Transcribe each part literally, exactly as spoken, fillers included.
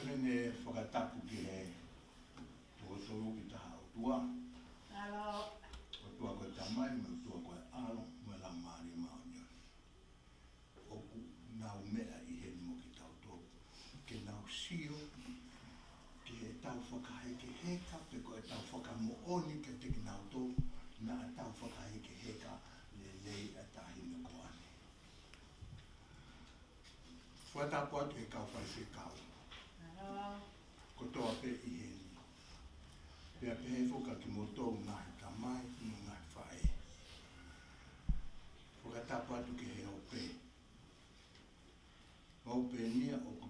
Heni fakatapu ki he toko tolu ʻi he taha ʻOtua. ʻAlo. ʻOtua ko e Tamai, mo e ʻOtua ko e ʻAlo, mo e Laumālie Māʻoniʻoni. ʻOku nau meʻa ʻi heni mo kitautolu. Ke nau sio, ke tau fakahekeheka, pe ko e tau fakamoʻoni kiate kinautolu, naʻa tau fakahekeheka lelei ʻa e taʻahine ko ʻAne. Fakatapu atu he kau faifekau kotoa pē ʻi heni. Pea pehē foki kia kimoutolu ngaahi tamai, mo e ngaahi faʻē. Fakatapu atu ki he ope. Ope ni ia ʻoku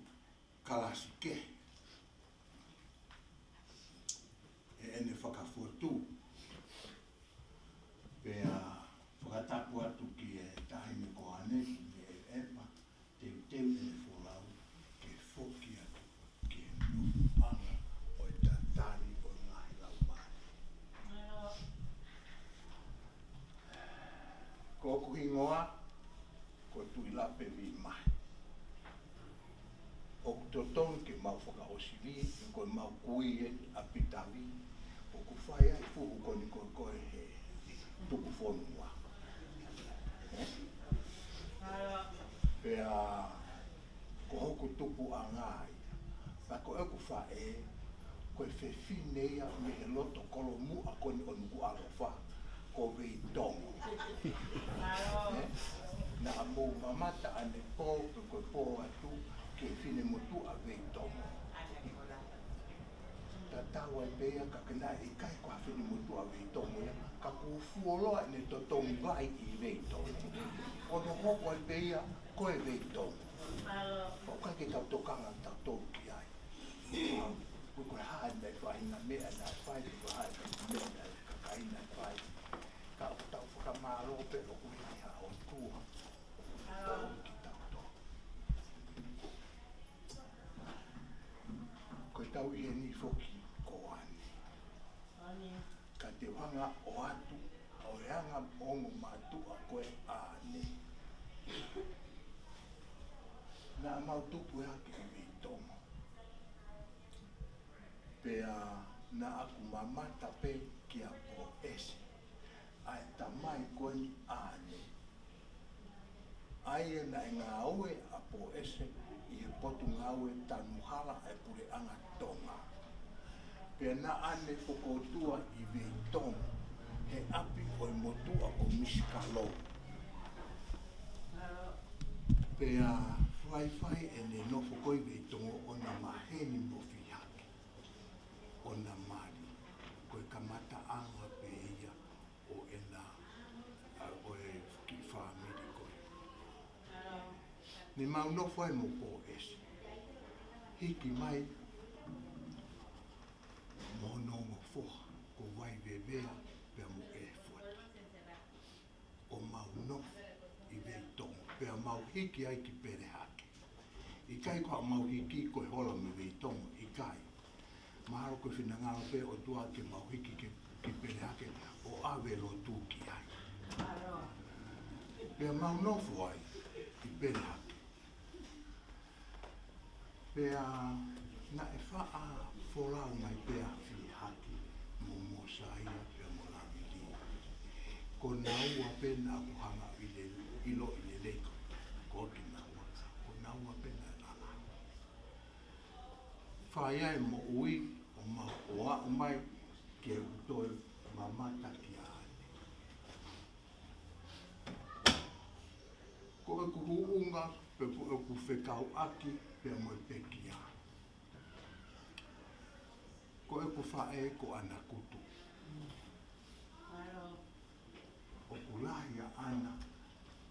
kalasi kehe ʻene fakafotu. Pea fakatapu atu ki he taʻahine ko ʻAne, mo e ʻEpa, teuteu ʻene folau ke foki atu ki he nofoʻanga ʻo e tatali ʻo e ngaahi laumālie. Ko hoku hingoa, ko Tuʻilape Vimahi. ʻOku totonu ke mau fakaʻosili, ko ʻemau kui ʻeni ʻa Pitavi, ʻoku fai ai fuhu ko eni ko e ko e he tuku fonua. Pea ko hoku tupuʻanga ia, pea ko ʻeku faʻē, ko e fefine ia mei he loto kolomuʻa ko eni ʻo Nukuʻalofa, ko Veitongo. Ē? Naʻa mou mamata ʻanepō, pe ko e pō atu, ki he finemotuʻa Veitongo. Tatau ai pē ia ka ke naʻe ʻikai ko ha finemotuʻa Veitongo ia, ka kuo fuoloa ʻene totongi vai ʻi Veitongo. ʻO ne hoko ai pē ia ko e Veitongo. ʻOku ʻikai ke tau tokanga tautolu ki ai. Ko e hā ʻene faʻahinga meʻa naʻe fai, ko e hā ʻene meʻa naʻe kakai naʻe fai. Ka ʻoku tau fakamālō pē ʻoku ʻi heni ha ʻOtua ʻoku ʻomi kitautolu. Ko e tau ʻi heni foki ko ʻAne. Ka te u hanga ʻo ʻoatu, ʻo e anga ongo mātuʻa ko e ʻAne. Naʻa mau tupu hake ʻi Veitongo. Pea naʻa ku mamata pē kia Poʻese, ʻa e tamai ko eni ʻa ʻAne. ʻA ia naʻe ngāue ʻa Poʻese ʻi he potungāue tanu hala ʻa e puleʻanga Tonga. Pea naʻa ne fokoutua ʻi Veitongo, he ʻapi ʻo e motuʻa ko Misi Kalou. Pea faifai ʻene nofo ko ē ʻi Veitongo ʻo na maheni mo fihaki, ʻo na mali, ko e kamataʻanga pē ia ʻo ʻena, ʻa, ʻo e kiʻi fāmili ko ē. Ne mau nofo ai mo Poʻese. Hiki mai mo hono ongo foha, ko Vaivevea pea mo ʻEfoti. ʻO mau nofo ʻi Veitongo, pea mau hiki ai ki Pelehake. ʻIkai ko haʻamau hiki ko e hola mei Veitongo, ʻikai. Mahalo ko e finangalo pē ʻOtua ke mau hiki ki, ki Pelehake ʻo ʻave lotu ki ai. Pea mau nofo ai ʻi Pelehake. Pea naʻe faʻa folau mai pē ʻa Fihaki mo Mosaia pea mo Lavili. Ko naua pē naʻa ku hanga ʻi le, ʻiloʻi lelei ko, ko kinaua. Ko naua pē naʻe lala. Fai ai moʻui ʻo ma, ʻo aʻu mai ke u toe mamata ki ai. Ko ʻeku huʻunga, pe ko ʻeku fekauʻaki pea mo e pekia. Ko ʻeku faʻē ko ʻAna Kutu. ʻOku lahi ʻa ʻAna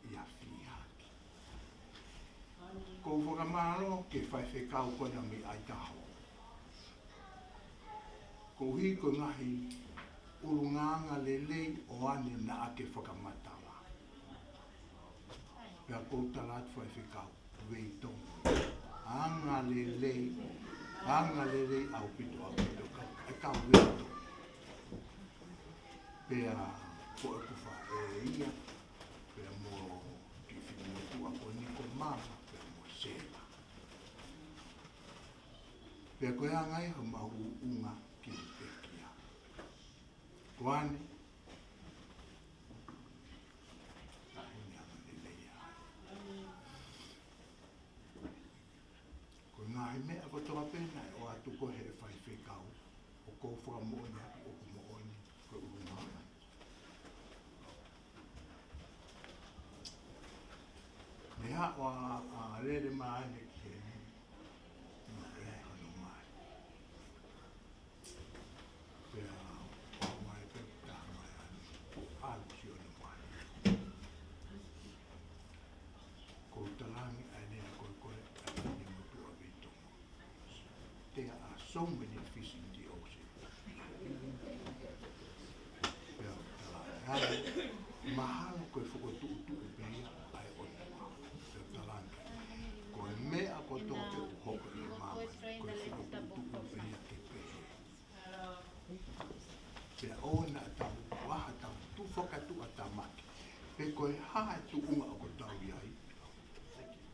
ʻia Fihaki. Ko u fakamālō ki he faifekau ko ena mei ʻAitaho. Koeʻuhi ko e ngaahi ʻulungaanga lelei ʻo ʻAne naʻa ke fakamatala. Pea ko u tala atu faifekau, Veitongo. Anga lelei, anga lelei ʻaupito, ʻaupito ka, e kau Veitongo. Pea ko ʻeku faʻē ia, pea mo kiʻi finemotuʻa ko eni ko Mama, pea mo Sela. Pea ko e anga ia homau ʻuʻunga ki he pekia. Ko ʻene, ka ʻi he anga lelei ia. Ko e ngaahi meʻa kotoa pē naʻe ʻoatu ko ē ʻe he faifekau, ʻoku ou fakamoʻoni atu ʻoku moʻoni, ko e ʻulungaanga. Meʻa ʻoku ʻa, ʻa lele mai ʻene ki heni, naʻe hono mai. Pea ʻomai pē taha mai ʻa ʻAlu Sione mai. Ko e talange ʻa ʻene ko e ko e ʻa ʻene motuʻa vei Tonga. There are so many fish in the ocean. Pea u talange, mahalo ko e fokotuʻutuʻu pē ia ʻa e ʻOtua. Pea u talange, ko e meʻa kotoa pē ʻoku hoko ʻi māmani, ko e fokotuʻutuʻu pē ia ke pehē. Pea ʻoua naʻa tau ʻai ha tau tufakatuʻatamaki. Pe ko e hā e tuʻunga ʻoku tau ʻi ai.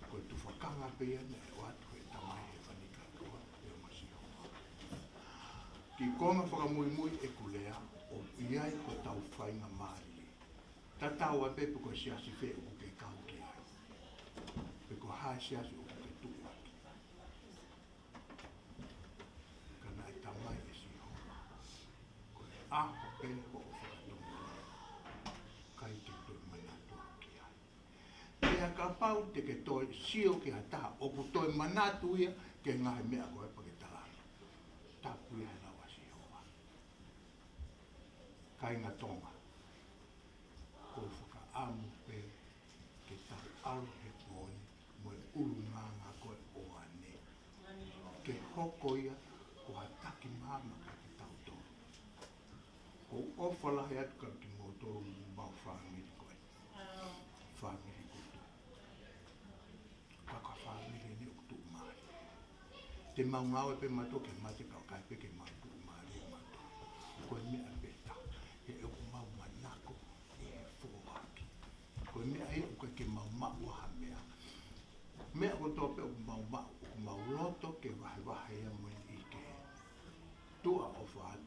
Ko e tufakanga pē ia naʻe ʻoatu ʻe he Tamai Hēvani kātoa, pea mo Sihova. Ki he konga fakamuimui ʻeku lea, ʻoku ʻi ai hotau faingamālie. Tatau ai pē pe ko e siasi fē ʻoku ke kau ki ai. Pe ko e hā e siasi ʻoku ke tuʻu ai. Ka naʻe talamai ʻe Sihova, ko e ʻaho pē hoʻo fakatomala, ʻikai ke toe manatu au ki ai. Pea kapau te ke toe sio ki ha taha ʻoku toe manatu ia ki he ngaahi meʻa ko ē pea ke talange, tapu ia he lau ʻa Sihova. Kāinga Tonga, ʻoku ou fakaʻamu pē ke tau ʻalu he pooni mo e ʻulungaanga ko ē ʻo ʻAne. Ke hoko ia ko ha taki maama kiate kitautolu. ʻOku ou ʻofa lahi atu kiate kimoutolu mo e fāmili ko ē. Fāmili ko ē. Ka ko e fāmili ni ʻoku tuʻumālie. Te mau ngāue pē mautolu ke mate ka ʻoku ʻikai pē ke mau tuʻumālie mautolu. Ko e meʻa pē ʻe taha. He ʻoku mau manako ʻi he foaki. Ko e meʻa ia ʻoku ʻikai ke mau maʻu ha meʻa. Meʻa kotoa pē ʻoku mau maʻu, ʻoku mau loto ke vahevahe ia mo e niʻihi kehe. Tuʻa ʻofa atu.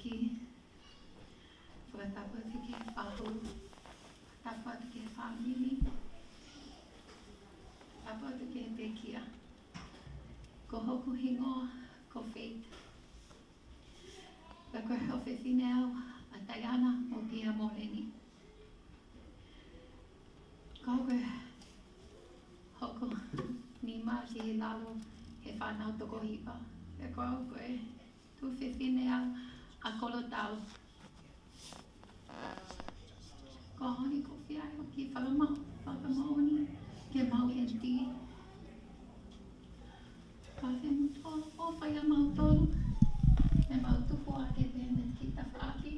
Ki, fakatapu atu ki he fahu, fakatapu atu ki he fāmili, fakatapu atu ki he pekia. Ko hoku hingoa ko Faith. Pea ko e ʻofefine au ʻa Taiana mo Pia Moleni. Ko au ko e hoko nima ki he lalo he fānau toko hiva. Pea ko au ko e tuofefine au ʻa Kolotau. Ko au ni ko Fia, ʻoku ou fakamālō, fakamālō ki heʻemau aunty. Ka fai mo tō, ʻo fai ʻa mautolu, ʻemau tupu ake pē mei he tafaʻaki.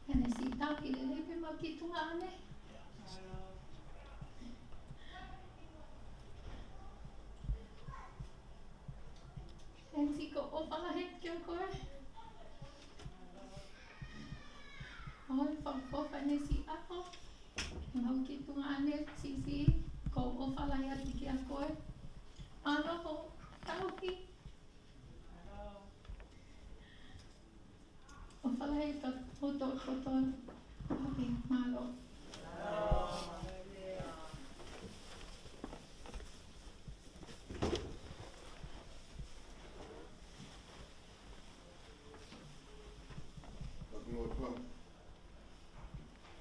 Pea ne siʻi tauhi lelei pē ʻemau kiʻi tuongaʻane. Aunty, ʻoku ou ʻofa lahi atu kiate koe. ʻOku ou fakaʻofa ne siʻi ako. ʻEmau kiʻi tuongaʻane siʻisiʻi, ʻoku ou ʻofa lahi atu kiate koe. Mālō hoʻo tauhi. ʻOfa lahi atu kiate kimoutolu kotoa. ʻOkei, mālō. Mālō, mālō. ʻOku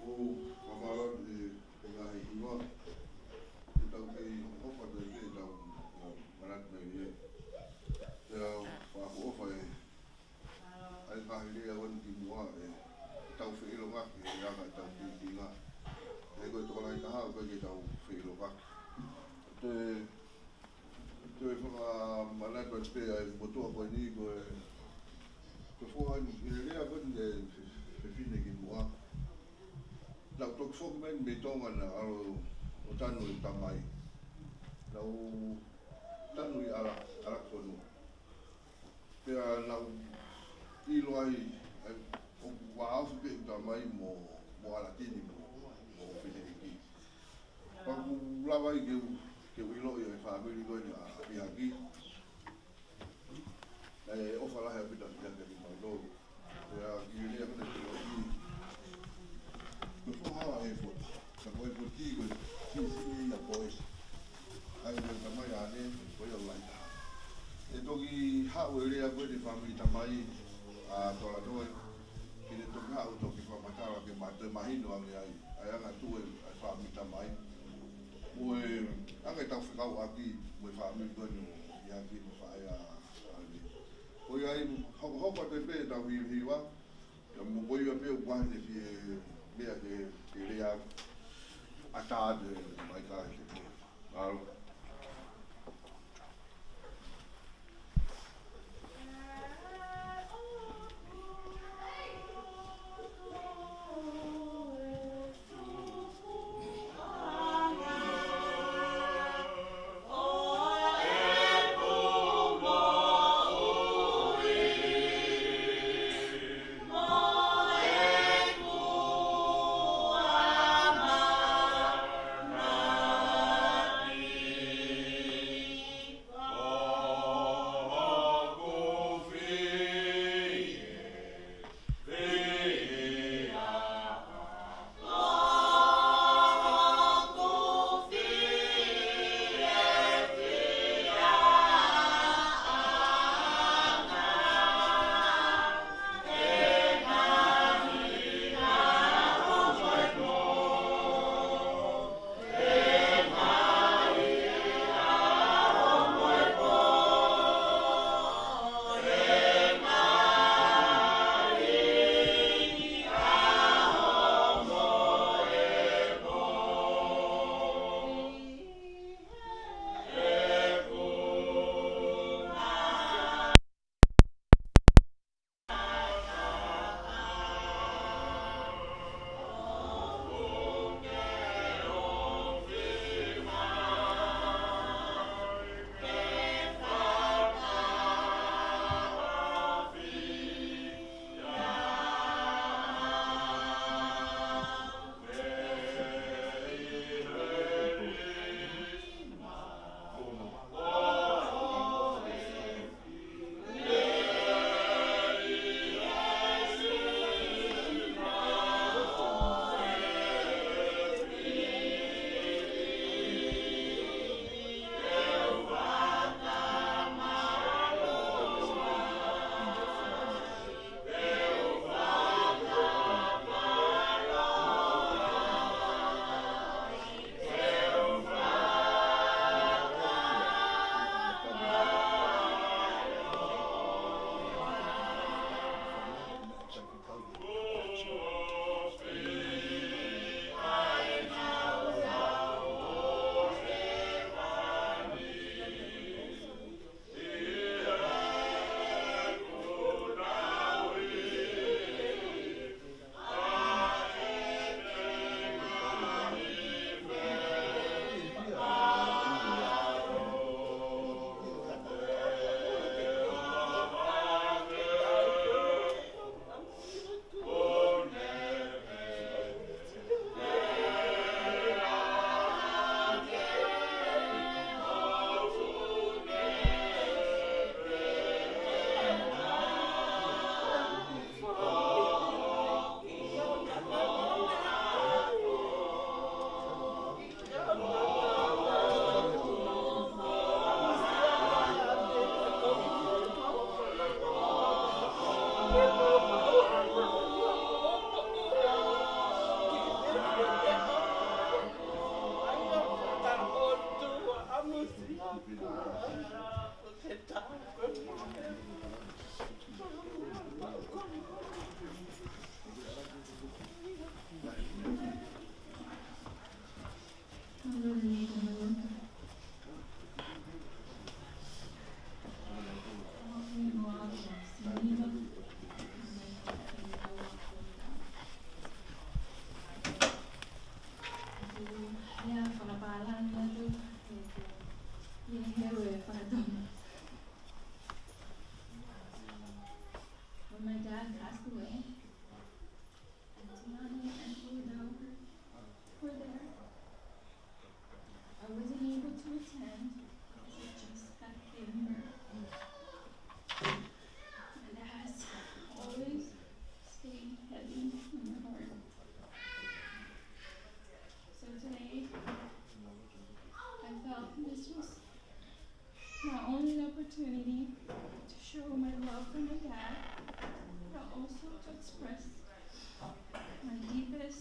ou fakamālō atu he ngaahi hingoa ʻoku tau kei hoko atu ai pē ʻetau manatu mai ai. Pea ʻoku ou ʻofa ʻi he ngaahi lea ʻoku ʻi muʻa ʻi heʻetau feʻiloaki he anga ʻetau tūkunga. He ko e tokolahi taha ʻoku ʻikai ke tau feʻiloaki. Te Toe fakamanatu atu pē ʻa e motuʻa ko eni ko e, ko e foha ni, ʻi he lea ko eni ʻa e fe-, fefine kimuʻa. Naʻa ku toki foki mai mei Tonga naʻa ku ʻalu ʻo tanu ʻeku tamai. Naʻa ku tanu ʻi ʻAla-, ʻAlakifonua. Pea naʻa ku ʻilo ai, ʻa e, ʻoku vāofi pē ʻeku tamai mo, mo ʻAlatini mo, mo Filiʻiki. Pea ʻoku lava ai ke u, ke u ʻiloʻi ʻa e fāmili ko eni ʻa Pihaki. Naʻe ʻofa lahi ʻa Pita kiate kimautolu. Pea ki he lea ko eni ʻa Pihaki. Ko e foha hala he foti. Ka ko e foti ko e siʻisiʻi ia ko e. ʻA ia ko e tamai ʻa ʻAne, ko ia ʻoku lahi taha. ʻE toki haʻu e lea ko eni fāmili tamai ʻa Tolatoe. Ke ne toki haʻu toki fakamatala ke ma-, toe mahino ange ai, ʻa e anga tuʻu ʻa e fāmili tamai. Mo e anga ʻetau fekauʻaki mo e fāmili ko eni ʻo Pihaki mo e faʻē ʻa ʻAne. Ko ia ai, hokohoko atu pē ʻetau hivahiva, ka mo ko ia pē ʻoku ʻi ai e fie meʻa ke, ke lea atu, ʻatā atu e maika he te. Mālō.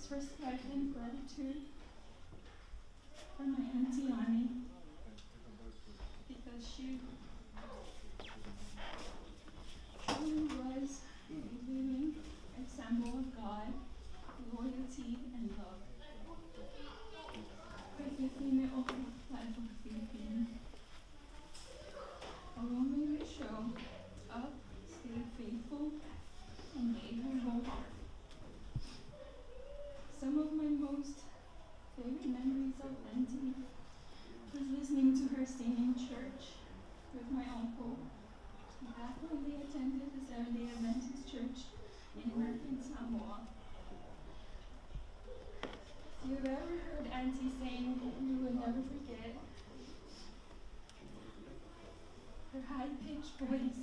Respect and gratitude for my Auntie Annie, because she truly was a living example of God, loyalty, and love. Fefine ʻoku laʻi Filipino. A woman who showed up, stayed faithful, and gave her whole heart. Some of my most favorite memories of Auntie was listening to her sing in church with my uncle back when they attended the Seventh-day Adventist Church in American Samoa. If you've ever heard Auntie sing, you will never forget her high-pitched voice.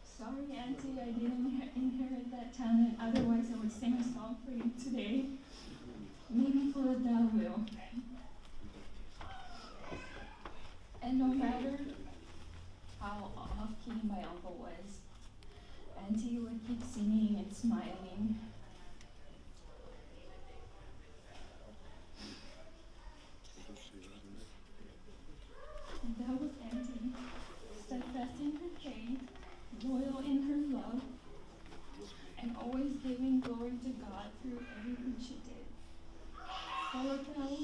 Sorry, Auntie, I didn't inher-, inherit that talent. Otherwise, I would sing a song for you today. Maybe Philip Dell will. And no matter how off-key my uncle was, Auntie would keep singing and smiling. And that was Auntie, steadfast in her faith, loyal in her love, and always giving glory to God through everything she did. Philip Dell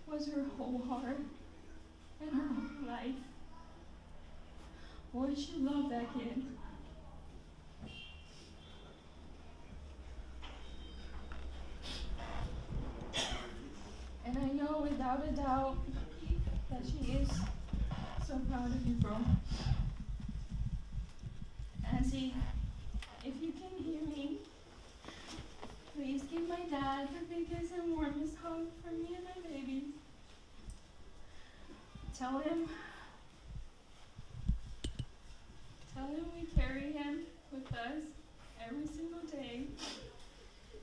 was her whole heart and her whole life. Boy, she loved that kid. And I know without a doubt that she is so proud of you, bro. Auntie, if you can hear me, please give my dad the biggest and warmest hug for me and my baby. Tell him, tell him we carry him with us every single day,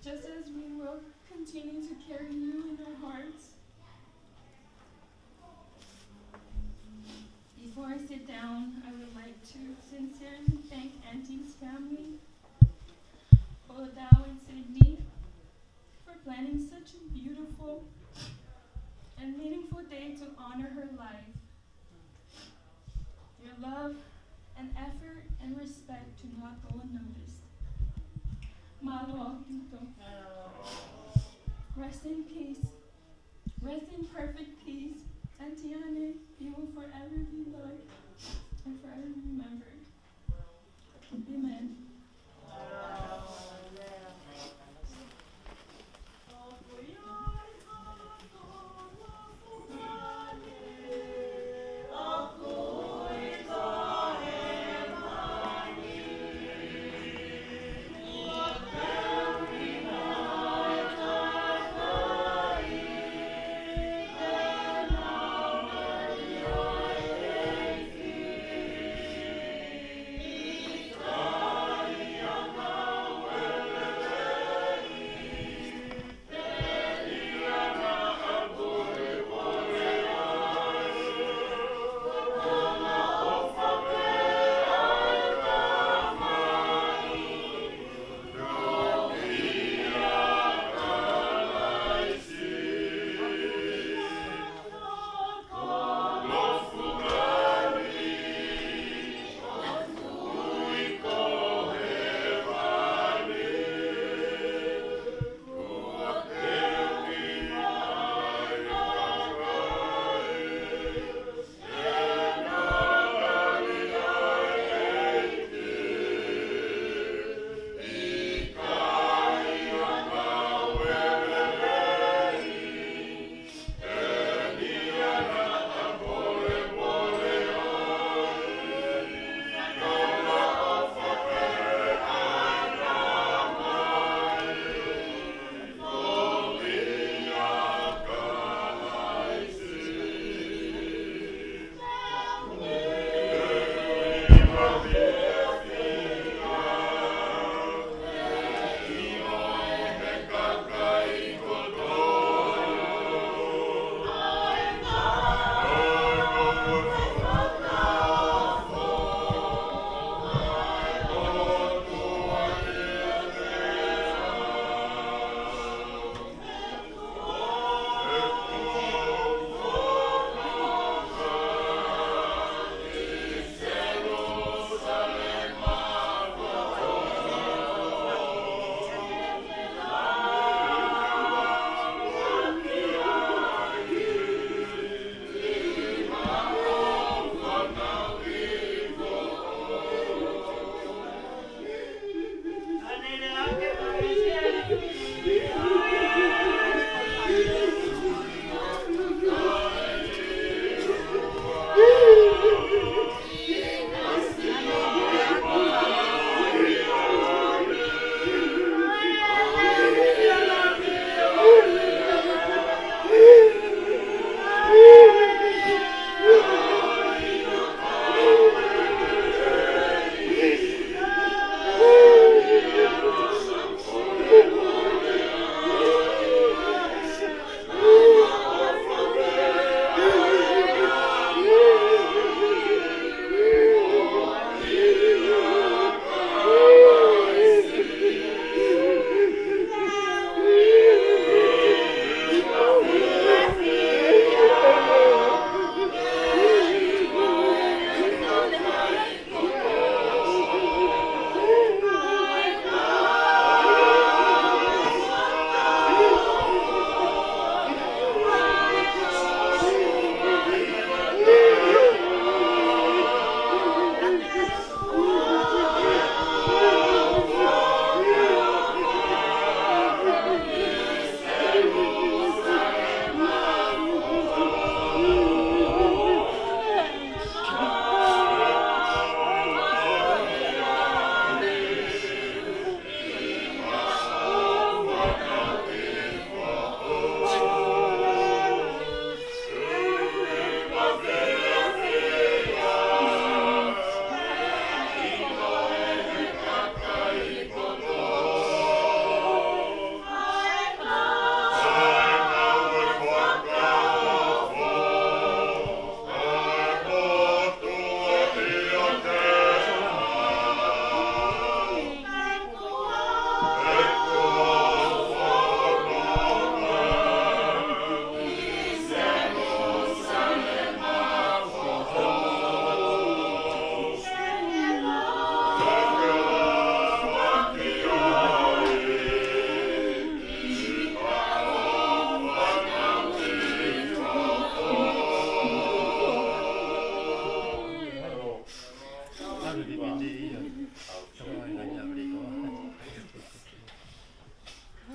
just as we will continue to carry you in our hearts. Before I sit down, I would like to sincerely thank Auntie's family, Philip Dell and Sydney, for planning such a beautiful and meaningful day to honor her life. Your love and effort and respect do not go unnoticed. Mālō ʻaupito. Rest in peace. Rest in perfect peace. Auntie Annie, you will forever be loved and forever remembered. Amen.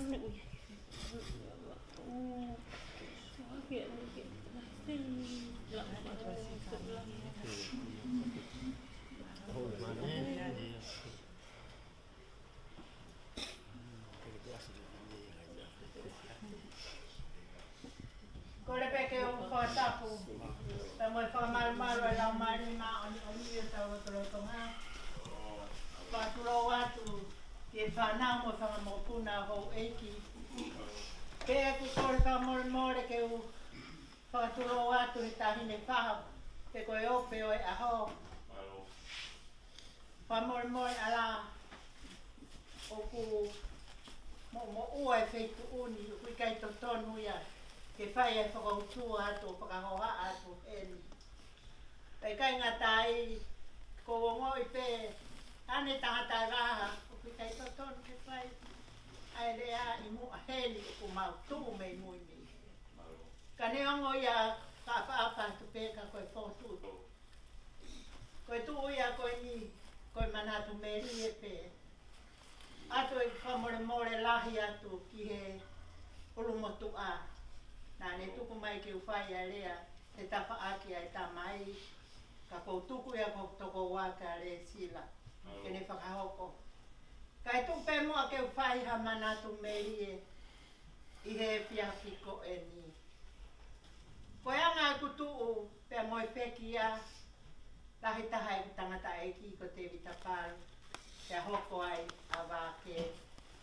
Kole pē ke u fakatapu, pea mo e fakamalumalu ʻa e Laumālie Māʻoniʻoni ʻi hotau lotolotonga. Fakatulou atu ki he fānau mo e fanga mokopuna houʻeiki. Pea ʻoku ou kole fakamolemole ke u fakatulou atu he taʻahine fahu, pe ko e ope ʻo e ʻaho. Fakamolemole ʻa e ʻaho ʻoku moʻumoʻua e feituʻu ni, ʻoku ʻikai totonu ia ke fai e fakautua atu ʻo fakahohaʻa atu heni. Pea ʻikai ngata ai, ʻoku ou ongoʻi pē ʻa e tangata ʻe vaha, ʻoku ʻikai totonu ke fai ʻa e lea ʻi muʻa heni, ʻoku mau tuʻu mei mui mei. Ka neongo ia, ka ʻapaʻapa atu pē ka ko e fotu. Ko e tuʻu ia ko eni, ko e manatu melie pē. ʻOatu e fakamolemole lahi atu ki he ʻulumotuʻa. Naʻa ne tuku mai ke u fai ʻa e lea he tafaʻaki ʻa e tamai. Ka ʻoku ou tuku ia ki hoku tokoua ko Lēsila ke ne fakahoko. Kae tuku pē muʻa ke u fai ha manatu melie ʻi he efiafi ko eni. Ko e anga ʻeku tuʻu pea mo e pekia, lahi taha ʻeku tangataʻeiki ko Tēvita Palu, pea hoko ai ʻa Vake,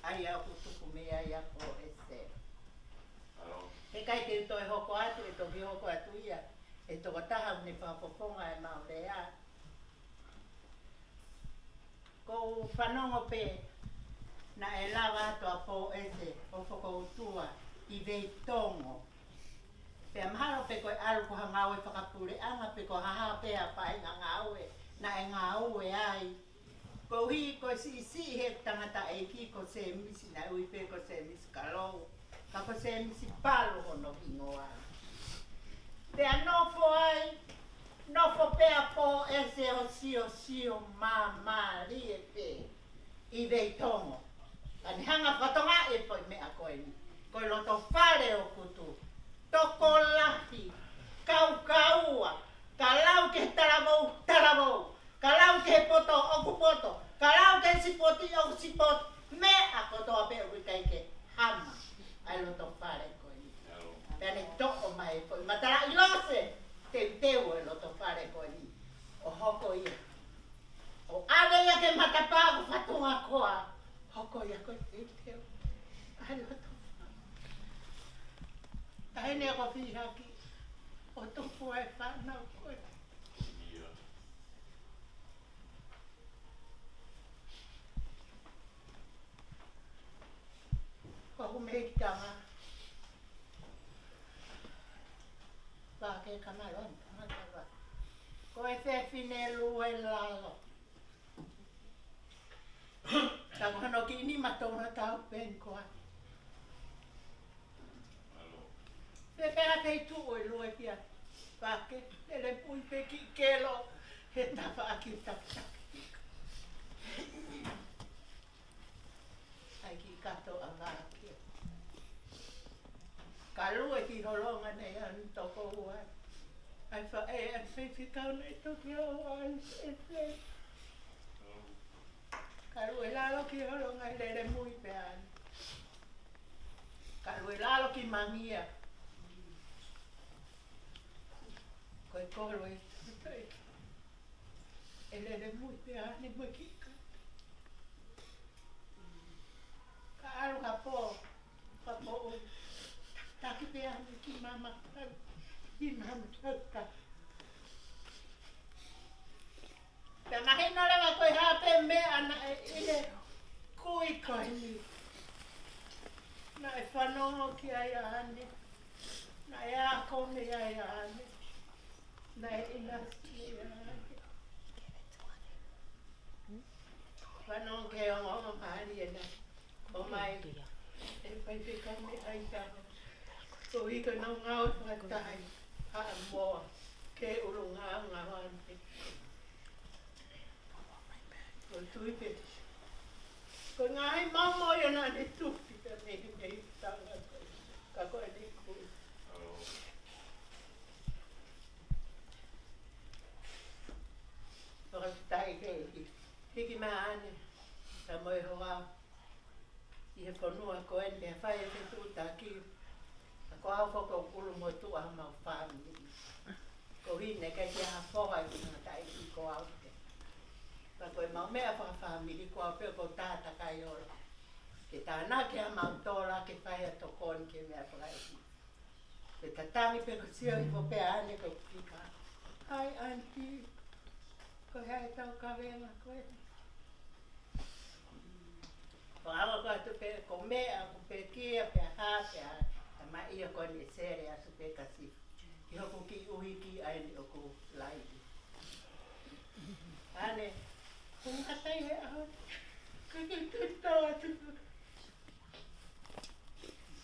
ʻa ia ʻoku tuku mei ai ʻa Pōese. He ʻikai te u toe hoko atu, ʻe toki hoko atu ia ʻe he tokotaha ʻoku ne fakafofonga ʻemau lea. ʻOku ou fanongo pē naʻe lava atu ʻa Pōese ʻo fokoutua ʻi Veitongo. Pea mahalo pē ko e ʻalu ko ha ngāue fakapuleʻanga pe ko ha hā pē ha faʻahinga ngāue naʻe ngāue ai. Koeʻuhi ko e siʻisiʻi he tangataʻeiki ko Sēmisi, naʻe ui pē ko Sēmisi Kalou. Ka ko Sēmisi Palu hono hingoa. Pea nofo ai, nofo pē ʻa Pōese ʻo siosio māmālie pē ʻi Veitongo. Ka ne hanga ʻo fakatongaʻi e foʻi meʻa ko eni. Ko e loto fale ʻoku tuʻu. Tokolahi, kaukaua, ka lau ki he talavou, talavou. Ka lau ki he poto, ʻoku poto. Ka lau ki he sipoti, ʻoku sipoti. Meʻa kotoa pē ʻoku ʻikai ke hama ʻa e loto fale ko eni. Pea ne toʻo mai e foʻi matalaʻi lose teuteu ʻo e loto fale ko eni. ʻO hoko ia, ʻo ʻave ia ki he matapā ko Fatongakoa. Hoko ia ko e teuteu ʻa e loto fale. Taʻahine ko Fihaki, ʻo tupu ai e fānau ko ē. Ko hoku mehikitanga, Vake Kamalon, Kamalon. Ko e fefine lue lalo. Ka ko hono kiʻi nima toko taha pē ko ē. Pea pehē pē ʻi tuʻu e lue kia Vake, lele mui pē ki kelo he tafaʻaki takitaki. ʻAi ki kato ʻa Vake. Ka lue ki holonga naʻe ʻi ai hono tokoua. ʻAi faʻē, ʻai faifekau naʻe toki ō ai ʻe fē. Ka lue lalo ki holonga ʻi lele mui pē ʻa ē. Ka lue lalo ki Mangia. Ko e kolo ē, ʻe lele mui pē ʻa ē mo e kiʻi kato. Ka ʻalu ha pō, ha pō ʻo taki pē ʻa ē ki mama, ki mama tauka. Pea mahino leva ko e hā pē meʻa naʻe ʻi he kui ko eni. Naʻe fanongo ki ai ʻa ē. Naʻe ako mei ai ʻa ē. Naʻe ʻinasi mei ai ʻa ē. Fanongo ki he ongoongomālie naʻe ʻomai ʻe he faifekau mei ʻAitā. Ko e ʻuhi ko ʻenau ngāue fakataha ʻi Haʻamoa, ki he ʻulungaanga ʻo ʻAne. Ko e tui pē. Ko e ngaahi maumau ia naʻa ne tuku pē mei he Pea fai e fetuʻutaki, ka ko au foki ʻoku ʻulumotuʻa homau fāmili. Ko hine ke ke ha foha ʻi he tangataʻeiki ko au ke. Ka ko e mau meʻa fakafāmili ko au pē ʻoku ou tātakai ʻo ke tānaki ʻa mau tola ke fai ʻa e tokoni ki he meʻa fakaʻeiki. Pea tatangi pē ko sio hifo pē ʻa ʻane ko e fika. Hi, Auntie. Ko e hā ʻetau kavenga ko ē? Ko au ko atu pē ko meʻa ko pekia pē ha pē ha. Tama ia ko ʻene sele atu pē kasi. Ki hoku kiʻi ʻuhiki ʻa ʻene ʻoku laiti. ʻAne, ko ngata ʻi he ʻaho. Ko ke tuto atu.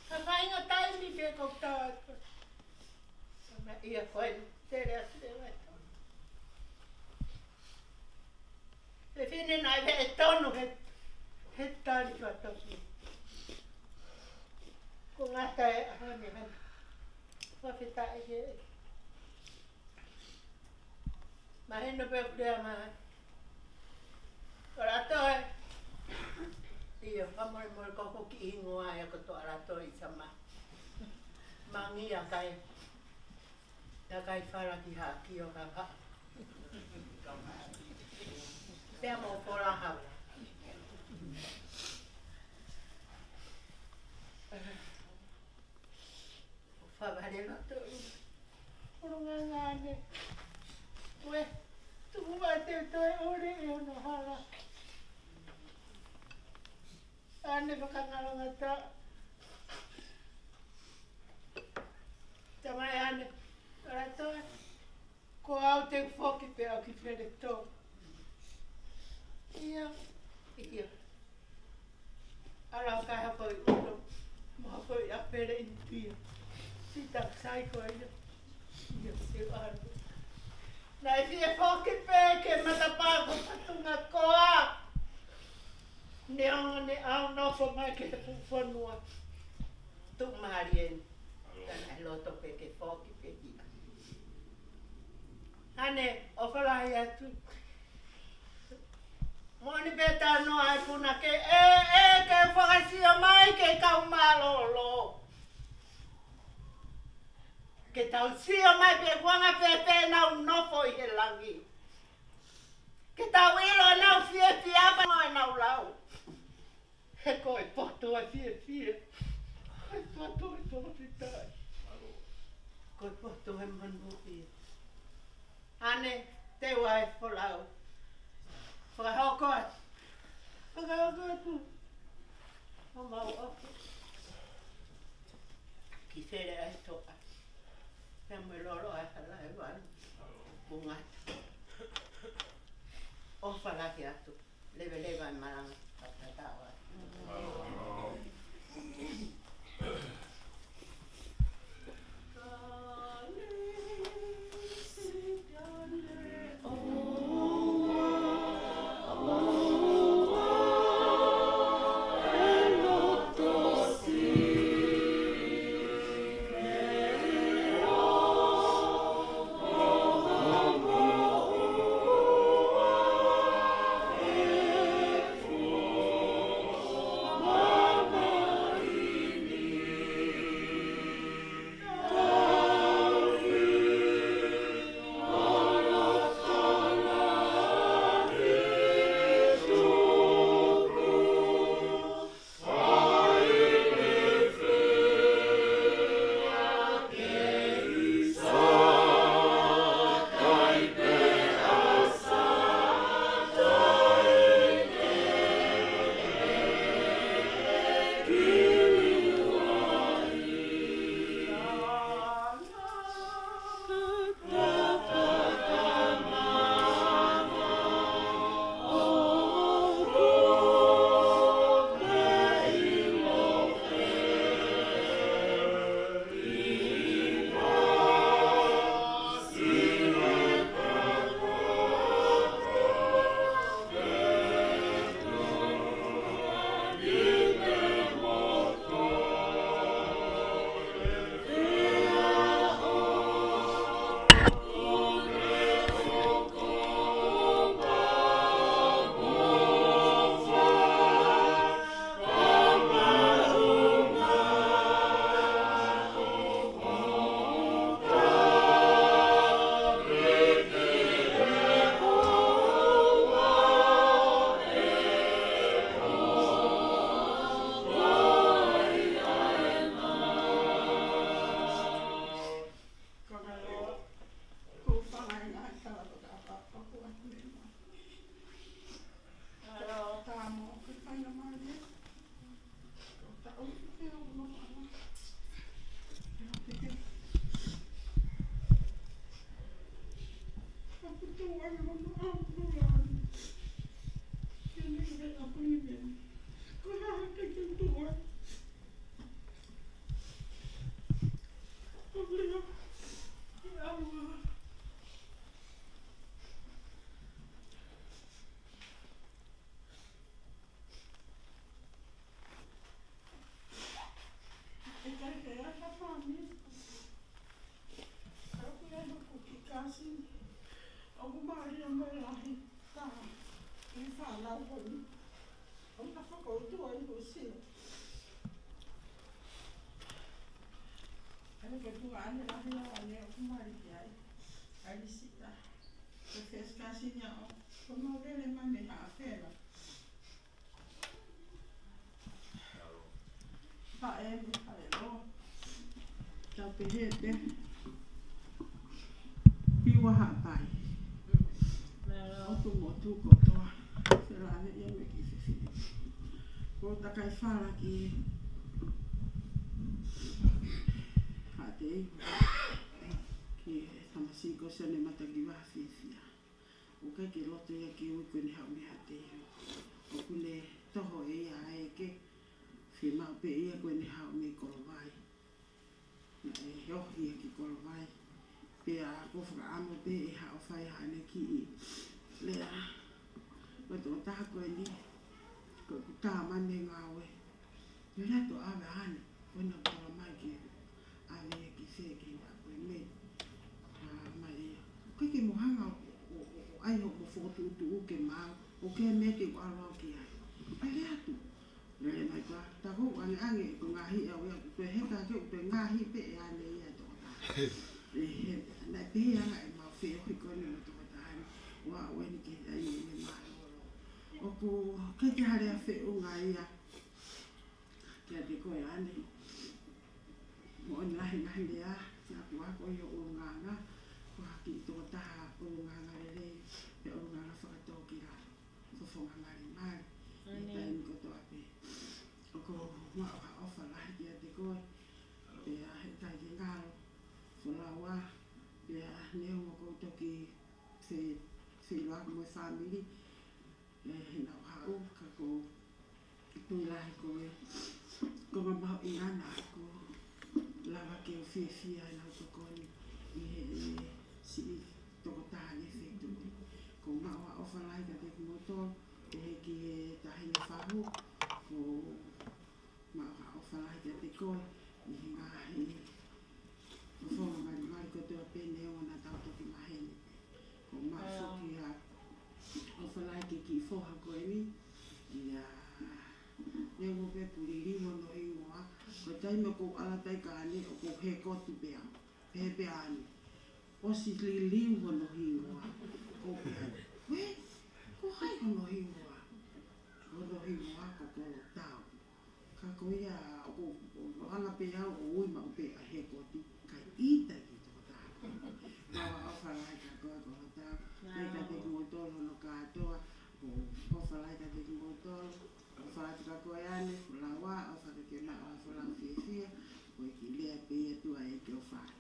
Ka fainga taimi pē ko tau atu. Tama ia ko ʻene sele atu e vai. He fine naʻe ʻi he tonu he, he tali fakatoki. Ko ngata e ʻaho ni hana. Fakafetaʻi he. Mahino pē ʻoku lea mai. ʻOlato ē. ʻIo, fakamolemole ko hoku kiʻi hingoa ē ko Toʻalato ʻi Sāmā. Mangia kai. Takai fala ki ha ki o ka ha. Pea mo fola ha. Favale loto. Ulu ngangane. Ue, tuku ate toe ore e ono hala. ʻAne fakangalongata. Tamai ʻane, ʻOlato ē. Ko au te u foki pē au ki Feletō. ʻIa, ʻia. ʻAla ka ha foʻi ʻuto, mo ha foʻi ʻapele ʻInitia. Sita sai ko ia. ʻIa, te u ʻalu. Naʻe fie foki pē ke matapā ko Fatungakoa. Neongo ne au nofo mai ki he fuʻu fonua. Tuʻumālie eni. Ka naʻe loto pē ke foki pē ki ai. ʻAne, ʻofa lahi atu. Moʻoni pē talanoa e punake, ē, ē, ke fakasio mai ke kau mālōlō. Ke tau sio mai pē kuo anga pē pē nau nofo ʻi he langi. Ke tau ʻilo ʻenau fiefia pea mo ʻenau lau. He ko e poto ʻa e fiefia. Ko e poto ʻa e fakafetaʻi. Ko e poto ʻa e manuʻia. ʻAne, te u ʻai folau. Fakahoko atu. Fakahoko atu. ʻO mau ʻofa. Ki Fele ʻa e toʻa. Pea mo e lolo ʻa e hala ʻe valu. Kuo ngata. ʻOfa lahi atu. Leveleva e malanga, ka tatau atu. ʻOku na fakautu ai ʻo sio. ʻAi ko tuʻa ʻane lahi ʻo ʻane ʻoku mali ki ai. ʻAi sita. Ko e first cousin ia ʻo. Ko mau lele mai mei Haʻafela. Faʻē mo e faʻē loa. Tau pehē pē. Piua Haʻapai. ʻOtu motu kotoa. Felāveʻi ia mo e kiʻi fefine. Ko takai fala ki Haʻateiva. Ki he tamasiʻi ko Sione Matakiva fiefia. ʻOku ʻikai ke loto ia ke ui ko ʻene haʻu mei Haʻateiva. ʻOku ne toho ʻe ia ʻa e ʻeke. Fiemaʻu pē ia ko ʻene haʻu mei Kolovai. Naʻe ohi ia ki Kolovai. Pea ko e fakaʻamu pē ʻe haʻu ʻo fai haʻane kiʻi lea. Ko e tokotaha ko eni, ko ʻeku tā mai mei he ngāue. Naʻe lea atu ʻave ʻa ʻane, ko ʻena tala mai ke ʻave ia ki fē ke na ko e mei. ʻA, mai ia. ʻOku ʻikai ke mo hanga ʻo, ʻo, ʻo, ʻo ʻai hoʻomo fokotuʻutuʻu ke maau, ʻoku ʻikai ha meʻa ke u ʻalu au ki ai. ʻAi lea atu. Lele mai koā, tā ko ʻeku ʻangeʻange ʻeku ngaahi ʻe au ia, ʻoku toe heka ke ʻoku toe ngaahi pē ʻe ʻane ia e tokotaha. ʻE he, naʻe pehē ange ʻemau feohi ko eni mo e tokotaha ni, ʻoua ʻe ʻi ai ni ke ʻai ni ʻene mālōlō. ʻOku ʻikai ke ha lea feʻunga ia kiate koe ʻane. Moʻoni lahi ngaahi lea, naʻa ku ako ʻi ho ʻulungaanga, ko ha kiʻi tokotaha ʻulungaanga lelei, pea ʻulungaanga fakatōkilalo. Fofonga malimali, ʻi he taimi kotoa pē. ʻOku ou maʻu ha ʻofa lahi kiate koe, pea heʻikai ke ngalo, Folaua, pea neongo ʻoku ou toki fe-, feʻiloaki mo e fāmili, ʻe, heʻenau haʻu, ka ʻoku ou tui lahi ko e konga mahuʻinga naʻa ku lava ke u fiefia ʻenau tokoni ʻi he, ʻi he siʻi tokotaha ʻi he feituʻu. ʻOku ou maʻu ha ʻofa lahi kiate kimoutolu, pehē ki he taʻahine fahu, ʻoku ou maʻu ha ʻofa lahi kiate koe, ʻi he ngaahi fofonga malimali kotoa pē neongo naʻa tau toki maheni pē. ʻOku ou maʻu foki ha ʻofa lahi ki he kiʻi foha ko eni, ia, neongo pē ʻoku liliu hono hingoa, ko e taimi ʻoku ou ʻalu atu ai ki ʻane, ʻoku ou hekoti pē au. Pehē pē ʻa ʻane. ʻOsi liliu hono hingoa. ʻOku ou pehē, ʻuē, ko hai hono hingoa? Hono hingoa ko Kolotau. Ka ko ia, ʻoku, ʻoku ʻalu pē au ʻo ui maʻu pē ʻa e hekoti, kae ʻita ki he tokotaha. Maʻu ha ʻofa lahi kia koe Kolotau. Pea kiate kimoutolu hono kātoa, ʻoku ou ʻofa lahi kiate kimoutolu. ʻOfa atu kia koe ʻane, Folaua, ʻofa ke ke maʻu ha folau fiefia, ko e kiʻi lea pē ia ʻa e ʻEiki ʻo fai.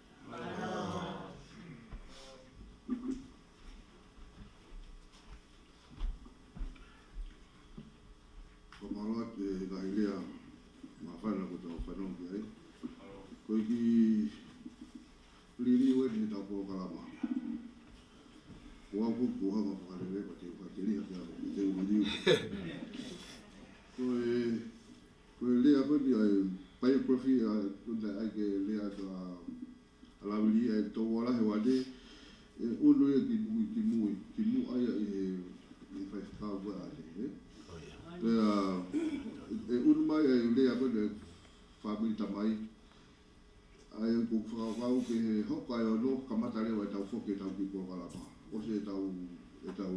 Ko e mālō atu e ngaahi lea māfana kuo tau fanongo ki ai. Ko e kiʻi liliu eni ʻetau polokalama. Ko au foki kuo hanga ʻo fakalele, ko e teu faiteliha ki ai, ko e teu liliu. Ko e, ko e lea ko eni ʻa e biography ʻa, ko ena ʻai ke lea ka ʻa Lavili ʻa e tau ala he wale, ʻe ʻunu ia ki mui, ki mui, ki muʻa ia ʻi he, ʻi he faifekau ko ē ʻa ʻane, ē? Pea, ʻe ʻunu mai ʻa e lea ko ē ʻa e fāmili tamai, ʻa ia ʻoku ou fakakaukau ke hoko ʻa e ono, kamata leva ʻetau foki ʻetau kiʻi polokalama. ʻOsi ʻetau, ʻetau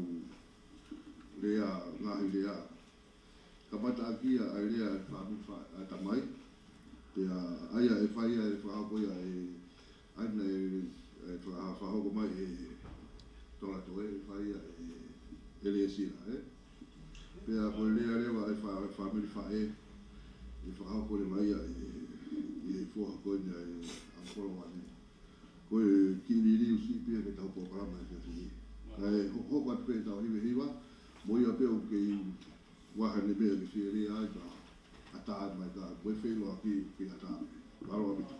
lea, ngaahi lea. Kamata ʻaki ia ʻa e lea ʻa e fāmili fa-, ʻa e tamai. Pea ʻa ia ʻe fai ia ʻe fakahoko ia ʻe, ʻa ia naʻe, ʻe faka-, fakahoko mai ʻe Tolatoe, ʻe fai ia ʻe, ʻe Lesila, ē? Pea ko e lea leva ʻa e fa-, fāmili faʻē, ʻe fakahoko leva ia ʻe, ʻe he foha ko eni ʻa e ʻAngakolo Vane. Ko e kiʻi liliu siʻi pē ia ke tau polokalama he efiafi ni. Kae ho-, hoko atu pē ʻetau hivahiva, mo ia pē ʻoku kei ʻi ai haʻane meʻa ke fie lea ai ka ʻatā mai ka, mo e feʻiloaki ke ʻatā mai. Mālō ʻaupito.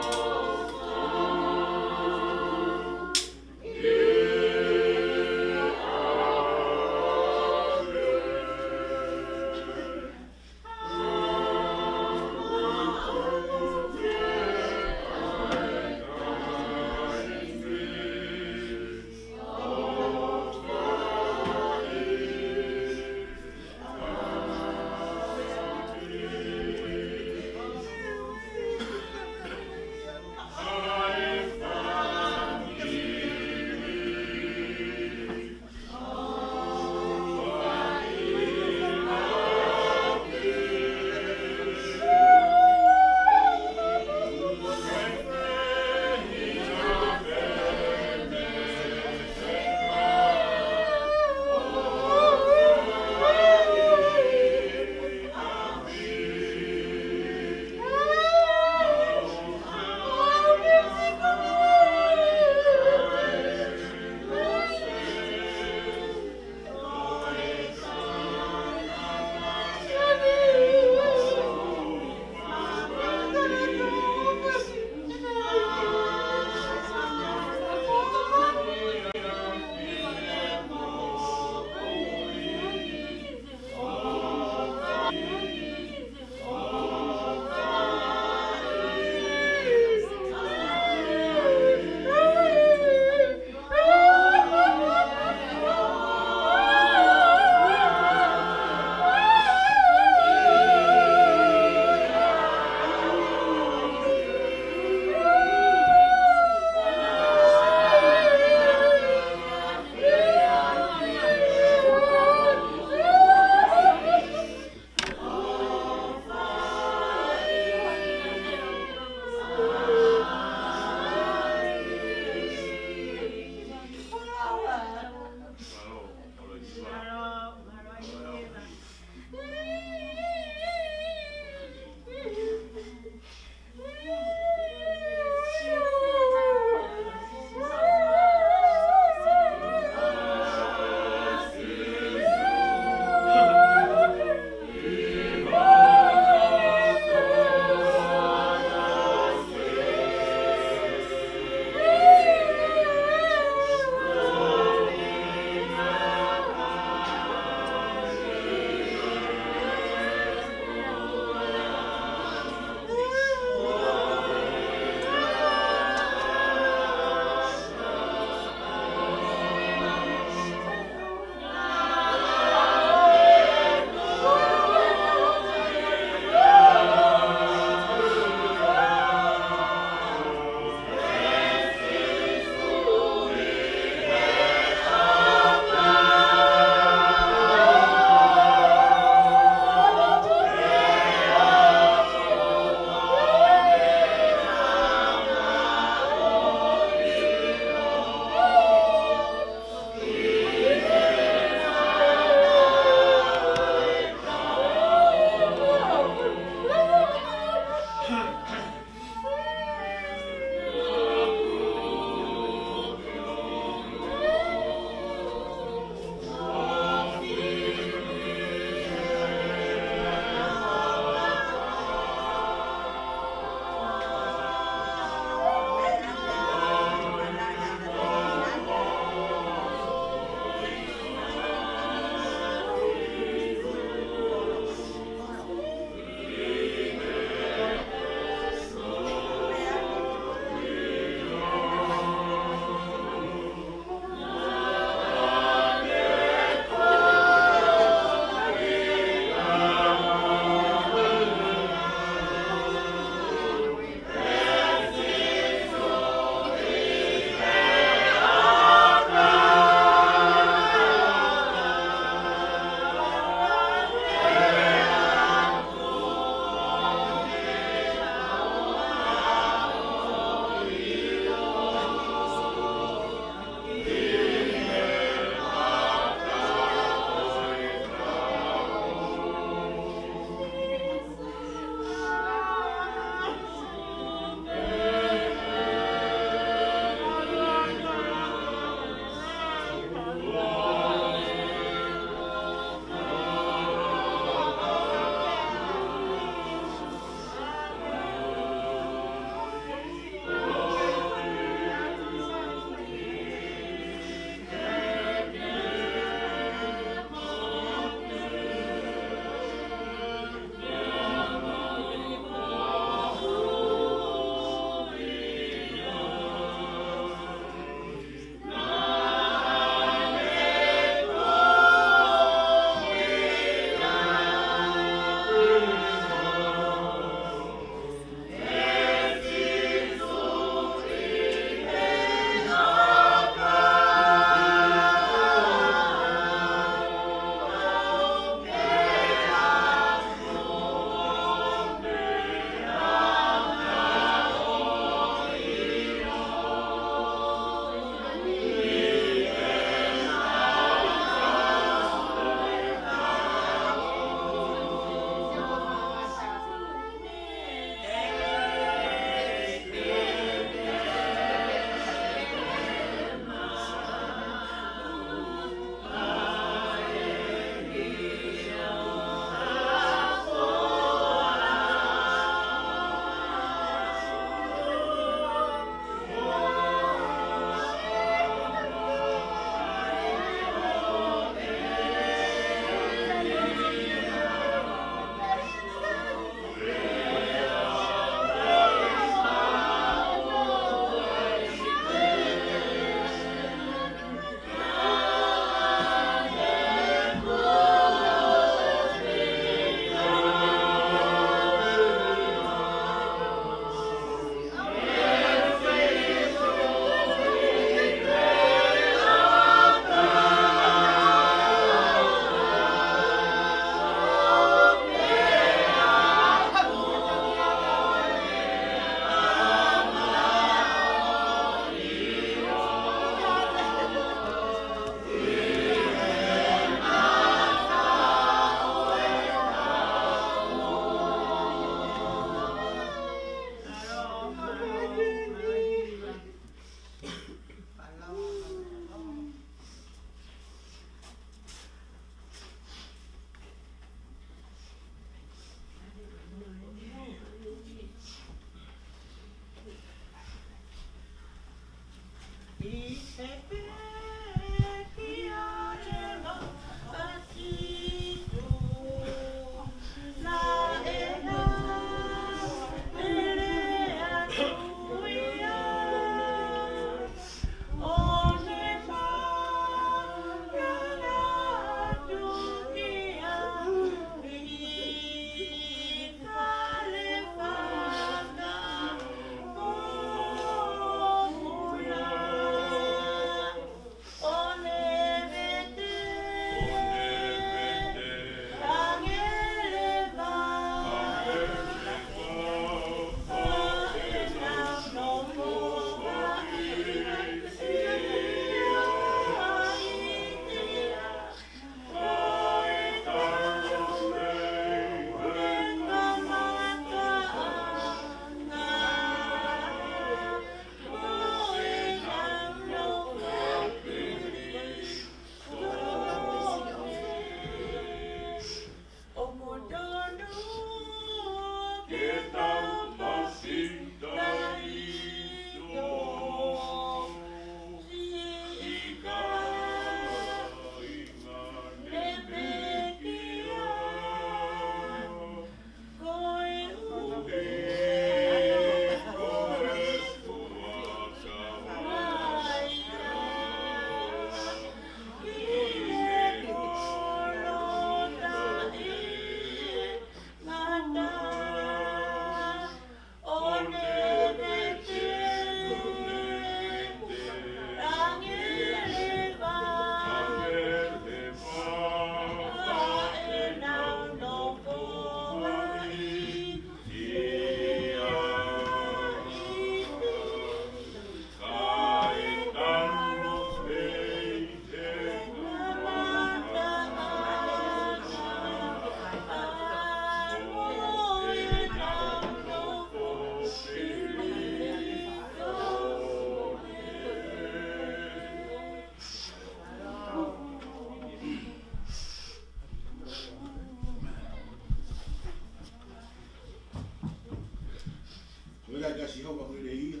Ko ia ka Sihova ko e lelei ia.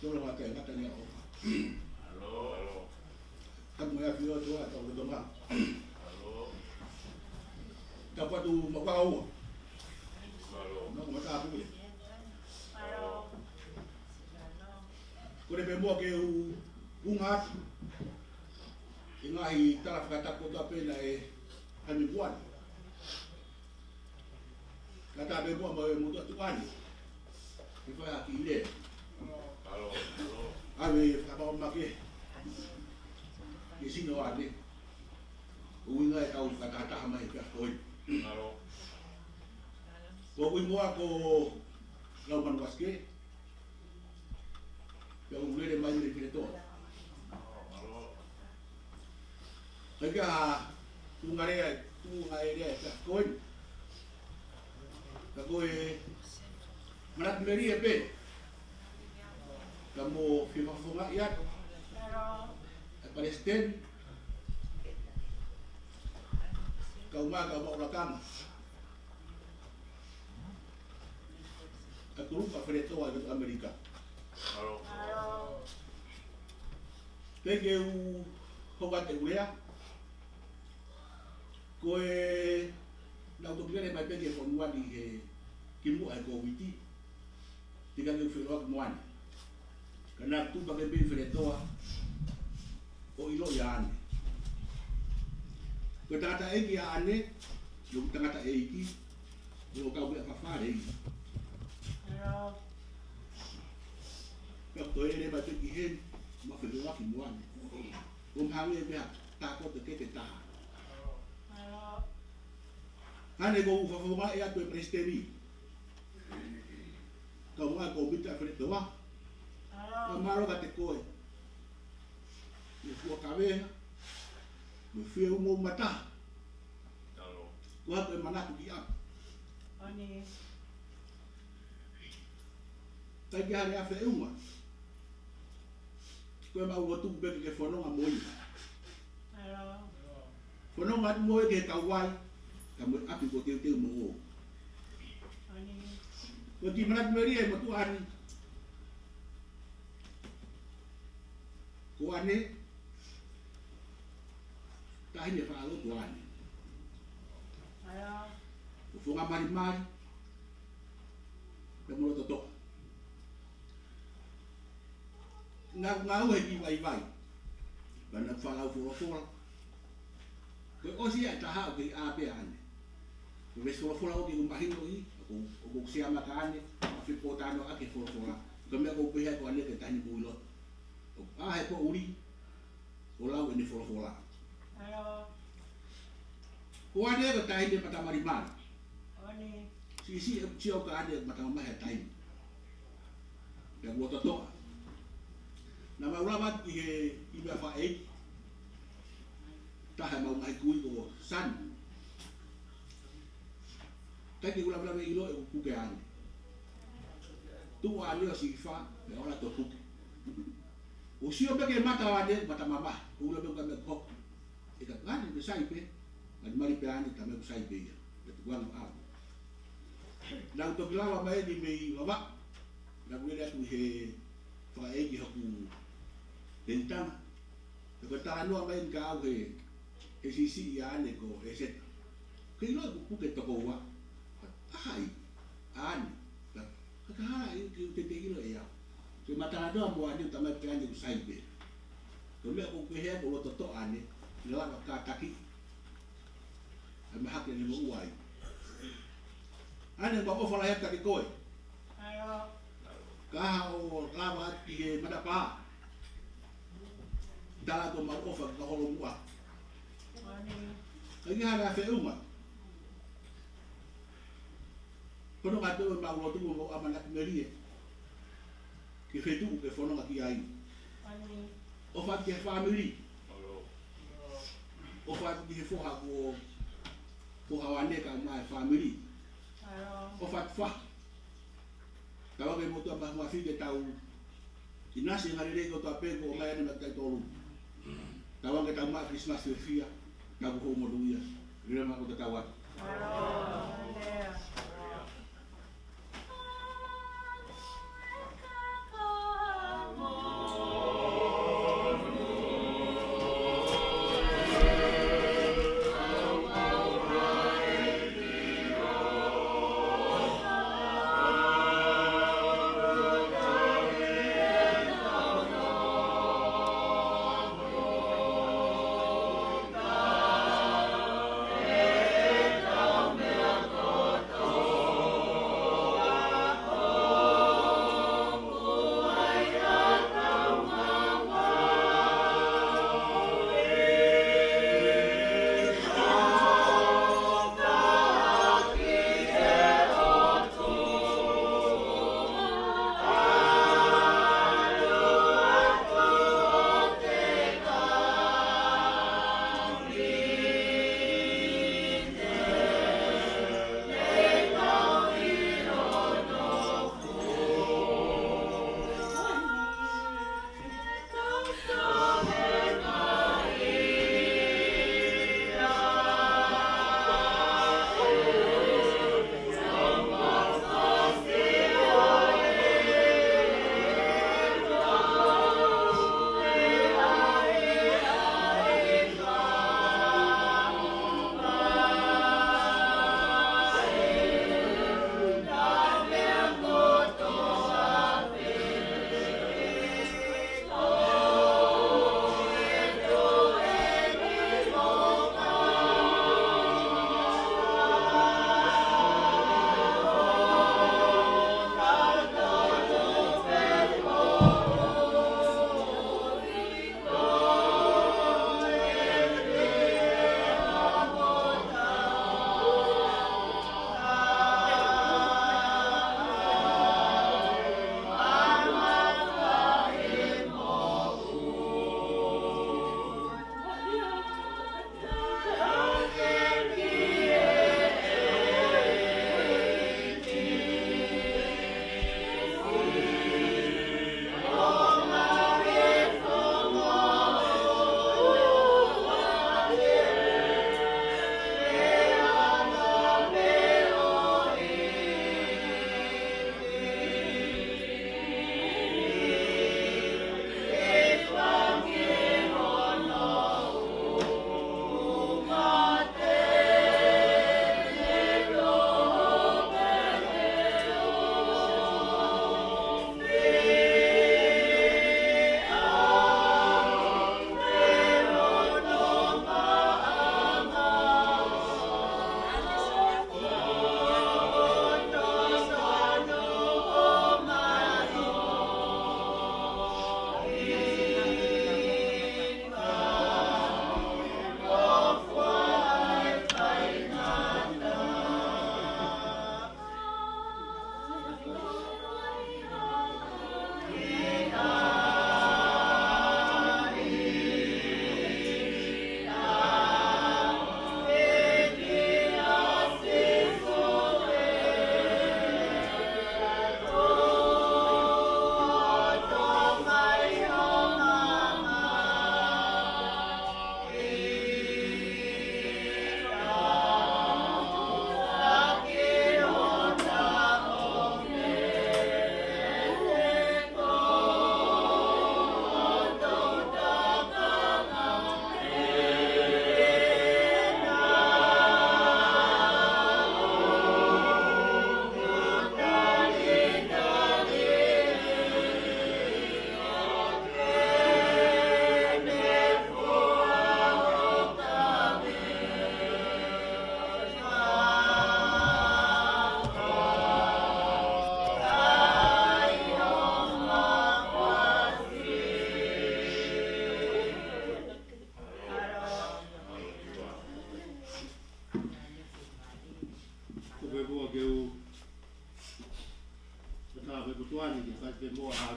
Tolo mata e ngata ni a oka. Tapu mo e ʻafio atu ʻa e tau Tonga. Tapu atu mo kau. Mo kau mata aku ia. Ko e pē muʻa ke u, u ngāti. ʻI he ngaahi tala fakatapu kotoa pē naʻe hami kuani. Ka tā pē muʻa mo e motu atu ani. Ke fai haki i le. ʻAve fakapapau make. Ke sino ane. ʻUhinga e kau fakataha mai kia koe. Ko ʻeku ʻi muʻa ko Laumanu Vasike. Pea u lele mai mei Feletoa. ʻIkai ke tuʻunga lea, tuʻunga e lea kia koe. Ka ko e manatu melie pē. Ka mo fie fakafofongaʻi atu. ʻA e palesiteni. Kau mai, kau mai ʻo lakanga. ʻA e kulupu ʻa Feletoa ʻi loto ʻAmelika. Thank you, Howard Eulea. Ko e, naʻa ku toki lele mai pē ki he fonua ni he kimuʻa e Kōviti. Tika ke u feʻiloaki mo ane. Ka naʻa ku tupa ke pē ʻi Feletoa ʻo ʻiloʻi ʻa ane. Ko e tangataʻeiki ʻa ane, ʻoku tangataʻeiki, ʻo kau pē ʻa fafale ia. Ka ko e lele mai pē ki heni, ma feʻiloaki mo ane. ʻO mahalo pē ha taha kotoa ke te taha. Hane ko u fakafofongaʻi atu e palesiteni. Kau mai ko Mita Feletoa. Ka mālō ka te koe. Mo e fua kavenga. Mo e fie umo mata. Ko haku e manatu ki ʻapi. ʻIkai ke hale a feʻunga. Ko e mau lotu pē ke fononga mo ia. Fononga atu mo e ke kau ai, ka mo e ʻapi ko teuteu mo o. Ko e kiʻi manatu melie e motuʻa ni. ʻAne, taʻahine faʻa lotu ʻAne. ʻAia. Ko Fongamalimali, pea mo Lototoʻa. Naʻa ku ngāue he kiʻi vaivai. Pea naʻa ku faʻa lau folofola. Ko e ʻosi ia ʻe taha ʻoku kei ʻā pē ʻAne. Ko e veesi folofola ʻoku ke mahinoʻi, ʻoku, ʻoku ke siamaka ʻAne, ʻa fepōtalanoaʻaki e folofola. Ko e meʻa ʻoku ou pehē ko ʻAne ke taʻahine mui lotu. ʻOku ʻā he poʻuli, ʻo lau ʻene folofola. ʻAlo. Ko ʻAne ko e taʻahine matamalimali. ʻAne. Siʻisiʻi ʻeku sio kia ʻAne matamamahi he taimi. Pea mo Lototoʻa. Naʻa mau lava atu ki he, ʻi he meʻa fakaʻeiki. Taha ʻemau ngaahi kui ko Sani. Taimi ʻoku ou lava ʻilo ʻeku puke ʻAne. Tuʻu ʻAne ʻo siʻi fā, pea ola atu ʻo puke. ʻOku sio pē ki he mata ʻo ʻAne, matamamahi, ʻoku ou ʻilo pē ʻoku ʻikai mei hoko. ʻE ka ʻAne, ʻoku sai pē, malimali pē ʻAne, taimi ʻoku sai pē ia. Pea tuku ange ʻo ʻalu. Naʻa ku toki lava mai eni mei Vavaʻu. Naʻa ku lele atu he fakaʻeiki hoku tenitanga. Pea ko e talanoa mai eni kia au he, he siʻisiʻi ʻa ʻAne ko ʻEseta. Ke ʻilo ʻeku puke toko ua. ʻA hai, ʻa ʻAne. Ka, ka hala ʻi, ʻikai te te ʻilo ʻe au. Ke ma talanoa mo ʻAne, taimi pē ʻAne ʻoku sai pē. Ko e meʻa ʻoku ou pehē ko Lototoʻa ʻAne, ne lava kātaki. ʻA e mahaki ʻene moʻua ai. ʻAne, mau ʻofa lahi atu kia koe. ʻAlo. Ka ʻoku lava atu ki he matapā. Tala atu mau ʻofa ki he kau Holomuʻa. ʻAne. ʻIkai ha ngaahi feʻunga. Kono ka tō mau lotu mo mau ʻamanaki melie. Ki he feituʻu ke fononga ki ai. ʻAne. ʻOfa ki he fāmili. ʻAlo. ʻOfa ki he foha ko, foha ʻo ʻAne kae ʻumaʻā e fāmili. ʻAlo. ʻOfa ki he faʻē. Tauange mo e ʻOtua mahuafi ke tau ʻinasi e ngaahi lelei kotoa pē kuo ʻomai ʻAne maʻatautolu. Tauange ke tau maʻu Kilisimasi fiefia, tau ko hou mo luia, lele ma ko tatau atu.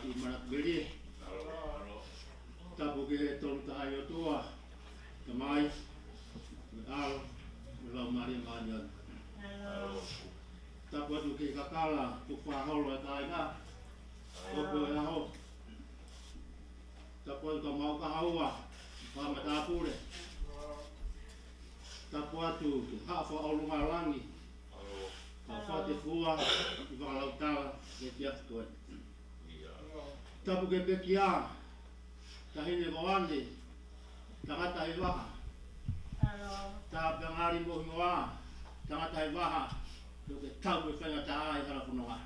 ʻi Manatu Melie. Tapu ki he Tolu Tahaʻi ʻOtua, Tamai, mo e ʻAlo, mo e Laumālie Māʻoniʻoni. Tapu atu ki he kakala, tuku fakaholo e kāinga, hopo e ʻaho. Tapu atu ki he maʻu kahaʻu, fakamatāpule. Tapu atu ki he Haʻa Fakaʻolunga ʻo Langi, ka fate fua ʻi Fakalautala he efiafi ko eni. Tapu ki he pekia, Taʻahine ko ʻAne, tangata ʻi Vaha. Tapu angali mo e hingoa, tangata ʻi Vaha, ʻoku ke tau mo e faingataʻa ʻi hala fononga.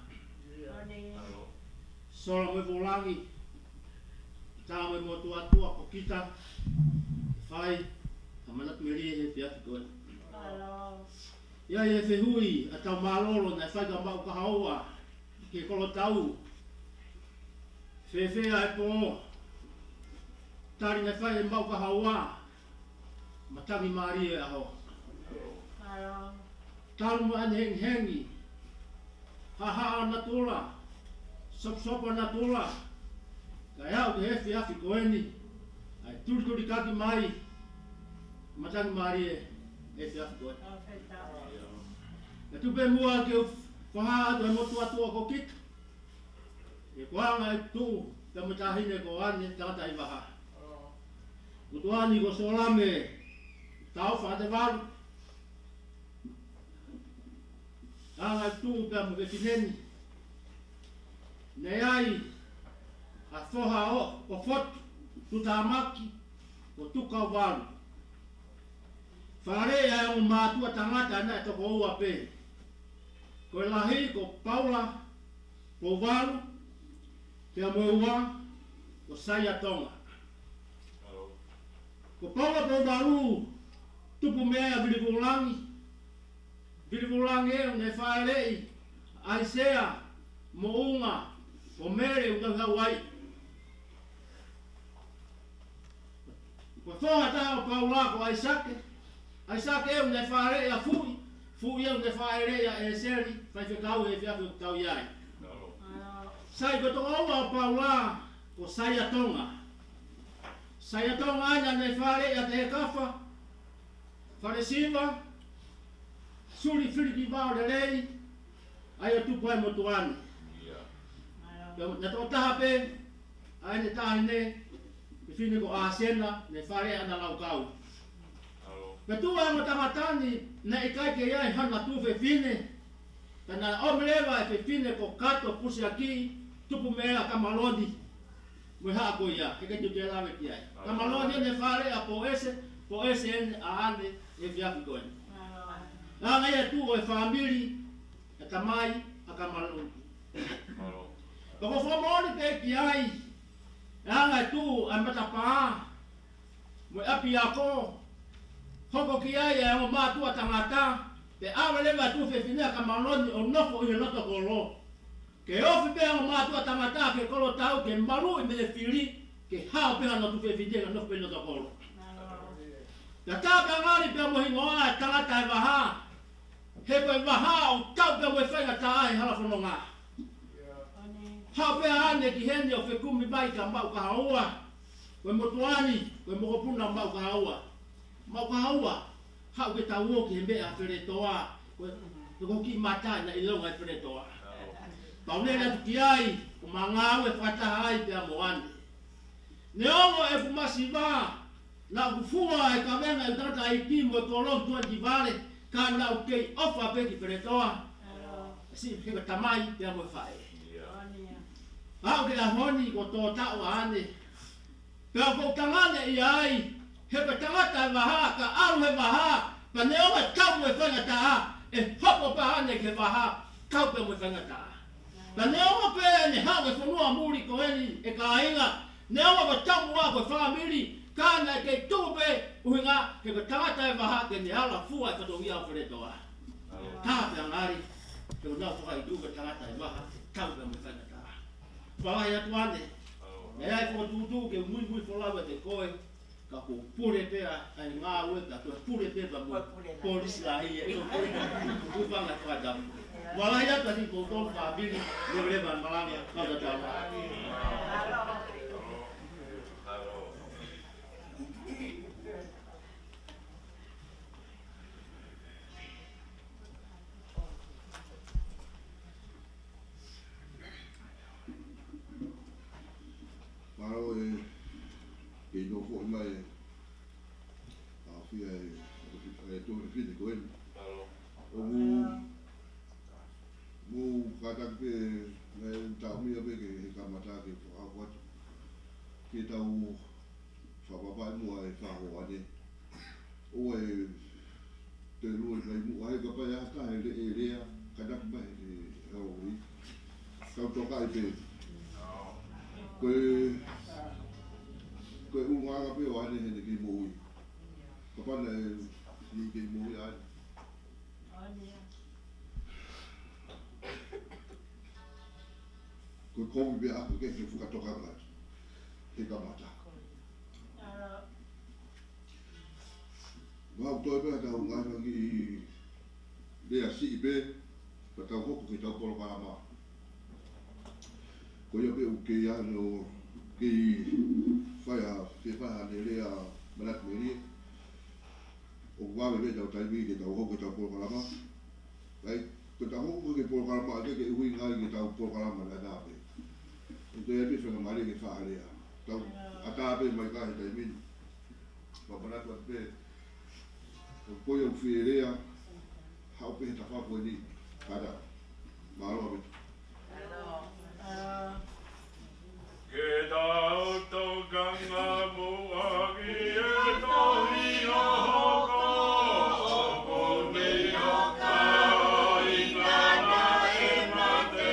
Sola mo e Vulangi, tā mo e motuʻa tuʻa ko kita, fai, ʻa Manatu Melie he efiafi ko eni. ʻI ai e fehuʻi ʻa e tau mālōlō naʻe fai ki he maʻu kahaʻu, ki he kolotau. Fēfē ʻa e pō? Tali naʻe fai ʻe he maʻu kahaʻu, matangi mālie e ʻaho. Talu mo ʻene hengihengi, haʻahaʻa natula, soposopo natula, kae aʻu ki he efiafi ko eni, ʻa e tulitulikaki mai, matangi mālie e efiafi ko eni. Naʻe tuku pē muʻa ke u fakahā atu e motuʻa tuʻa ko kita, ʻi he kuonga e tuʻu pea mo Taʻahine ko ʻAne, tangata ʻi Vaha. Motuʻa ni ko Solame Taufa Atevalu. Anga e tuʻu pea mo e fefine ni. Naʻe ʻi ai ʻa e foha ʻo, ʻo Fotu, Tutamaki, ko Tukauvalu. Fāʻeleʻi ʻa e ongo mātuʻa tangata naʻe toko ua pē. Ko e lahi ko Paula Pouvalu, pea mo e ua ko Saia Tonga. Ko Paula Pouvalu, tupu meʻa ia ʻa Vili Vulangi. Vili Vulangi ʻoku ne fāʻeleʻi ʻa ʻAisea Moʻunga, ko Mele ʻoku tau hau ai. Ko e foha taha ʻo Paula ko ʻAisake. ʻAisake ʻoku ne fāʻeleʻi ʻa Fuʻi. Fuʻi ʻoku ne fāʻeleʻi ʻa ʻEseli, faifekau he efiafi ʻoku tau ʻi ai. Sai, ko e toko ua ʻo Paula ko Saia Tonga. Saia Tonga ʻoku ne fāʻeleʻi ʻa Tēkafa Falesiva, suli filikivao lelei, ʻa ia ʻoku tupu ai e motuʻa ni. Pea naʻe toko taha pē ʻa ʻene taʻahine, fefine ko ʻAsena, ne fāʻeleʻi ʻa ʻAna Laukau. Pea tuʻu ʻa e ongo tangata ni, naʻe ʻikai ke ʻi ai hano tuofefine, pea naʻe ʻomi leva e fefine ko Kato Pusiaki, tupu meʻa ʻa Kamaloni. Mo e haʻa ko ia, he ʻikai te u toe lave ki ai. Kamaloni ʻoku ne fāʻeleʻi ʻa Poese, Poese ʻoku ne ʻi ai he efiafi ko eni. Anga ia e tuʻu ʻo e fāmili, e tamai ʻa Kamaloni. Pea ko e fakamoʻoni pē ki ai, anga e tuʻu ʻa e matapā mo e ʻapiako, hoko ki ai e ongo mātuʻa tangata, pea ʻave leva e tuofefine ʻa Kamaloni ʻo nofo ʻi he loto kolo. Ke ofi pē e ongo mātuʻa tangata ki he kolotau ke maluʻi mei he fili, ke hao pē hano tuofefine ke nofo pē ʻi loto kolo. Pea tā pē angali pea mo e hingoa e tangata ʻi Vaha. He ko e Vaha ʻoku tau pē mo e faingataʻa he hala fononga. Hao pē ʻa ʻAne ki heni ʻo fekumi mai ki he maʻu kahaʻu. Ko e motuʻa ni, ko e mokopuna maʻu kahaʻu. Maʻu kahaʻu, haʻu ke tau ō ki he meʻa feletoa. Ko e, ko e kiʻi mata naʻe ʻilonga e feletoa. Pea u lele atu ki ai, ʻo ma ngāue fakataha ai pea mo ʻAne. Neongo ʻeku masiva, naʻa ku fua e kavenga ʻeku tangataʻeiki mo e kolo ʻi tuʻa ki vale, ka naʻa ku kei ʻofa pē ki feletoa. Siʻi pē ko e tamai pea mo e faʻē. Aʻu ki he ʻaho ni kuo tō taʻu ʻa ʻAne. Pea ʻoku ou tangane ʻi ai, he ko e tangata ʻi Vaha, ka ʻalu he Vaha, pea neongo ʻe tau mo e faingataʻa, ʻe hopo pē ʻa ʻAne ki he Vaha, tau pē mo e faingataʻa. Pea neongo pē ʻene haʻu e fonua muli ko eni e kāinga, neongo ʻoku tau muʻa ko e fāmili, ka naʻe kei tuʻu pē ʻuhinga, he ko e tangata ʻi Vaha ke ne ala fua e fatongia ʻo feletoa. Tā pē angali, ke u nau fakaʻi tuʻu ko e tangata ʻi Vaha, tau pē mo e faingataʻa. Palahi atu ʻAne, naʻe ʻi ai e fokotuʻutuʻu ke u muimui folau ʻiate koe, Ka ko e pule pē ʻa e ngāue, ka ko e pule pē pea mo e polisi lahi ia ʻi loto ʻi he tufanga fakatapu. Mālō atu kiate kimoutolu fāmili, leveleva malanga, fakatapu. Mālō e kei nofoʻi mai ʻa e fia e, e tuʻa fefine ko eni. ʻOku mou kātaki pē, naʻe taʻomia pē ke he kamata ke fakahoko atu ke tau fakapapauʻi muʻa e faʻahinga ʻoku ʻi ai e telu e kai muʻa he kapau ʻe ʻi ai ha taha ʻe lea, kātaki mai he, he ʻaho ni. Tau tokaʻi pē. Ko e, ko e ʻulungaanga pē ʻo ʻene, ʻene kei moʻui. Kapau naʻe, ʻene kei moʻui ʻa ʻene. Ko e kovi pē ʻaku ke ke fakatokanga atu he kamata. Mau toe pē ha tau ngaahi lea siʻi pē, pea tau hoko ki heʻetau polokalama. Ko ia pē ʻoku kei ʻi ai ʻene kei fai ha, fai ha ʻene lea manatu melie. ʻOku vave pē ʻetau taimi ke tau hoko ki heʻetau polokalama. Kai, ko ʻetau hoko ki he polokalama, ʻikai ke ʻuhinga ia ki heʻetau polokalama naʻa pē. ʻOku ʻi ai pē faingamālie ke fai ha lea. Tau ʻatā pē mai ka he taimi ni. Pea manatu atu pē, ko ia ʻoku fie lea, haʻu pē he tafaʻaki ko eni. Kātaki. Mālō ʻaupito. Ke tau tokanga muʻa ki he tohi ʻo hoko, ʻoku ne ʻikai ngata ʻi he mate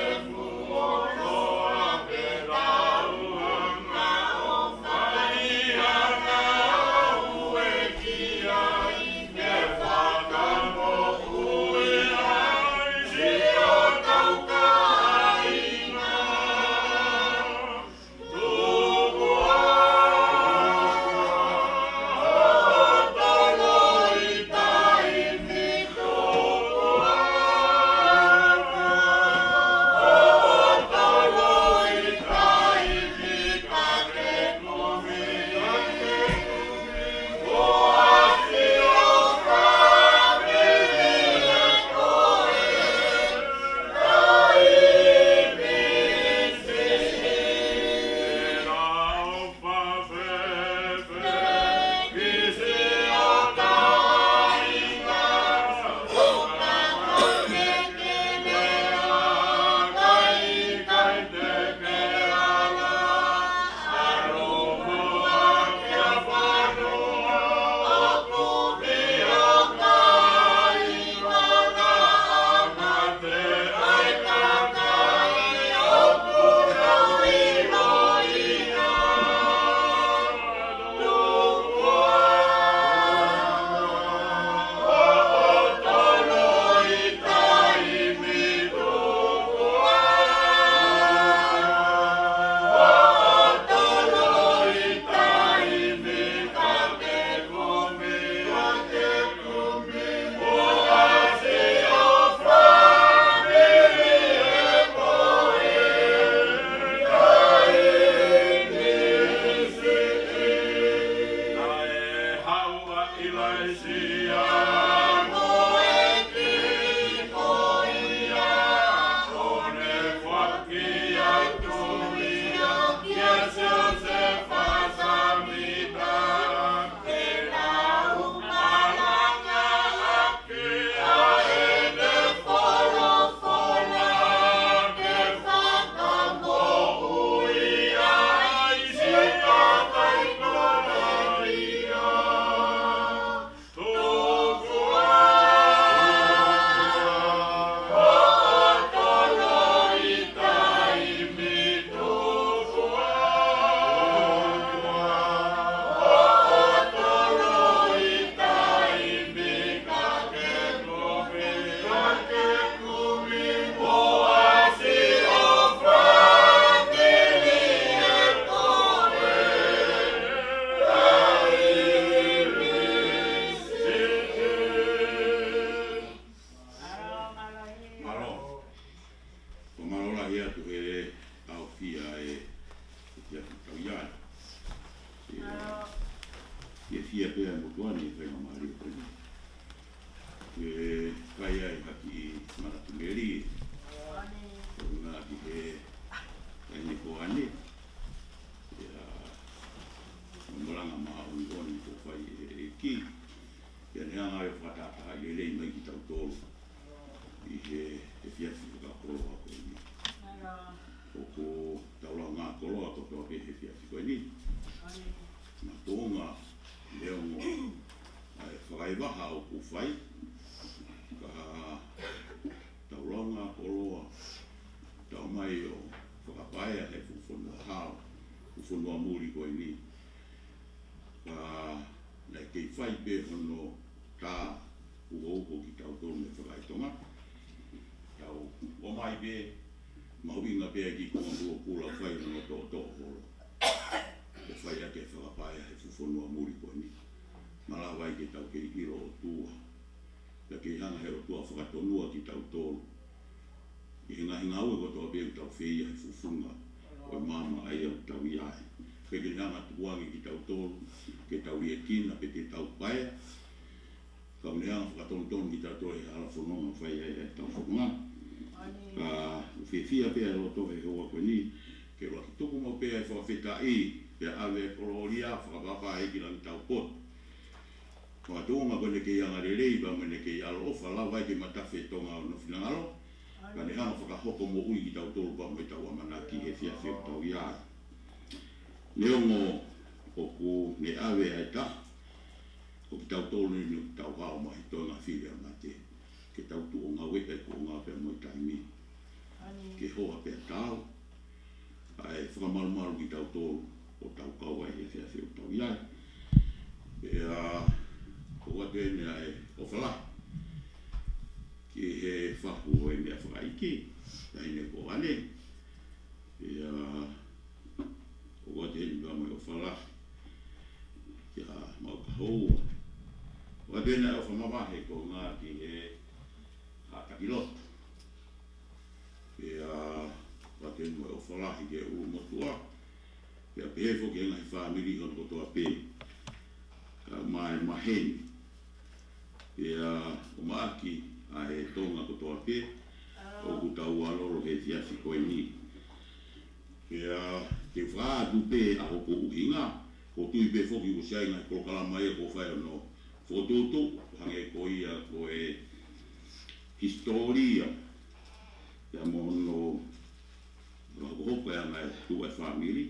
Fiefia pē ʻa e motuʻa ni he faingamālie ko eni ke fai ai ha kiʻi manatu melie. Ko e ʻuhinga ki he taimi ko eni, ʻa e malanga māʻoniʻoni kuo fai ʻe he ʻEiki, pea ne hanga ʻo fakatātaaʻi lelei mai kitautolu ʻi he, he efiafi fakakoloa ko eni. ʻOku tau lau ngā koloa kotoa pē he efiafi ko eni. Naʻe tuʻunga he ongo ʻa e fakaʻevaha ʻoku fai, ka tau lau ngā koloa, tau mai ʻo fakapaea he fuʻu fonua hao, fuʻu fonua muli ko eni. Ka naʻe kei fai pē hono tā uhouho kitautolu mei fakaetonga. Tau ʻomai pē mahuʻinga pē ki he konga pulopula fai hono toʻotoʻo holo. ʻO fai ʻaki e fakapaea he fuʻu fonua muli ko eni. Malava ai ke tau kei ʻilo ʻOtua. Pea kei hanga he ʻOtua fakatonua kitautolu ʻi he ngaahi ngāue kotoa pē ʻoku tau fai ʻi he fuʻu funga ʻo e maama ʻa ia ʻoku tau ʻi ai. Pea ke ne hanga tukuange kitautolu ke tau liʻekina pe te tau paea. Ka ʻoku ne hanga fakatonutonu kitautolu he hala fononga ʻoku fai ai ʻetau fononga. Ka ʻoku fiefia pē ʻa e loto he houa ko eni ke ʻuluaki tuku maʻu pē ʻa e fakafetaʻi, pea ʻave e kolōlia fakapapau ki langi taupotu. Ko e tuʻunga ko ʻene kei angalelei pea mo ʻene kei ʻaloʻofa, lava ai ke matafe e tonga ʻo hono finangalo, ka ne hanga fakahoko moʻui kitautolu pea mo ʻetau ʻamanaki he efiafi ʻoku tau ʻi ai. Neongo ʻoku ne ʻave ʻa e taha, ko kitautolu ni ʻoku tau hao mai he toenga fili ʻa mate, ke tau tuʻu ʻo ngāueʻi e kuonga pea mo e taimi ke hoa pea tau ʻa e fakamalumalu kitautolu ʻo tau kau ai he efiafi ʻoku tau ʻi ai. Pea ʻoatu eni ʻa e ʻofa lahi ki he fahu ʻo e meʻa fakaʻeiki, taʻahine ko ʻAne. Pea ʻoatu eni pea mo e ʻofa lahi kia Maʻukahoua. ʻOatu eni ʻa e ʻofa mavahe ko ʻena ki he haʻa taki lotu. Pea ʻoatu eni mo e ʻofa lahi ki he ʻulumotuʻa. Pea pehē foki ki he ngaahi fāmili hono kotoa pē, kae ʻumaʻā e maheni. Pea ʻomaʻaki ʻa e Tonga kotoa pē ʻoku tau ʻalolo he efiafi ko eni. Pea te u fakaʻatu pē ʻa hoku ʻuhinga, ʻoku ou tui pē foki ʻoku ʻi ai e ngaahi polokalama ia kuo fai hono fokotuʻutuʻu, hangē ko ia ko e hisitōlia ia mo hono fakahokohoko ʻa e ngaahi tuʻu ʻa e fāmili.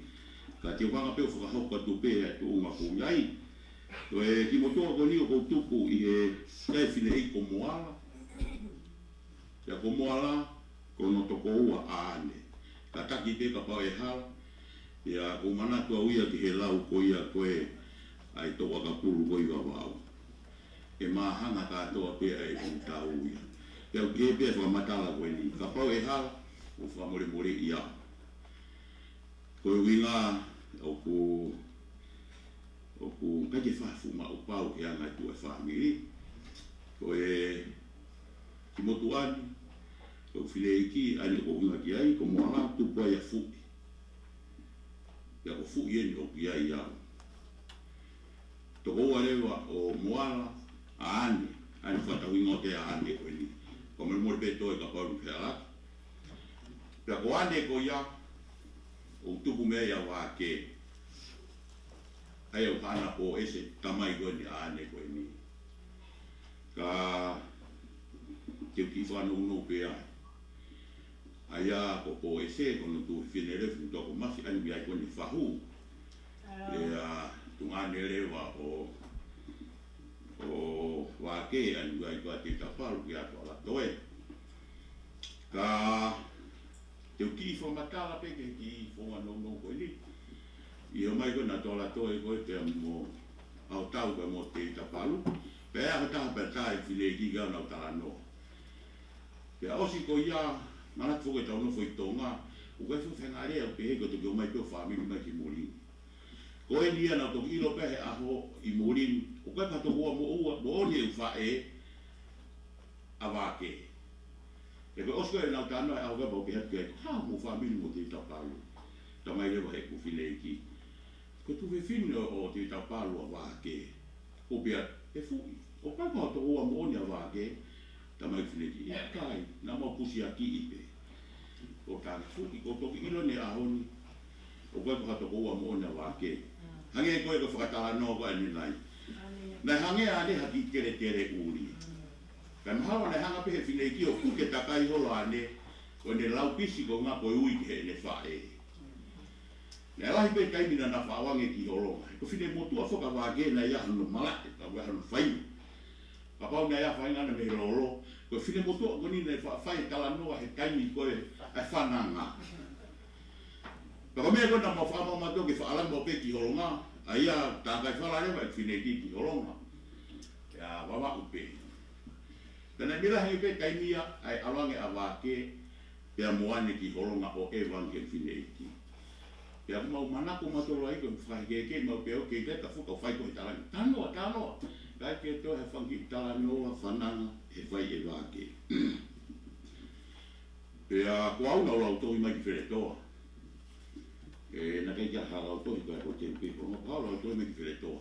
Ka te u hanga pē ʻo fakahoko atu pē ʻa e tuʻunga ʻoku ʻi ai. Ko e kiʻi motuʻa ko eni ʻoku ou tuku ʻi he, ʻi he fineʻeiki ko Moala. Pea ko Moala, ko hono tokoua ʻa ʻAne. Kātaki pē kapau ʻe hala, pea ʻoku ou manatu au ia ki he lau ko ia ko ē ʻa e Touʻakapulu ko ē ʻi Vavaʻu. ʻE māhanga kātoa pē ʻa e ʻū tau ia. Pea ʻoku pehē pē ʻa e fakamatala ko eni, kapau ʻe hala, ʻoku fakamolemoleʻi au. Ko e ʻuhinga ʻoku, ʻoku ʻikai ke fakafuʻu maʻu pau ki he anga e tuʻu ʻa e fāmili. Ko e kiʻi motuʻa ni, ko e fineʻeiki ʻa ʻAne ʻoku ou ʻuhinga ki ai, ko Moala tupu ai ʻa Fuʻi. Pea ko Fuʻi eni ʻoku ʻi ai au. Tokoua leva ʻo Moala, ʻa ʻAne, ʻa ʻAne fakatauhingoa ʻa ʻAne ko eni. Ko e molemole pē toe kapau ʻe hala. Pea ko ʻAne ko ia, ʻoku tupu mei ai ʻa Vake. ʻA ia ʻoku haʻana Pōese, tamai ko eni ʻa ʻAne ko eni. Ka te u kiʻi fakanounou pē ai. ʻA ia ko Pōese, ko hono tuofefine lelei, fuʻu tokoua ko Mafi, ʻa ʻAne ʻoku ʻi ai ko eni Fahu. Pea tuongaʻane leva ʻo, ʻo Vake, ʻa ʻAne ʻoku ʻi ai ko ē ʻa Teutapalu kia Toʻalatoe. Ka te u kiʻi fakamatala pē ki he kiʻi founga nounou ko eni. ʻI he ō mai ko ē ʻa Toʻalatoe ko ē pea mo ʻAhotau pea mo Teutapalu. Pea ʻi he ʻaho ʻe taha pea tā e fineʻeiki kia au ʻo talanoa. Pea ʻosi ko ia, manatu foki ʻetau nofo ʻi Tonga, ʻoku ʻikai fuʻu faʻahinga lea ʻoku pehē ko e toki ō mai pē ʻo fāmili mai ki muli ni. Ko eni ia naʻa ku toki ʻilo pē he ʻaho ʻi muli ni, ʻoku ʻikai ko ha tokoua moʻua, moʻoni ʻeku faʻē ʻa Vake. He ko e ʻosi ko ē ʻenau talanoa he ʻaho ko ē pea u pehē atu ki ai, ha, mo fāmili mo Teutapalu. Tamai leva heʻeku fineʻeiki. Ko e tuofefine ʻo, ʻo Tevita Palu ʻa Vake. ʻO pehē, ʻe Fuʻi, ʻoku ʻikai ko ha tokoua moʻoni ʻa Vake, tamai Fineʻeiki? ʻIkai, naʻa mau pusiakiʻi pē. ʻO talaange, Fuʻi, ʻoku ou toki ʻilo ʻi he ʻaho ni, ʻoku ʻikai ko ha tokoua moʻoni ʻa Vake. Hangē ko e fakatalanoa ko eni nai. Naʻe hangē ʻa ʻene haki kerekere ʻuli. Kae mahalo naʻe hanga pē he fineʻeiki ʻo puke takai holo ʻa ʻene, ko ʻene laupisi ko ʻene ui ki heʻene faʻē. Naʻe lahi pē taimi naʻa na faʻa ʻoange ki Holonga. Ko e finemotuʻa foki ʻa Vake naʻe ʻi ai hono malaʻe, ka ʻoku ʻi ai hono faiva. Kapau naʻe ʻi ai ha faʻahinga ʻana mei he lolo, ko e finemotuʻa ko eni naʻe faʻa fai e talanoa he taimi ko ē ʻa e fananga. Ka ko e meʻa ko ē naʻa mau faʻa maʻu mautolu ke faʻa langa maʻu pē ki Holonga, ʻa ia tākai fala leva e fineʻeiki ki Holonga. ʻIo, Vavaʻu pē. Pea naʻe mei lahi pē taimi ia ʻa e ʻalu ange ʻa Vake, pea mo ʻene ki Holonga ʻo ʻevangelise fineʻeiki. Pea ʻoku mau manako mautolu ai ko e fakahekeheke mau pē ʻo kei te ka fuka fai ko e talanoa. Talanoa, talanoa. Kae ʻikai ke toe ha fanga kiʻi talanoa fananga ʻe fai ʻe Vake. Pea ko au naʻa ku lautohi mai ki Feletoa. ʻE, naʻe ʻikai ke ha lautohi ko e ko te pe ko, naʻa ku lautohi mai ki Feletoa.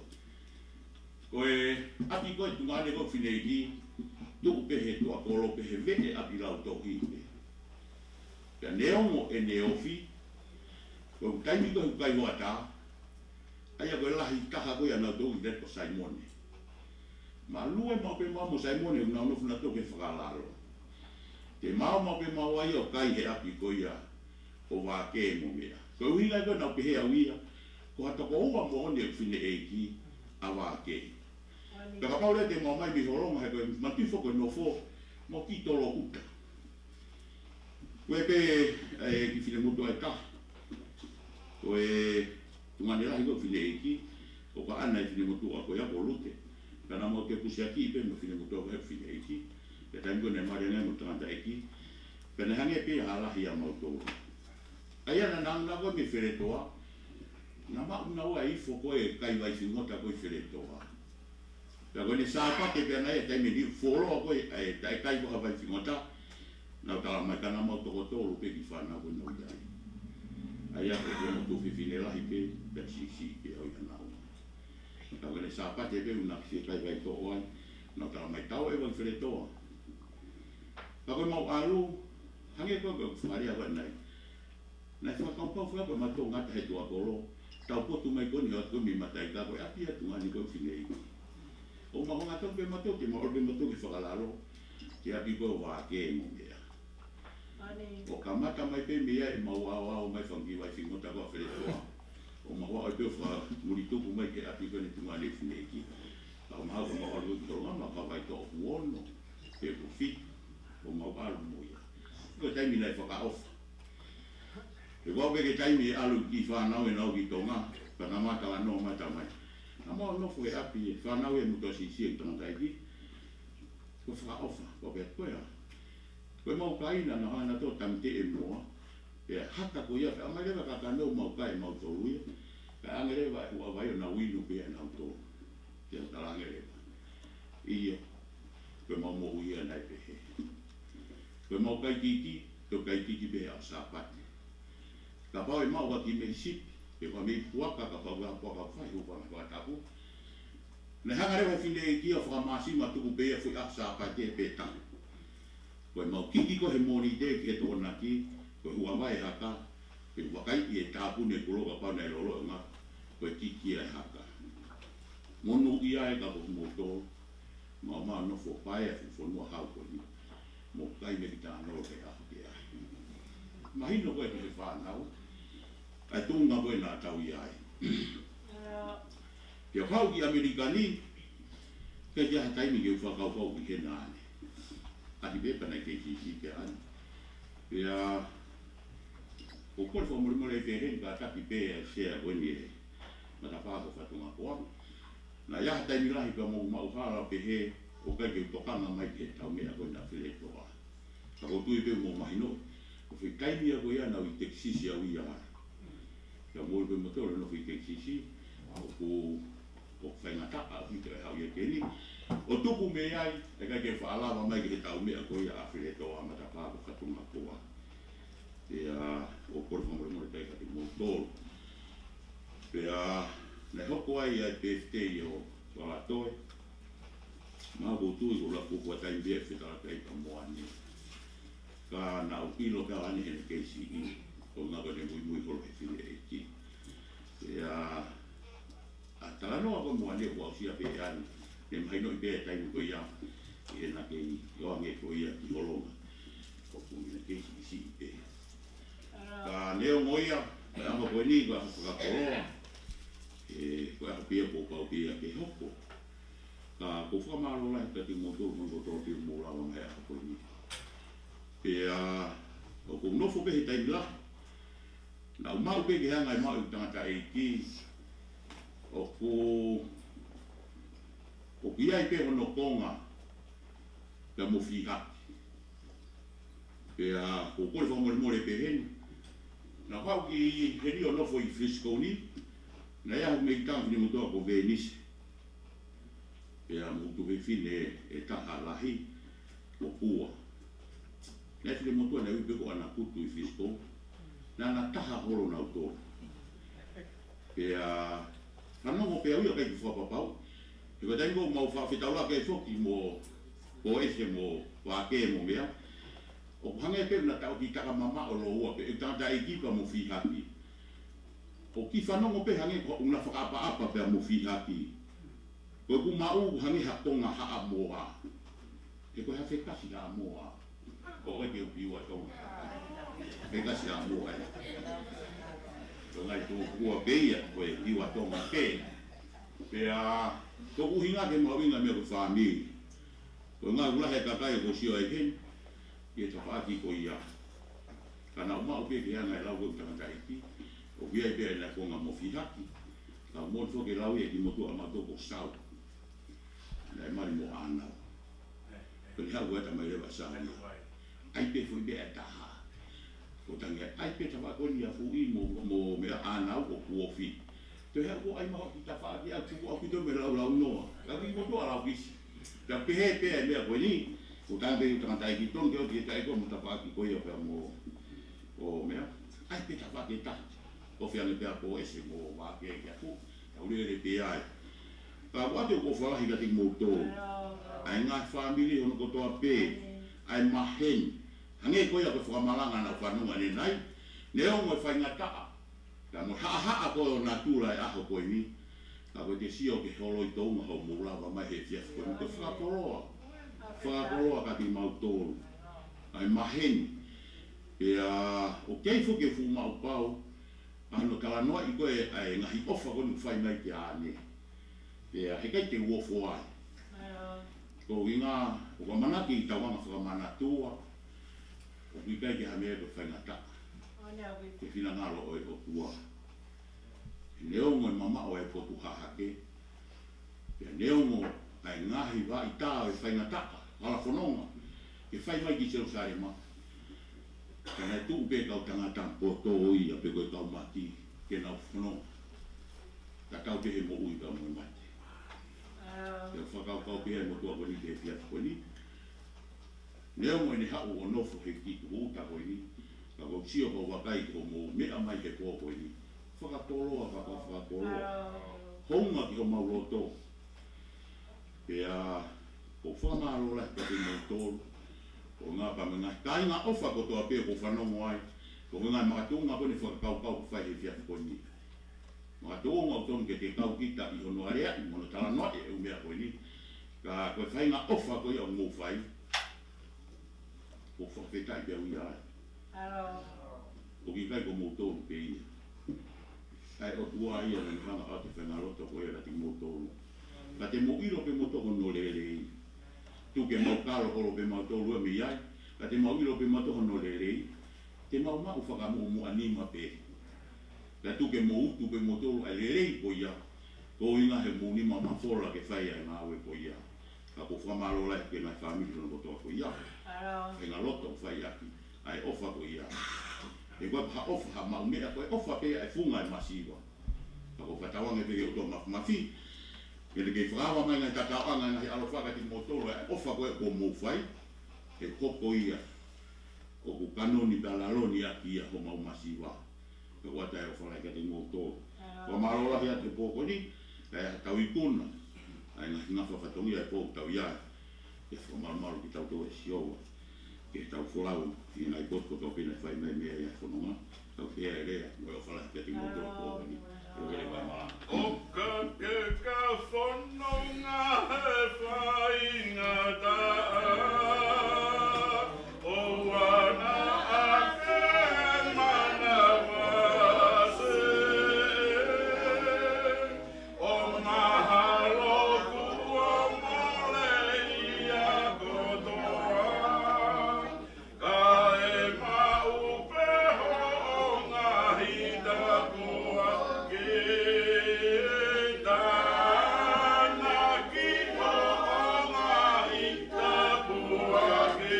Ko e ʻapi ko e tuongaʻane ko e fineʻeiki, tuʻu pē he tuʻa kolo pē he veʻe ʻapi lautohi pē. Pea neongo ʻene ofi, ko e taimi ko ē ʻoku kai hoʻatā, ʻa ia ko e lahi taha ko ia naʻa nau tō ʻi he ko Saimone. Malue maʻu pē mau mo Saimone, ʻoku nau nofo nautolu ki he fakalalo. Te mau maʻu pē mau ʻa ia ʻo kai he ʻapi ko ia ʻo Vake mo meʻa. Ko e ʻuhinga ko ē naʻa ku pehē au ia, ko ha tokoua moʻoni e fineʻeiki ʻa Vake. Pea kapau leva te mau ō mai mei Holonga he ko e matuʻi foki ko e nofo, mau kiʻi tolo ʻuta. Ko e pē, ʻe, kiʻi finemotuʻa ʻe taha. Ko e tuongaʻane lahi ko e fineʻeiki, ʻoku ʻaʻana e finemotuʻa ko ia ko Lute. Pea naʻa mau toe pusiakiʻi pē mo e finemotuʻa ko e fineʻeiki. Pea taimi ko ē naʻe mali ange mo e tangataʻeiki. Pea naʻe hangē pē ha lahi ʻa mautolu. ʻA ia naʻa nau ō ko ē mei Feletoa. Naʻa mau ō ʻa e ifo ko e kai vaifingota ko ē Feletoa. Pea ko ʻene Sāpate pē naʻe taimi ni fuoloa ko ē, ʻa e taʻekai ko ha vaifingota. Naʻa nau tala mai ka naʻa mau toko tolu pē kiʻi fānau ko ē naʻa nau ʻi ai. ʻA ia ko e tuofefine lahi pē, pea siʻisiʻi pē au ia naʻa nau. Ka ko ʻene Sāpate pē ʻoku nau kiʻi kai vaitoʻo ai, naʻa nau tala mai tau ʻevangelise Feletoa. Ka ko e mau ʻalu, hangē ko e ko e fale ʻa ko ē nai. Naʻe fakakaukau faka ko e mautolu ngata he tuʻa kolo, tau potu mai ko eni ʻo atu ko ē mei mataika ko e ʻapi ʻa e tuongaʻane ko e fineʻeiki. ʻO mau ngata pē mautolu, te mau ʻalu pē mautolu ki he fakalalo, ki he ʻapi ko ē ʻo Vake mo meʻa. ʻO kamata mai pē mei ai ʻemau aoao mai fanga kiʻi vaifingota ko ē ʻa Feletoa. ʻO mau aʻu pē ʻo fakamulituku mai ki he ʻapi ko ē ʻene tuongaʻane fineʻeiki. Ka ʻo mau ka mau ʻalu ki Holonga, mau ka vaitoʻo ʻoku ono, pe ʻoku fitu, ʻo mau ʻalu mo ia. Ko e taimi naʻe fakaʻofa. He ko au pē ki he taimi ʻe ʻalu kiʻi fānau ʻenau ki Tonga, pea naʻa mau talanoa mai tamai. Naʻa mau nofo he ʻapi e fānau ʻe mutu siʻisiʻi e tangataʻeiki. Ko e fakaʻofa, ko e pē ko ia. Ko e mau kaina naʻa nau hanga ʻo tō tamite e moa, pea haka ko ia, pea ʻomai leva e kakano ʻo mau kai mautolu ia, pea ʻange leva e huʻavai ʻo nau inu pē ia ʻe nautolu. Pea u talaange leva. ʻIo, ko e mau moʻui ia naʻe pehē. Ko e mau kai kiki, ko e kai kiki pē he ʻaho Sāpate. Kapau ʻe maʻu ha kiʻi meʻi sipi, pe ko ha meʻi puaka, kapau ko ha puaka fai, ʻoku fai, fai tapu. Naʻe hanga leva he fineʻeiki ʻo fakamāsima tuku pē ia foʻi ʻaho Sāpate pē tapu. Ko e mau kiki ko ē he Mōnite ki he Tokonaki, ko e huʻavai e haka, pe vakai ʻi he tāpuni e kulo kapau naʻe lolo e ngaahi, ko e kiki ia e haka. Monūʻia e kau moutolu, mau ō mai ʻo nofo paea he fonua hau ko eni. Mo kai meʻi ki tano ke aho ke ai. Mahino ko ē ki he fānau, ʻa e tuʻunga ko ē naʻa tau ʻi ai. Pea u haʻu ki ʻAmelika ni, ʻikai ke ʻi ai ha taimi ke u fakakaukau ki he nane. ʻAki pē pea naʻe kei siʻisiʻi pē ʻaʻana. Pea, ʻoku ou kole fakamolemole pē heni kātaki pē ʻa e sea ko eni e matapā ko Fatongakoa. Naʻe ʻi ai ha taimi lahi pea mou maʻu hala pehē, ʻoku ʻikai ke u tokanga mai ki he tau meʻa ko ena Feletoa. Ka ʻoku ou tui pē ʻoku mou mahino, ko e foʻi taimi ia ko ia naʻa ku ʻi Texas au ia ai. Pea mou pē moutolu ʻoku nofo ʻi Texas, ʻoku, ʻoku faingataʻa ʻaupito e haʻu ia ki heni. ʻO tuku mei ai, ʻe ʻikai ke faʻa lava mai ki he tau meʻa ko ia ʻa Feletoa matapā ko Fatongakoa. Pea, ʻoku ou kole fakamolemole pē kiate kimoutolu. Pea, Naʻe hoko ai ʻa e pēfitei ʻo Palatoe. Mahalo ʻoku ou tui ko e laku ko e taimi pē ʻe fetalakai ka moa ni. Ka naʻa ku ʻilo ka ʻane heʻene kei siʻi. Ko e ngaahi ko ʻene muimui holo he fine ʻeiki. Pea ʻa e talanoa ko e moa ni ʻoku aʻusia pē ʻe au. Ne mahinoʻi pē ʻa e taimi ko ia. ʻI heʻena kei ʻoange ko ia ki Holonga. ʻOku ne kei siʻisiʻi pē. Ka neongo ia, ko e ʻaho ko eni, ko e ʻaho fakakoloa. ʻE, ko e ʻaho pē ia ʻoku ou kau pē ia ke hoko. Ka ʻoku ou fakamālō lahi kiate kimoutolu kotoa pē ʻoku mou lava mai he ʻaho ko eni. Pea ʻoku ou nofo pē he taimi lahi. Naʻa ku maʻu pē ki he anga ʻeku maʻu ʻeku tangataʻeiki. ʻOku, ʻoku ʻi ai pē hono konga. Pea mo Fihaki. Pea ʻoku ou kole fakamolemole pē heni. Naʻa ku aʻu ki heni ʻo nofo ʻi Frisco ni. Naʻe ʻi ai haʻaku meʻi tama finemotuʻa ko Venise. Pea mo e tuofefine ʻe taha lahi ko Pua. Naʻe finemotuʻa naʻe ui pē ko ʻAnakutu ʻi Frisco. Naʻa na taha holo nautolu. Pea fanongo pē au ia ʻikai ke fakapapau. He ko e taimi ko ē ʻoku mau faʻa fetaulaki ai foki mo Poese mo Vake mo meʻa. ʻOku hangē pē naʻa tau kiʻi taka mamaʻo lōua pē, ʻeku tangataʻeiki pea mo Fihaki. ʻOku kiʻi fanongo pē hangē ko ʻena fakaʻapaʻapa pea mo Fihaki. Ko ʻeku maʻu hangē ha konga Haʻamoa. He ko e hā fekasi Haʻamoa. ʻOku ʻikai ke u piua Tonga. Fekasi Haʻamoa ē. Ko e ngaahi tōkua pē ia, ko e piua Tonga pē. Pea, ko e ʻuhinga ke mahuʻinga meʻa ko e fāmili. Ko e ngaahi ʻū lahi ʻa e kakai ʻoku ou sio ai heni, ʻi he tafaʻaki ko ia. Ka naʻa ku maʻu pē ki he anga e lau ko ē ʻeku tangataʻeiki, ʻoku ʻi ai pē ʻena konga mo Fihaki. Ka ʻoku moʻoni foki e lau ia ʻe kimoutolu ʻa mautolu ko Sau. Naʻe mali mo ʻAnau. Ko ʻene haʻu ko ē ʻa e tamai leva ʻa Sau ia. ʻAi pē foʻi meʻa ʻe taha. Ko e tangi ai, ʻai pē tafaʻaki ko eni ʻa Fuʻi mo, mo meʻa ʻAnau ʻoku ofi. Toe haʻu ko ʻai maho ki tafaʻaki ʻa tuku ʻa ki toe meʻa laulau noa. Ka ki moto a lau kisi. Ka pehē pē ʻa e meʻa ko eni. Ko e tangi pē ʻeku tangataʻeiki tonu ke ʻosi e taʻe ko mo tafaʻaki ko ia pea mo. ʻO meʻa. ʻAi pē tafaʻaki ʻe taha. Ofi ange pē ʻa Poese mo Vake ki aku. Tau lele pē ai. Ka ʻoku ou ʻoatu ʻeku ʻofa lahi kiate kimoutolu. ʻA e ngaahi fāmili hono kotoa pē. ʻA e maheni. Hangē ko ia ko e fakamalanga naʻa ku fanongo ʻanenai. Neongo e faingataʻa. Ka mo e haʻahaʻa ko ē ʻo natula e ʻaho ko eni. Ka ko e te sio ke holoi Tonga hoʻomou lava mai he efiafi ko eni. Ko e fakakoloa. Fakakoloa kiate kimautolu. ʻA e maheni. Pea ʻoku kei fuʻu ke fuʻu maʻu pau. ʻA hono talanoaʻi ko ē ʻa e ngaahi ʻofa ko eni ʻoku fai mai kia ʻAne. Pea heʻikai te u ofo ai. Ko e ʻuhinga, ʻoku ou ʻamanaki ʻi he tauʻanga fakamanatua, ʻoku ʻikai ke ʻi ai ha meʻa ko e faingataʻa. Ke finangalo ʻo e ʻOtua. Neongo e mamaʻo e potu hahake. Pea neongo ʻa e ngaahi vaʻi tā ʻo e faingataʻa, hala fononga, ke fai mai ki Selusalema. Ka naʻe tuʻu pē kau tangata poto ia pe ko e kau mati, ke nau fononga. Tatau pē he moʻui ka mo e mate. Pea fakakaukau pē ʻa e motuʻa ko eni ki he efiafi ko eni. Neongo ʻene haʻu ʻo nofo he kiʻi tuʻuta ko eni. Ka ʻoku ou sio kau vakai ko mo meʻa mai he pō ko eni. Fakakoloa, faka-, fakakoloa. Hounga ki homau loto. Pea, ʻoku ou fakamālō lahi kiate kimoutolu. Ko e ngaahi pā mo e ngaahi kāinga ʻofa kotoa pē ʻoku ou fanongo ai. Ko e ngaahi makatuʻunga ko eni fakakaukau ʻoku fai he efiafi ko eni. Makatuʻunga ʻoku tonu ke te kau kita ʻi hono aleaʻi, mo hono talanoaʻi e ʻū meʻa ko eni. Ka ko e faʻahinga ʻofa ko ia ʻoku mou fai. ʻOku ou fakafetaʻi pē au ia ai. ʻOku ʻikai ko moutolu pē ia. ʻA e ʻOtua ia naʻa ne hanga ʻo ʻoatu e faʻahinga loto ko ia kiate kimoutolu. Ka te mou ʻilo pē moutolu hono lelei. Tuku ke mau kalo holo pē mautolu ia mei ai. Ka te mau ʻilo pē moutolu hono lelei. Te mau maʻu fakamuʻomuʻa nima pē. Ka tuku ke mou utu pē moutolu ʻa e lelei ko ia. Ko e ʻuhinga he mou nima mafola ke fai ʻa e ngāue ko ia. Ka ʻoku ou fakamālō lahi ki he ngaahi fāmili hono kotoa ko ia. Faʻahinga loto ʻoku fai ʻaki ʻa e ʻofa ko ia. He ko e hā ʻofa, hā maʻu meʻa, ko e ʻofa pē ʻa e funga e masiva. Ka ʻoku ou fakatauange pē ki he ʻOtua Māfimafi. Ke ne kei fakaava mai ngaahi tataʻoʻanga, ngaahi ʻaloʻofa kiate kimoutolu ʻa e ʻofa ko ē ʻoku mou fai. He ko ia ʻoku kanoni pea laloni ʻaki ia homau masiva. Ka ʻoku ou ʻoatu e ʻofa lahi kiate kimoutolu. Fakamālō lahi atu he pō ko eni, ʻa e tau ikuna ʻa e ngaahi ngafa fatongia ʻo e pō ʻoku tau ʻi ai. Ke fakamalumalu kitautolu ʻe Sihova, ke tau folau ʻi he ngaahi potu kotoa pē naʻe fai mai mei ai ʻa e fononga. Tau pehē ʻa e lea, mo e ʻofa lahi kiate kimoutolu he pō ko eni. ʻOfa lahi mo e malanga. ʻOka ke ka fononga he faingataʻa, ʻoua naʻa ke manavase. ʻO mahalo kuo mole ia kotoa, kae maʻu pē hoʻo ngaahi tāpuaki. Tānaki hoʻo ngaahi tāpuaki.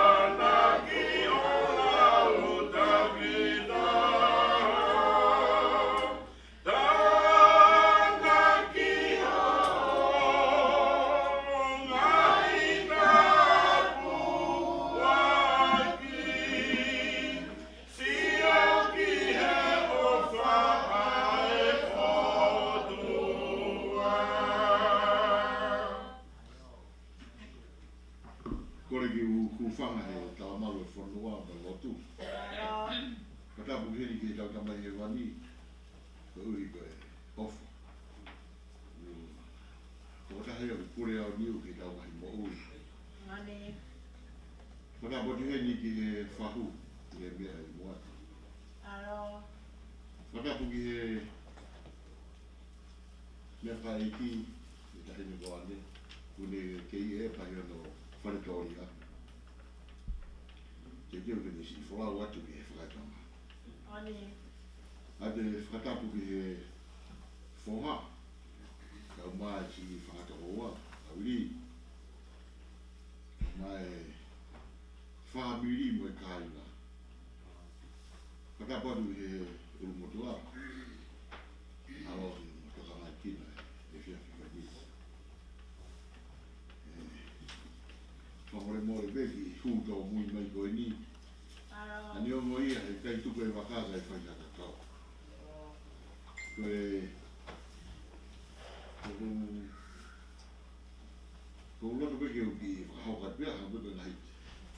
Tānaki hoʻo lau takitaha. Tānaki hoʻo ngaahi tāpuaki, sio ki he ʻofa ʻa e ʻOtua. Kole ke u hūfanga he talamalu ʻo e fonua mo e lotu. Fakatapu heni ki heʻetau Tamai Hēvani, koeʻuhi ko e ʻofa. Ko e taha ia ʻoku pule aoniu ki heʻetau ngaahi moʻui. Fakatapu atu heni ki he fahu, ki he meʻa ʻi muʻa. Fakatapu ki he meʻa fakaʻeiki, ʻi he taʻahine ko ʻAne, ʻoku ne kei ʻi he pahi hono fale tōlia. Teuteu ke ne siʻi folau atu ki he fakatonga. ʻA ia te u fakatapu ki he foha, kae ʻumaʻā e siʻi fanga tokoua, ʻa Vili, kae ʻumaʻā e fāmili mo e kāinga. Fakatapu atu ki he ʻulumotuʻa. ʻAlohi mo tokangaekina e efiafi ko eni. ʻE, fakamolemole pē ki he hū tōmui mai ko eni. ʻA ia ʻoku ʻikai tuku e vaka kae fai ha kakau. Ko e, ko e Ko u loto pē ke u kiʻi fakahoko atu pē, hangē pē ko e ngaahi.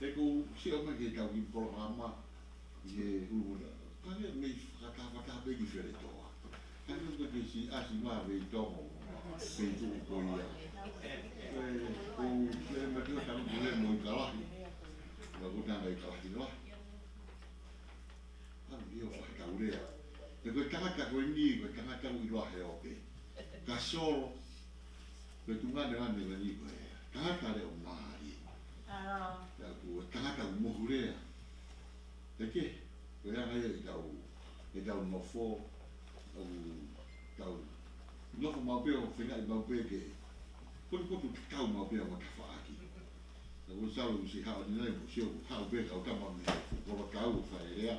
He ko u sio mai ki heʻetau kiʻi polokalama, ʻi he ʻulumotuʻa. Ka ke mei fakatahataha pē ki Feletoa. Ka ke pē ke siʻi ʻasi mai mei Tonga. Mei tuʻu ko ia. Ē, ko u, ē, mei tuʻu tanu ki he mo i kalahi. Ka ko tanga i kalahi lahi. ʻAlu ʻio fakataulea. He ko e tangata ko eni, ko e tangata ʻoku ʻiloa he ope. Ka solo, ko e tuʻunga ʻene ʻene ko eni ko e tangata leʻo mālie. Pea ko e tangata ʻoku mohu lea. He ko e, ko e anga ia ʻetau, ʻetau nofo, ʻoku tau nofo maʻu pē ʻo fengaʻi maʻu pē ke potupotu tatau maʻu pē ʻa e tafaʻaki. Ka ko Salu ʻosi haʻu ni nai mo sio, haʻu pē kau tama mei he kolo tau ʻo fai lea.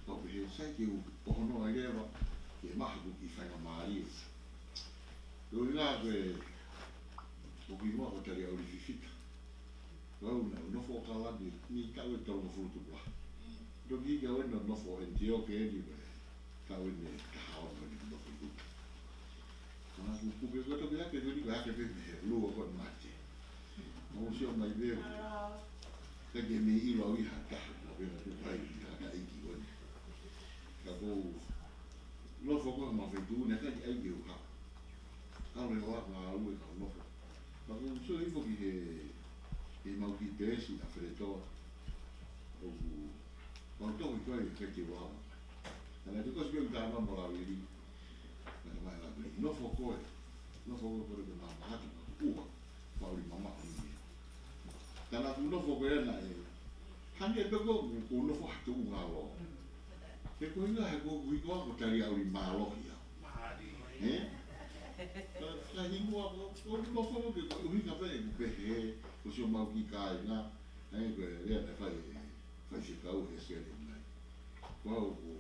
Kau pehē sai ke u pohono ai leva, ke maha ku ki faingamālie. Ko e ʻuhinga ko e, ʻoku ʻi muʻa ko Taliaʻuli Fifita. Ko au naʻe nofo ʻAokalani, ni taʻu ʻe tolungofulu tupu lahi. Toki ke au ʻene nofo Antioch eni ko e, taʻu ʻe taha ono eni nofo ʻi Kuta. Ka naʻa ku puke ko e toki ake ko eni ko e ake pē mei he lua ko e mate. Mo sio mai pē. Ka ke mei ʻilo au ʻi ha taha, mo pē na tuku ai ʻi ha taha ʻi ki ʻoni. Ka ko u nofo ko e ma fai tu ne kai ai ke u ha. Ka le hoa ngā ue ka nofo. Ka ko u sio ʻi ko ki he, he mau kiʻi peesi ʻa Feletoa. ʻOku mau toki ko e fai te ua. Ka naʻe tuku ʻosi pē u tāma mo Lavili. Naʻe mai Lavili. Nofo ko e. Nofo ko e ko e ke mama atu ka ua. Faʻuli mama ʻo ni. Ka naʻa ku nofo ko e naʻe. Hangē pē ko u, ko u nofo ha tuʻu ngalo. He ko e ʻuhinga he ko u ʻi ko a ko Taliaʻuli mālohi au. Ē? Ka, ka hingoa ko, ko u nofo ko ke ko e ʻuhinga pē ʻeku pehē, ko sio mau kiʻi kāinga. Ē, ko e lea naʻe fai, fai fekau he sele mai. Ko au ko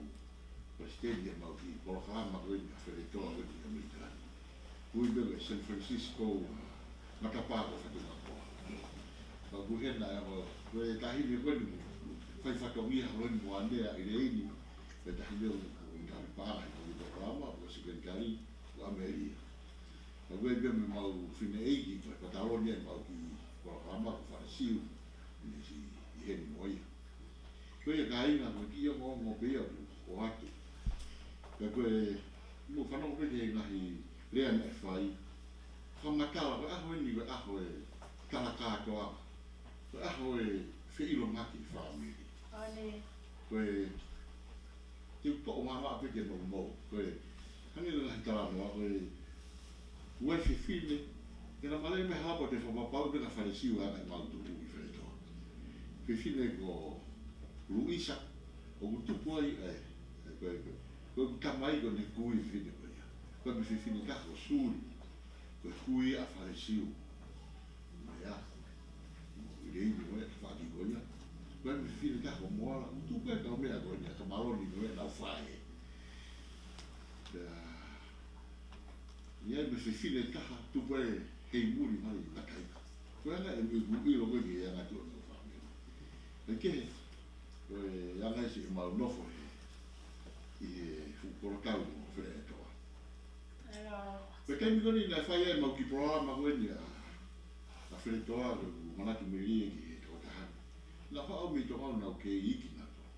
palesiteni ʻa e mau kiʻi polokalama ko eni ʻa Feletoa ko eni ʻAmelika ni. Kui pē ko e San Francisco, matapā ko Fatumakoa. Ka ku hena ʻe ko, ko e taʻahine ko eni, fai fatongia ko eni mo ʻAne ʻa ʻIleini. Pea taha leva ʻoku tau paʻanga ʻi he polokalama, ko e Sekelitali, ko ʻAmelia. Ka ko e pē mo ʻemau fineʻeiki, ko e pataloni ʻemau kiʻi polokalama, ko Falesiu, ʻi he si, ʻi heni mo ia. Ko ia kāinga, ko e kiʻi ongoongo pē ia ʻoku ʻoatu. Pea ko e, mou fanongo pē ki he ngaahi lea naʻe fai. Fakamatala, ko e ʻaho eni, ko e ʻaho e tala kātoanga. Ko e ʻaho e feʻilongaki e fāmili. Ko e Te u toʻo māmā pē ke mou, mou. Ko e, hangē ko e ngaahi talanoa, ko e, ua e fefine, ke na male me hapa te fakapapau pē ka Falesiu ʻa ʻemau tuʻu ʻi Feletoa. Fefine ko Luisa, ʻoku tupu ai, ʻe, ʻe, ko e, ko e, ko e tamai ko ʻene kui fefine ko ia. Ko e fefine taha ko Suli, ko e kui ʻa Falesiu. Meʻa. Mo ʻIleini mo e faʻaki ko ia. Ko e fefine taha ko Moala, ʻoku tupu ai e kau meʻa ko eni, ka mālō ni ko e nau faʻē. Pea, ʻi ai mo e fefine taha, tupu ai Heimuli mo Mataika. Ko e anga e ui, ui, ui, ʻilo ko e ki he anga tuʻu ʻenau fāmili. ʻE kehe, ko e anga ʻesi ʻemau nofo he, ʻi he fuʻu kolotau mo Feletoa. Ko e taimi ko eni naʻe fai ai ʻemau kiʻi polokalama ko eni ʻa, ʻa Feletoa, ko ʻeku manatu melie ki he tokotaha ni. Naʻa faʻa ʻomi toka nau kei iiki nautolu.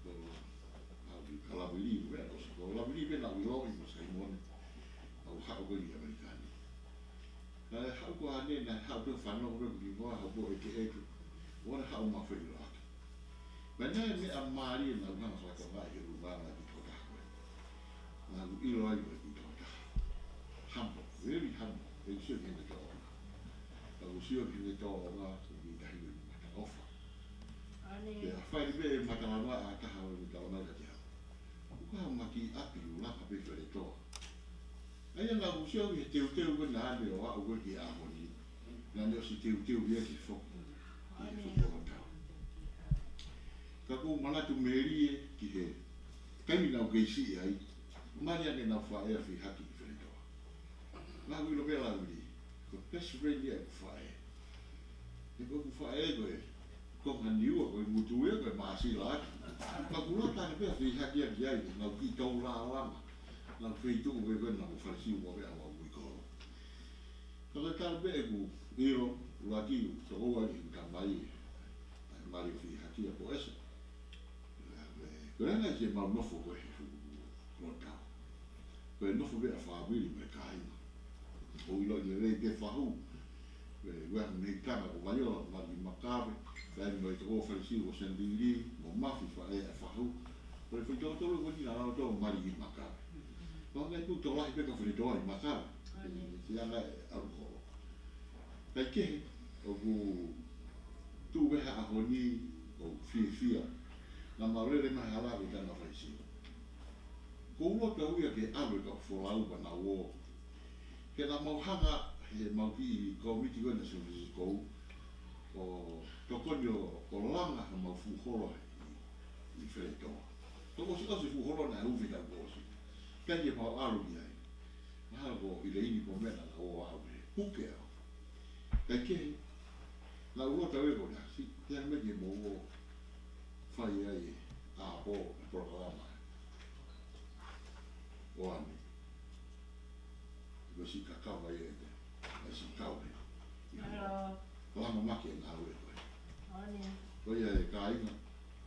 Ko, ʻa, ʻa Lavili, ko e, ko Lavili pē naʻa ku ʻiloʻi mo Saimone. ʻA, ʻoku haʻu ko eni ʻi ʻAmelika ni. Naʻe haʻu ko ʻene, naʻe haʻu pē fanongo pē ki mua, haʻu pē ʻeke ʻeke. ʻOua naʻa haʻu mo feʻiloaki. Pea naʻe meʻa mālie naʻa ku hanga fakatokangaʻi he ʻulungaanga e kiʻi tokotaha ko ē. Naʻa ku ʻilo ai ko e kiʻi tokotaha humble, very humble. ʻOku sio ki heʻene tōʻonga. Ka ʻoku sio ki heʻene tōʻonga, ko e kiʻi tahi ʻoku mataʻofa. Pea fai pē e matalanoa ʻa e taha ʻo e talanoa ka te hau. ʻOku ʻi ai haʻama kiʻi ʻapi ʻoku laka pē Feletoa. ʻA ia naʻa ku sio ki he teuteu ko ē naʻa ne ʻoatu ko ē ki he ʻaho ni. Naʻa ne ʻosi teuteu ia ke foki ki he fuʻu kolotau. Ka ʻoku ou manatu melie ki he taimi naʻa ku kei siʻi ai, mali ange ʻenau faʻē ʻa Fihaki ʻi Feletoa. Naʻa ku ʻilo pē Lavili, ko e best friend ia ʻeku faʻē. He ko ʻeku faʻē ko e Ko e ngaahi niua ko e ngutu ia ko e māsila atu. Ka ʻoku lata ange pē ʻa Fihaki ia ki ai, nau kiʻi tau lālanga. Nau feituʻu ko ē ko ē naʻa mo Falesiu mo e ʻaho ʻa ui kolo. Ka ko e talu pē ʻeku ʻilo, ʻuluaki ʻoku tō ai ʻeku tamai, ʻa e mali ʻo Fihaki ʻa Poʻesa. Ko e anga ʻesi ʻemau nofo ko ē he fuʻu kolotau. Ko e nofo pē ʻa e fāmili mo e kāinga. ʻOku ʻiloʻi lelei pē Fahu. Ko e ua mei Tanga ko Vaiola, Mali Makave. Kae mo e toko Falesiu ko Sandili, mo Mafi faʻē ʻa Fahu. Ko e foʻi toko tolu ko eni naʻa nau tō Mali Makave. Ko e ngaahi tuʻu tokolahi pē ka Feletoa ʻi Makave. Ko e anga e ʻalu holo. Kae kehe, ʻoku tuʻu pē ha ʻaho ni, ʻoku fiefia. Naʻa mau lele mai hala ko e tana Falesiu. Ko u loto au ia ke ʻalu e kau folau pea nau ō. He naʻa mau hanga, he mau kiʻi kōmiti ko ē naʻe sio ki he kou, ʻo tokoni ʻo, ʻo langa ha mau fuʻu holo ʻi, ʻi Feletoa. Ko e ʻosi, ʻosi fuʻu holo naʻe ufi tau ko ʻosi. Kae ke mau ʻalu ki ai. Mahalo ko ʻIleini pē mo meʻa naʻa nau ō ʻo aʻu he puke au. Kae kehe, naʻa ku loto au ē ko e ʻasi, te ame ke mou ō fai ai ʻa e pō, e polokalama. ʻO ane. Ko e siʻi kakava ia ʻe te, ʻa e siʻi kau ē. Hello. Langa maki e ngāue ko ē. Ko ia e kāinga,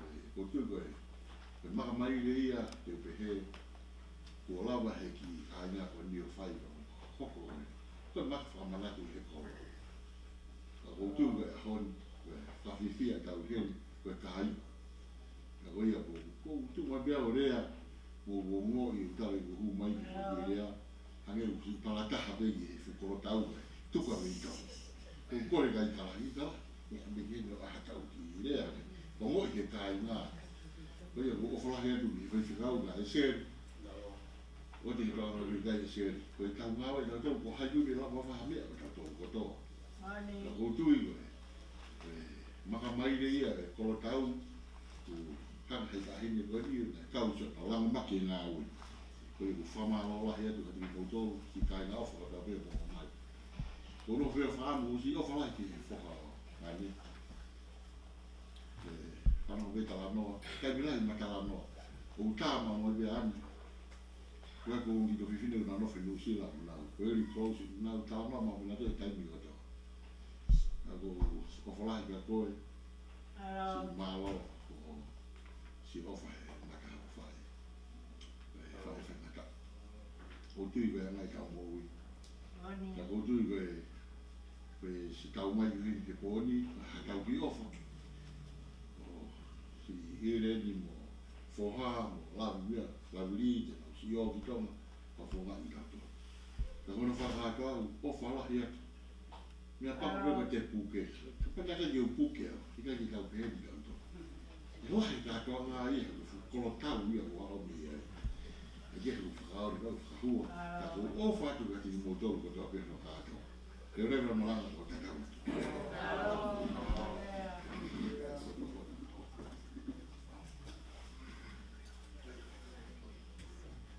ʻoku ou tui ko e, ko e makamaile ia, te u pehē, kuo lava he kiʻi kāinga ko eni ʻo fai ko e hoko ko ē. Ko e maka fakamanatu he kolo. Ka ʻoku ou tui ko e ʻaho ni, ko e fakafiefia ʻetau heni, ko e kāinga. Ka ko ia ko, ko u tuʻu mai pea ʻo lea, mo, mo ongoʻi ʻoku tala ʻeku hū mai ki he lea, hangē ʻoku siʻi palataha pē ki he fuʻu kolotau, tuka mei tau. Ko u kole kai kala, i kala, ʻe ame ke ne ʻaha tau ki lea, ko ongoʻi ke kāinga. Ko ia ko u ʻofa lahi atu ki he faifekau ka ʻEseli. ʻOua te ke tau ngāue kai ʻEseli. Ko e tau ngāue ʻa tautolu ko hai ui ke lava faha meʻa ko tautolu kotoa. Ka ʻoku ou tui ko e, e, makamaile ia e kolotau, ʻoku hanga he taʻahine ko eni, naʻe kau sio ka langa maki e ngāue. Ko ia ʻoku ou fakamālō lahi atu kiate kimoutolu, siʻi kāinga ʻofa ka tau pē mo mai. Ko u nofo ʻo fakaʻamu, ʻosi ʻofa lahi ki he foha ʻo ane. E, fano ke talanoa, kai mila i ma talanoa. ʻOku tama mo ia ʻani. Ko e ko ʻuhi ko e fefine ʻoku nau nofo ʻi Nuʻusila, nau very close, nau tama mo ia ʻi he taimi kotoa. Ka ko e ʻofa lahi kia koe, siʻi mālō, ko siʻi ʻofa he maka ʻoku fai. He fai faingataʻa. ʻOku ou tui ko e anga ia ʻo e moʻui. Ka ʻoku ou tui ko e, ko e siʻi tau mai ki heni he pō ni, ha tau kiʻi ʻofa. ʻO siʻi ʻEleni mo Foha mo Lavia, Lavili, te nau siʻi ō ki Tonga, ka fonga i kato. Ka ko hono fakahā atu, ʻofa lahi atu. Meʻapango pē ko e puke. Ka ʻikai ke u puke au, ʻikai ke tau pehē ni kau tō. ʻE lahi kātoanga ia, ko e fuʻu kolo tau ia ʻoku ʻomi ai. ʻE ke fuʻu fakaoli, kau fakahua. Ka ko e ʻofa atu kiate kimoutolu kotoa pē hono kātoa. Leveleva malanga ko e tatau atu.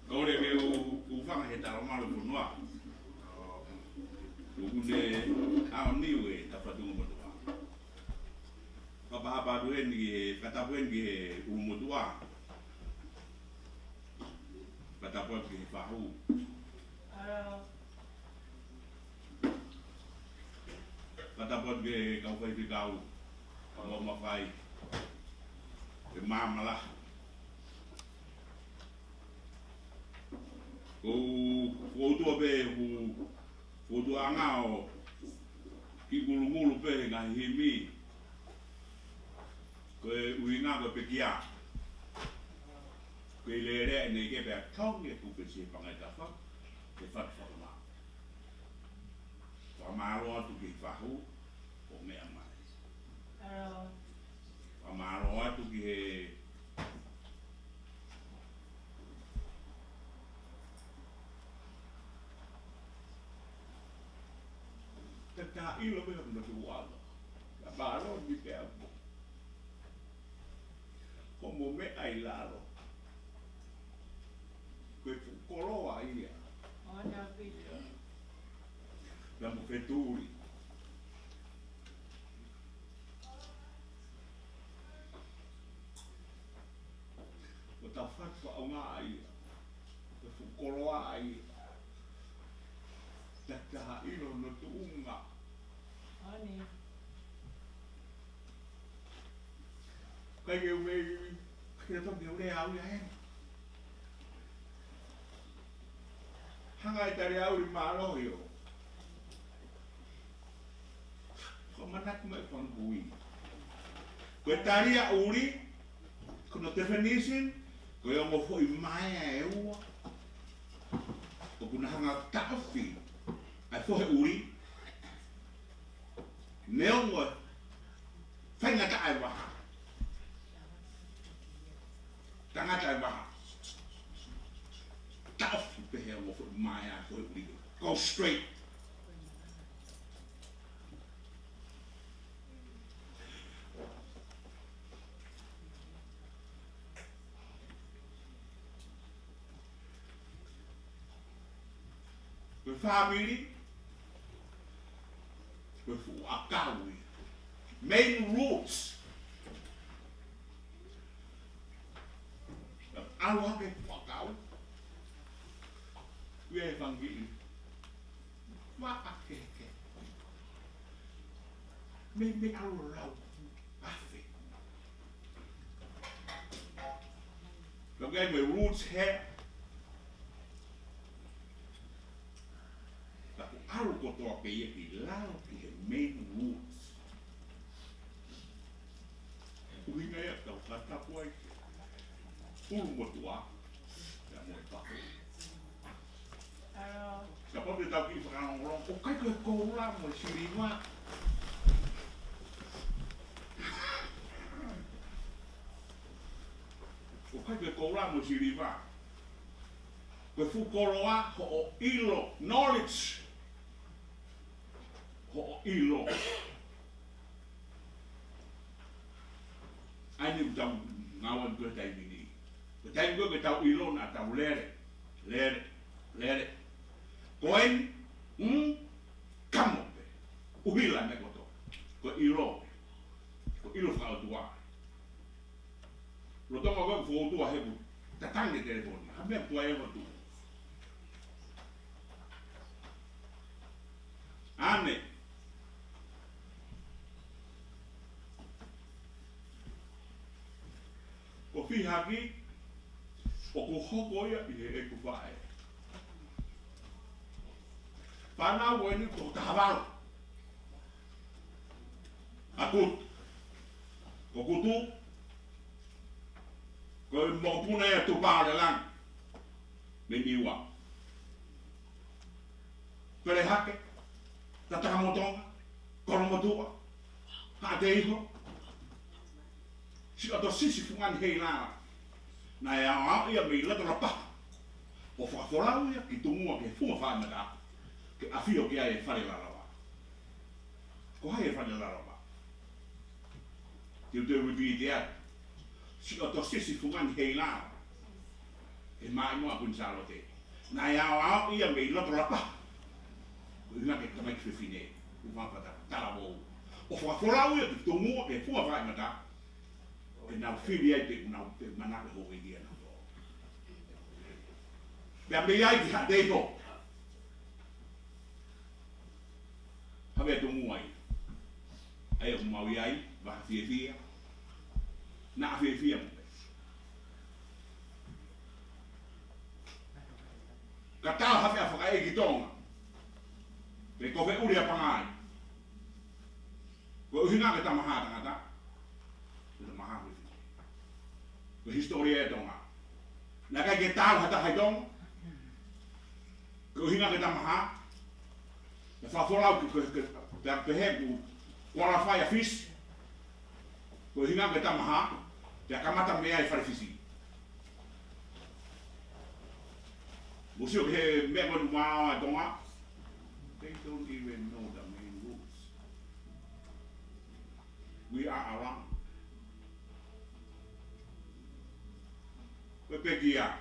Kole ke u, u fanga he talamalu fonua. ʻOku ne ʻaoniu e tafatunga motuʻa. Fakapapatu eni ki he, fakatapu eni ki he ʻulumotuʻa. Fakatapu atu ki he fahu. Fakatapu atu ki he kau faifekau, kau mafai, e māmala. Ko, ko e ʻOtua pē, ko, ko e ʻOtua ʻanga ʻo kiʻi ngulungulu pē he ngaahi himi. Ko e ʻuhinga ko e pekia. Ko e lele ʻene ke pea kaunge kupe si pangai kafa, e fatu fakamā. Fakamālō atu ki he fahu, ʻo meʻa mai. Fakamālō atu ki he Te ta ʻilo pē hono tuʻu ʻalo. Ka mālō ni pea mo. Ko mo meʻa ʻi lalo. Ko e fuʻu koloa ia. ʻOna pē. Ia. Pea mo fetuli. Ko ta fatu faʻaunga ai. Ko e fuʻu koloa ai. Tataha ʻilo hono tuʻunga. ʻOni. Kai ke u mei, kai ke toki u lea au ia e. Hanga e tali au li mālohi ʻo. Ko manatu mai fangui. Ko e tali ʻa ʻuli, ko hono definition, ko e ongo foʻi maea ʻe ua. ʻOku na hanga taʻofi, ʻa e fohe ʻuli. Neongo, faingataʻa e vaha. Tangata e vaha. Taʻofi pehē mo foʻi maea foʻi ʻuli. Go straight. Ko e fāmili, ko e fuʻu ʻakau ia. Main roots. ʻAlu hake fuʻu ʻakau. Ia e fangili. Maʻa keke. Mei, mei ʻalu lau. Afe. Ka ko e roots he. Ka ko e ʻalu kotoa pē ia ki lalo ki he main roots. ʻUhinga ia tau fakatapu ai. ʻUlumotuʻa. Ia mo e paku. Kapau te tau kiʻi fakalongolongo, ʻoku ʻikai ko e koula mo e siliva. ʻOku ʻikai ko e koula mo e siliva. Ko e fuʻu koloa hoʻo ʻilo, knowledge. Hoʻo ʻilo. ʻA eni ʻoku tau ngāueʻaki he taimi ni. Ko e taimi ko ē ke tau ʻilo naʻa tau lele, lele, lele. Ko eni, mm, kamo pē. ʻUhila ne koto. Ko e ʻilo. Ko e ʻilo fakaʻotua. Lolotonga ko e fōtua he pu. Tangi telefoni, ha meʻa kuo ʻai ʻe he ʻOtua. ʻAne. Ko Fihaki, ʻoku hoko ia ʻi heʻeku faʻē. Fānau ko eni ko Tahavalu. ʻA Kutu. Ko Kutu, ko e mokopuna ia ʻo Tupou ʻAlelangi mei Niua. Pelehake, Tatakamotonga, Kolomotuʻa, Haʻateiho, Siʻoto Sisi Fungani Heilala. Naʻe aʻoaʻo ia mei loto Lapaha ʻo fakafolau ia ki Tungua ki he Funga Faʻimata, ke ʻafio ki ai e Fale Lalawa. Ko hai e Fale Lalawa? Te u toe repeat atu. Siʻoto Sisi Fungani Heilala, e maʻimoa ʻa Kuini Sālote. Naʻe aʻoaʻo ia mei loto Lapaha, ko e ʻuhinga ko e tamaiki fefine, ʻo Fafata, talavou, ʻo fakafolau ia ki Tungua ki he Funga Faʻimata, ke nau fili ai pē, nau pē manako houʻeiki ʻanautolu. Pea mei ai ki Haʻateiho. Havea Tungua ia. ʻA ia ʻoku mau ʻi ai, vaha fiefia. Naʻa fiefia mo pē. Ka tau havea fakaʻeiki Tonga, pe ko e feʻuli ʻa Pangai. Ko e ʻuhinga ko e tamahā tangata, ko e tamahā ko e fefine. Ko e hisitōlia ʻa Tonga. Naʻe ʻikai ke tau ha taha ʻi Tonga. Ko e ʻuhinga ko e tamahā. Naʻe fakafolau ki, ko, ko, pea pehē kuo qualify ʻa Fisi. Ko e ʻuhinga ko e tamahā, pea kamata mei ai e fale Fisi. Mou sio ki he meʻa ko eni ʻoku maʻu ʻe Tonga. They don't even know the main rules. We are around. Ko e pekia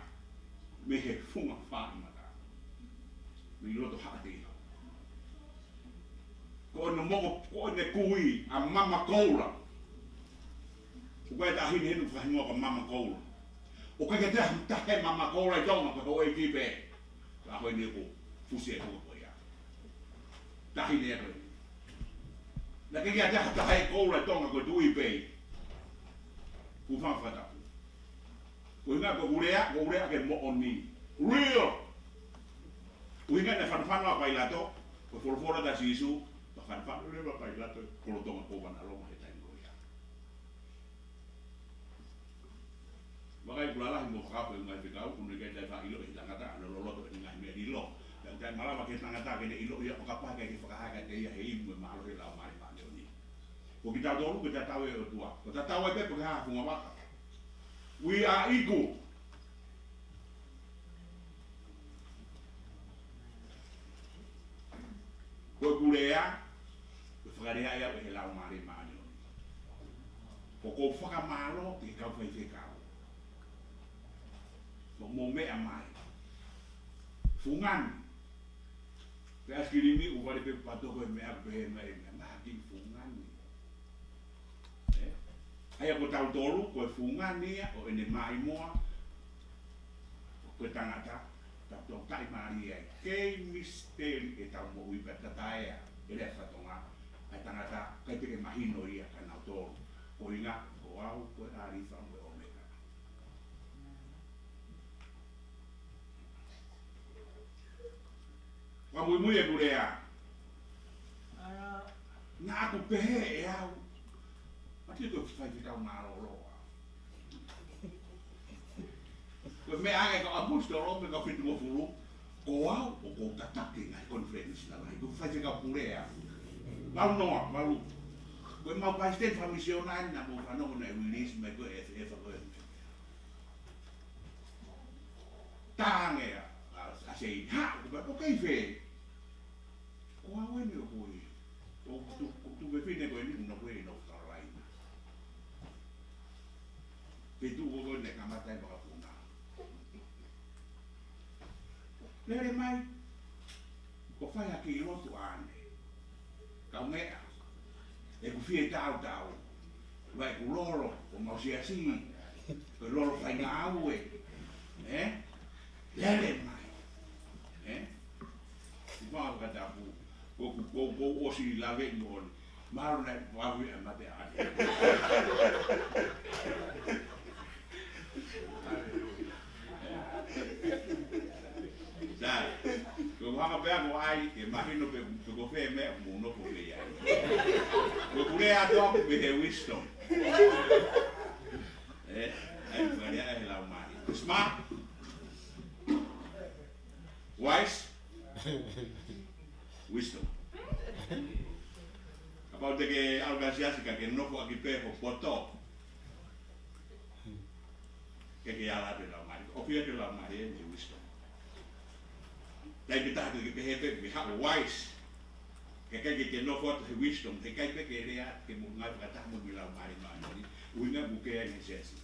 mei he Funga Faʻimata, mei loto Haʻateiho. Ko ʻene moko, ko ʻene kui ʻa Mama Koula. ʻOku ʻi ai e taʻahine heni ʻoku fakahingoa ko Mama Koula. ʻOku ʻikai ke toe ʻi ai ha taha ʻe Mama Koula ʻi Tonga, ko e houʻeiki pē. Ka ko eni ʻoku fusi e Tonga ko ia. Taʻahine ko eni. Naʻe ʻikai ke toe ʻi ai ha taha ʻe Koula ʻi Tonga, ko e tuʻi pē. Kuo fanga fakatapu. Ko e ʻuhinga ko ʻeku lea, ko ʻeku lea ki he moʻoni. Real. Ko e ʻuhinga naʻe fanofano ʻa Pailato, ko e folofola ʻa Sīsū, naʻe fanofano leva ʻa Pailato, kolo Tonga, kōvana Loma he taimi ko ia. Vakai, ʻoku lalahi mo fakaako e ngaahi fekau, ʻoku ne ʻikai toe faʻa ʻiloʻi ʻe he tangata ʻa hono loloto ʻo e ngaahi meʻa ʻe lilo. Pea ʻoku taʻemalava ki he tangata ke ne ʻiloʻi ia, ʻo kapau ʻe ʻikai ke fakahā kiate ia ʻe he imu ʻo e mālohi ʻo e Laumālie Māʻoniʻoni. Ko kitautolu, ko e tatau ʻa e ʻOtua. Ko e tatau ai pē pe ko e hā ha fungavaka. We are equal. Ko ʻeku lea, ko e fakalea ia ʻo e Laumālie Māʻoniʻoni. ʻOku ou fakamālō ki he kau faifekau ʻoku mou meʻa mai. Fungani. Pea ʻasi ki limi ʻoku vale pē pato ko e meʻa pehē mai, meʻa mai ki fungani. ʻE? ʻA ia ko tautolu, ko e fungani ia ʻo ʻene maʻimoa, ko e tangata, tautolu taʻimālie ai. Kei misiteli ʻetau moʻui pea tataea ʻe he lea faka-Tonga ʻa e tangata, ʻikai pē ke mahino ia kia nautolu. Ko e ʻuhinga, ko au, ko e ʻAlifa mo e ʻOmeka. Fakamuimui ʻeku lea. Naʻa ku pehē ʻe au, ʻa ia ko e faifekau mālōlō au. Ko e meʻa ange ko e ʻaposetolo mo e kau fitungofulu, ko au ʻoku ou tataki e ngaahi konifelenisi lalahi, ko e faifekau pule au. Valu noa, valu. Ko ʻemau palesiteni fakamisioná naʻa mou fanongo naʻe release mai ko e F F ko e Tange ʻa, ʻa, ʻa Seini, ha, ko e, ko e kei fē? Ko au eni ʻoku ʻi, ʻoku tu, ʻoku tuofefine ko eni ʻoku nofo ʻi North Carolina. Feituʻu ko ē naʻe kamata ai e vakapuna. Lele mai, ko e fai ha kiʻi lotu ʻaʻane. Kaumeʻa, ʻeku fie tautau, ʻa ʻeku lolo ʻo mau siasi, ko e lolo faingāue. Ē? Lele mai. Ē? Ua fakatapu. Ko, ko, ko, ko ʻosi lave moʻoni. Mahalo naʻe vave ʻa mate ake. Sai. Ko hanga pē ko ai, ke mahino pē, pē ko fē meʻa mo no ko fē ai. Ko kule ato aku pē he wisdom. Ē? Ai, ko ai, ai, lau mai. Smart. Wise. Wisdom. Kapau te ke ʻalu ki ha siasi ka ke nofo ʻaki pē ho poto. Ke ke ala te lau mai. ʻOku ʻikai ke lau mai ē, he wisdom. Taimi ʻe taha ke ke pehē pē, ke haʻu wise. Ke ʻikai ke ke nofo atu he wisdom, he ʻikai pē ke lea, ke mo ngai fakataha mo mi lau mai mai. ʻUhinga ʻoku ke ai he siasi.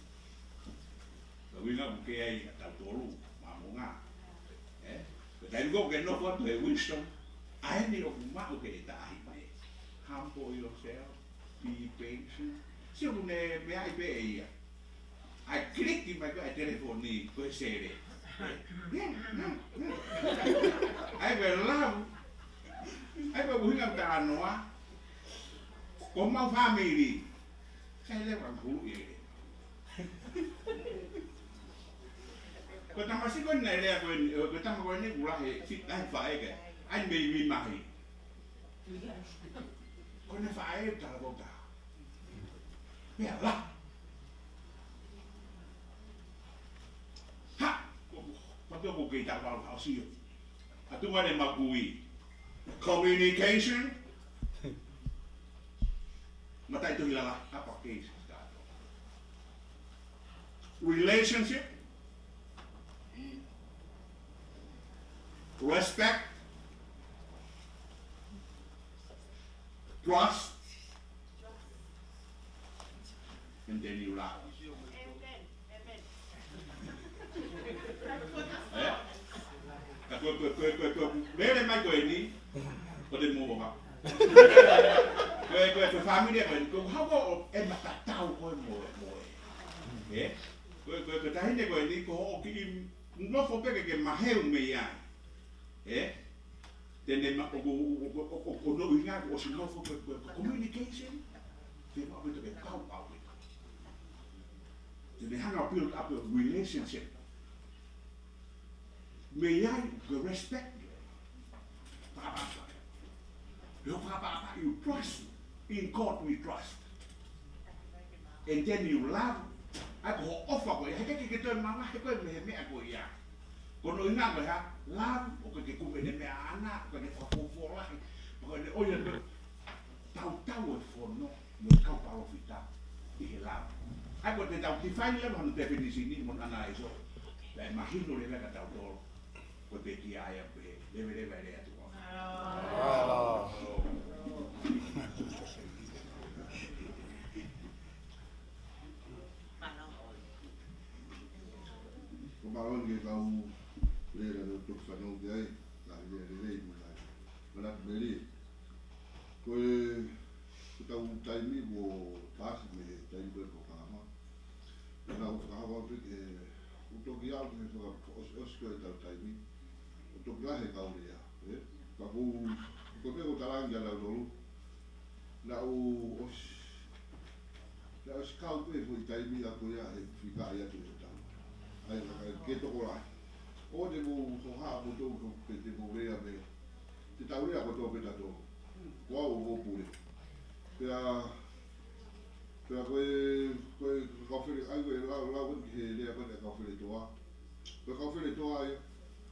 Ko e ʻuhinga ʻoku ke ai ʻa tautolu, Māmonga. Ē? Ko e taimi ko ē ʻoku ke nofo atu he wisdom, ʻa eni ʻoku maʻu ke ʻe taʻahi mai. Humble yourself, be patient. Sio ʻoku ne meʻa ai pē ʻe ia. ʻAi click mai ko e telefoni ko e sele. Ē? Ē? Ē? Ē? ʻAi ko e lau. ʻAi ko e ʻuhinga ʻoku talanoa. Ko homau fāmili. Sai leva hulu ʻi ai. Ko e tamasiʻi ko eni naʻe lea ko eni, ko e tama ko eni kuo lahi, si-, lahi faʻē ke. ʻAi mei mi mahi. Ko ʻene faʻē tala ko ta. Pea la. Ha! Ko, ko, ko, ko kei tau au hao sio. Atu ngā ne makui. Communication. Mataʻitohi lalahi, uppercase, kātoa. Relationship. Respect. Trust. And then you love. Ē? Ka ko, ko, ko, ko, ko, lele mai ko eni, ko te mohoka. Ko, ko, ko fāmili ko eni, ko hako ʻo e matatau ko e mo, mo e. Ē? Ko, ko, ko taʻahine ko eni, ko hoʻo kiʻi nofo pē ke, ke maheu mei ai. Ē? Te ne ma, ʻo, ʻo, ʻo, ʻo, ʻo, ʻo, ʻo, ʻo, ʻo, ʻo, ʻo, ʻo, ʻo, ʻo, ʻo, ʻo, ʻo, communication. Te ma, ʻo, ʻo, ʻo, ʻo, ʻo, ʻo, ʻo, Then they hang out, build up a relationship. Mei ai, ko e respect. Fakapapa. Pea fakapapa, you trust. In God we trust. And then you love. ʻAi ko hoʻo ʻofa ko ē, he ke ke toe mangahe ko ē mei he meʻa ko ia. Ko hono ʻuhinga ko e hā, love, ʻoku ke kumi ʻene meʻa ʻaʻana, ʻoku ke fakafuofua lahi, ʻoku ke ʻoia ko e tautau e fono, mo e kau palōfita, ʻi he love. ʻAi ko e te tau define leva hono definition ni, mo ʻana e so, pea mahino leva kia tautolu, ko e te kia ai a pē, leve leva e lea atu. Ko mālō ni ke kau lea naʻa nau toki fanongo ki ai, ngaahi lea lelei mo e ngaahi manatu melie. Ko e, ko e tau taimi kuo paasi mei he taimi ko e polokalama. Naʻa ku fakahoko pē ke u toki aʻu ki he fakaʻosiʻosi ko e tau taimi. ʻO toki lahi e kau lea, ē? Ka ko u, ko e pē ko e talaange kia nautolu. Naʻa ku ʻosi, naʻa ku ʻosi kau pē foʻi taimi ʻa ko ia he fika ia ki he tau. ʻAi, ʻai ke tokolahi. ʻO te mou hohaʻa kotoa pē te mou lea mei. Te tau lea kotoa pē tautolu. Ko au ʻoku ou pule. Pea, pea ko e, ko e kau fele, ʻai ko e lau, lau ki he lea ko e kau fele toa. Ko e kau fele toa ia,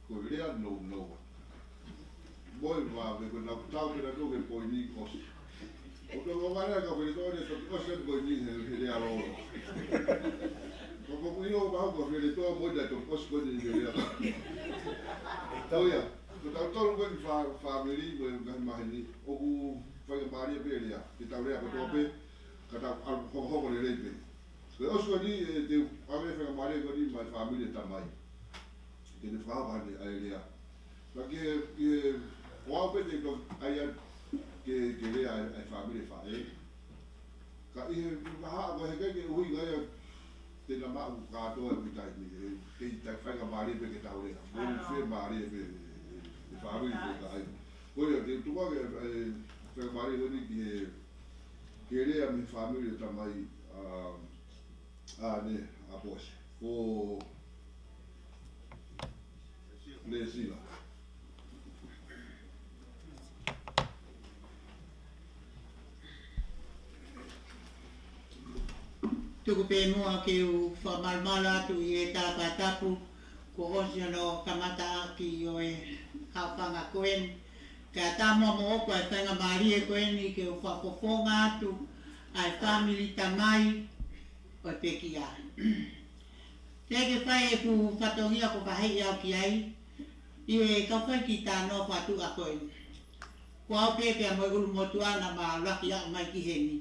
ko e lea nounou. Mo e vave, ko e nau tau pē nautolu he poini ʻosi. ʻO tau ngā vale kau fele toa, ne toki ʻosi atu poini he, he lea lolo. Ko, ko, ko ʻilo pau kau fele toa, mo e toki ʻosi poini he lea. Ko ia, ko tautolu ko e fā-, fāmili, ko e ngaahi maheni, ʻoku faingamālie pē lea, ke tau lea kotoa pē, ka tau ʻalu hokohoko lelei pē. Ko e ʻosi ko eni, ʻe te ʻave faingamālie ko eni mai fāmili e tamai. Ke ne fakahoko ʻene ʻai lea. Ka ke, ke, ko au pē te ko ai a ke, ke lea ʻa e, ʻa e fāmili faʻē. Ka ʻi he, ʻi he vahaʻa ko e heʻikai ke ʻuhinga ia, Te na maʻu kātoa ʻi he taimi, ʻe, ʻe, ʻe faingamālie pē ke tau lea. Mo e faingamālie pē, ʻe, ʻe fāmili pē ka ai. Ko ia, te u tuku ake, ʻe, faingamālie ni ki he, ki he lea mei he fāmili ʻo e tamai, ʻa, ʻa ʻAne, ʻa Poasi. Ko Lesila. Tuku pē muʻa ke u fakamalumalu atu ʻi he tala fakatapu kuo ʻosi hono kamata ʻaki ʻo e haʻofanga ko eni. Kae ʻatā muʻa moʻoku ʻa e faingamālie ko eni ke u fakafofonga atu ʻa e fāmili tamai ʻo e pekia. Teʻeki ke fai ʻeku fatongia ko e vaheʻi au ki ai, ʻi he kau faikitā noa fatuʻa ko eni. Ko au pē pea mo e ʻulumotuʻa naʻa ma laki aʻu mai ki heni.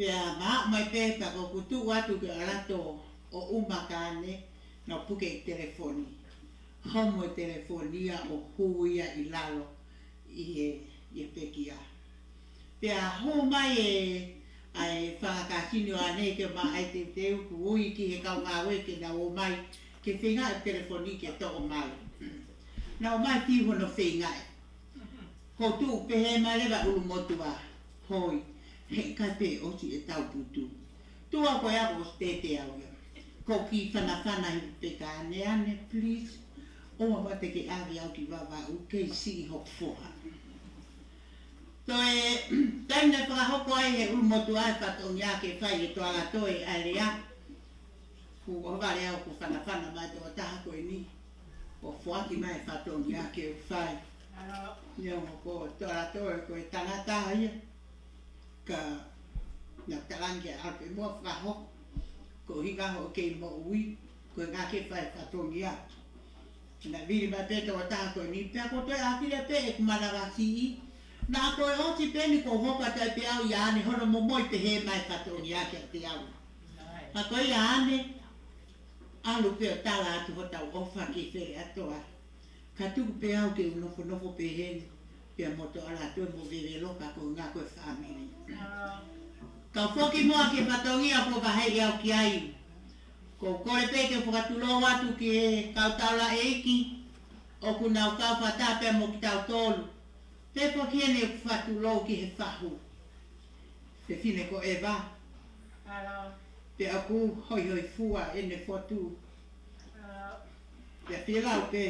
Pea ma aʻu mai pē pea ko ʻeku tuʻu atu ki ʻAlato ʻo ʻuma ka ʻAne, naʻa ku puke ʻi he telefoni. Homo e telefoni ia ʻo hū ia ʻi lalo ʻi he, ʻi he pekia. Pea hū mai e, ʻa e fanga kāsini ʻo ʻAne ke ma ʻai teuteu ku ui ki he kau ngāue ke nau ō mai ke feinga e telefoni ke toʻo mai. Naʻa ō mai ki hono feinga ē. Ko u tuʻu pehē mai leva ʻulumotuʻa. Hoi, heʻikai pē ʻosi ʻetau putu. Tuʻa ko ia ko Stete au ia. Ko u kiʻi fanafana ʻi he peka ʻAne, ʻAne, please. ʻOua muʻa te ke ʻave au ki Vavaʻu kei siʻi hoku foha. Toe, taimi naʻe fakahoko ai he ʻulumotuʻa e fatongia ke fai e toʻalatoe ʻa e lea. Ku ʻohovale au ʻoku fanafana mai tokotaha ko eni. ʻO foaki mai e fatongia ke u fai. Neongo ko toʻalatoe ko e tangata ia. Ka naʻa ku talaange ke ʻalu pē muʻa ʻo fakahoko. Ko e ʻuhinga hoʻo kei moʻui, ko e ʻuhinga ke fai fatongia. Naʻe vili mai pē tokotaha ko eni pea ko e toe ʻafile pē ʻeku manavasiʻi. Naʻa ko e ʻosi pē eni ko u hoko atu ai pē au ia ʻAne hono momoi pehē mai fatongia kiate au. Ka ko ia ʻAne, ʻalu pē ʻo tala atu hotau ʻofa ki he feleʻatoa. Ka tuku pē au ke u nofonofo pehē ni, pea mo toʻalatoe mo Veveloka ko e ʻuhinga ko e fāmili. Ka u foki muʻa ki he fatongia kuo vaheʻi au ki ai. Ko u kole pē ke u fakatulou atu ki he kau taulaʻeiki, ʻoku nau kau fakataha pea mo kitautolu. Pea foki heni ʻeku fakatulou ki he fahu. Fefine ko ʻEva. Pea ʻoku hoihoifua ʻene fotu. Pea fielau pē,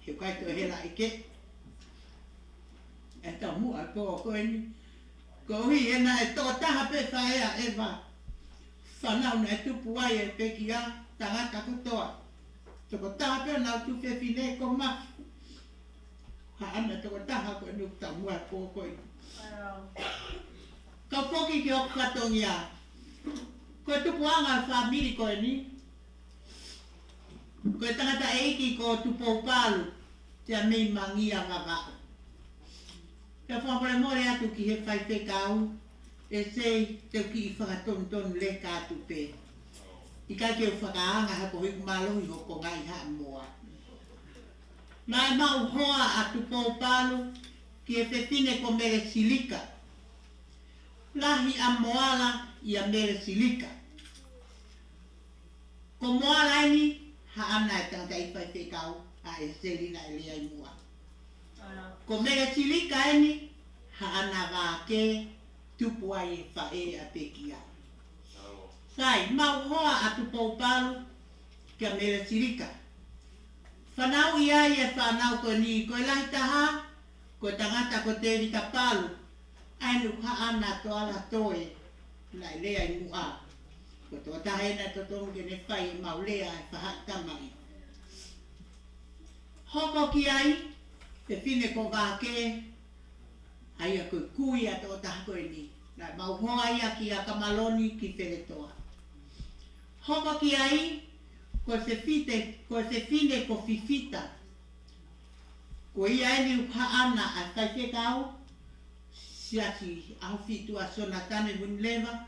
he ʻikai toe hela ʻi ke. ʻE tau muʻa ko, ko eni. Koeʻuhi he naʻe tokotaha pē faʻē ʻa ʻEva. Fānau naʻe tupu ai e pekia, tangata kotoa. Tokotaha pē naʻa tuʻu fefine ko Mafi. Haʻana tokotaha ko eni ʻoku tau muʻa ko, ko eni. Ka foki ki hoku fatongia. Ko e tupuʻanga e fāmili ko eni. Ko e tangataʻeiki ko Tupoupalu, Tiameimangia Vavaʻu. Pea fakamolemole atu ki he faifekau, ʻEseli te u kiʻi fakatonutonu leka atu pē. ʻIkai ke u fakaanga ha ko hiku mālohi hoʻo konga ʻi Haʻamoa. Naʻe maʻu hoa ʻa Tupoupalu ki he fefine ko Melesilika. Lahi ʻa Moala ʻia Melesilika. Ko Moala eni, haʻana e tangataʻi faifekau ʻa ʻEseli naʻe lea ʻi muʻa. Ko Melesilika eni, haʻana vākē tupu ai e faʻē ʻa pekia. Sai, maʻu hoa ʻa Tupoupalu kia Melesilika. Fanauʻi ai e fānau ko eni, ko e lahi taha, ko e tangata ko Tēvita Palu, ʻa eni ʻoku haʻana toʻalatoe naʻe lea ʻi muʻa. Ko e tokotaha ena ʻe totonu ke ne fai ʻemau lea ʻa e faʻahi tamai. Hoko ki ai, fefine ko Vākē, ʻa ia ko e kui ʻa e tokotaha ko eni. Naʻe maʻu hoa ia kia Kamaloni ki Feletoa. Hoko ki ai, ko e fefine, ko e fefine ko Fifita. Ko ia eni ʻoku haʻana ʻa e faifekau, Siasi ʻAhofitu ʻa Sonatane Vunileva,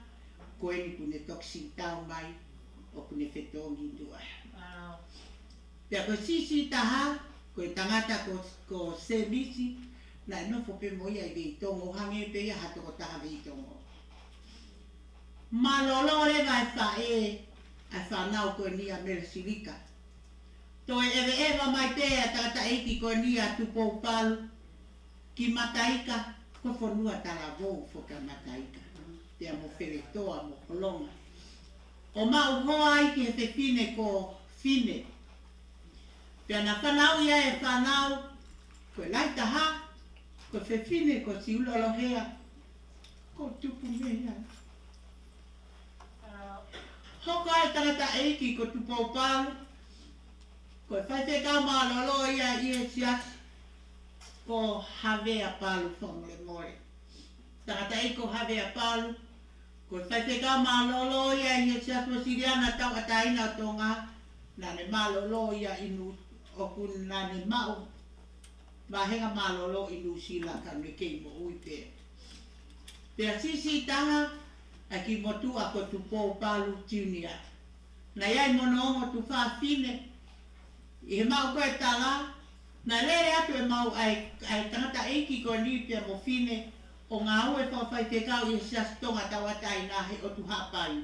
ko eni kuo ne toki sitau mai, ʻoku ne fetongi tuʻa. Pea ko e siʻisiʻi taha, ko e tangata ko, ko Semisi, naʻe nofo pē mo ia ʻi Veitongo, hangē pē ia ha tokotaha Veitongo. Mālōlō leva e faʻē, ʻa e fānau ko eni ʻa Mele Silika. Toe ʻeveʻeva mai pē ʻa e tangataʻeiki ko eni ʻa Tupou Palu ki Mataika, ko e fonua talavou foki ʻa Mataika, pea mo Feletoa mo Holonga. ʻO maʻu hoa ai ki he fefine ko Fine. Pea na fanauʻi ai e fānau, ko e lahi taha, ko e fefine ko Siulolohea, ko Tupu Meia. Hoko ai e tangataʻeiki ko Tupou Palu, ko e faifekau mālōlō ia ʻi he siasi ko Havea Palu, fakamolemole. Tangataʻeiki ko Havea Palu, ko e faifekau mālōlō ia ʻi he Siasi Uēsiliana Tauʻatāina ʻo Tonga, naʻa ne mālōlō ia ʻi Nu-, ʻoku naʻa ne maʻu vāhenga mālōlō ʻi Nuʻusila ka ne kei moʻui pē. Pea siʻisiʻi taha ʻa e kiʻi motuʻa ko Tupou Palu Junior. Naʻe ʻi ai mo hono ongo tuofāfine. ʻI he maʻu ko ē tala, naʻe lele atu e maʻu ʻa e, ʻa e tangataʻeiki ko eni pea mo Fine ʻo ngāue fakafaifekau ʻi he Siasi Tonga Tauʻatāina he ʻotu Haʻapai.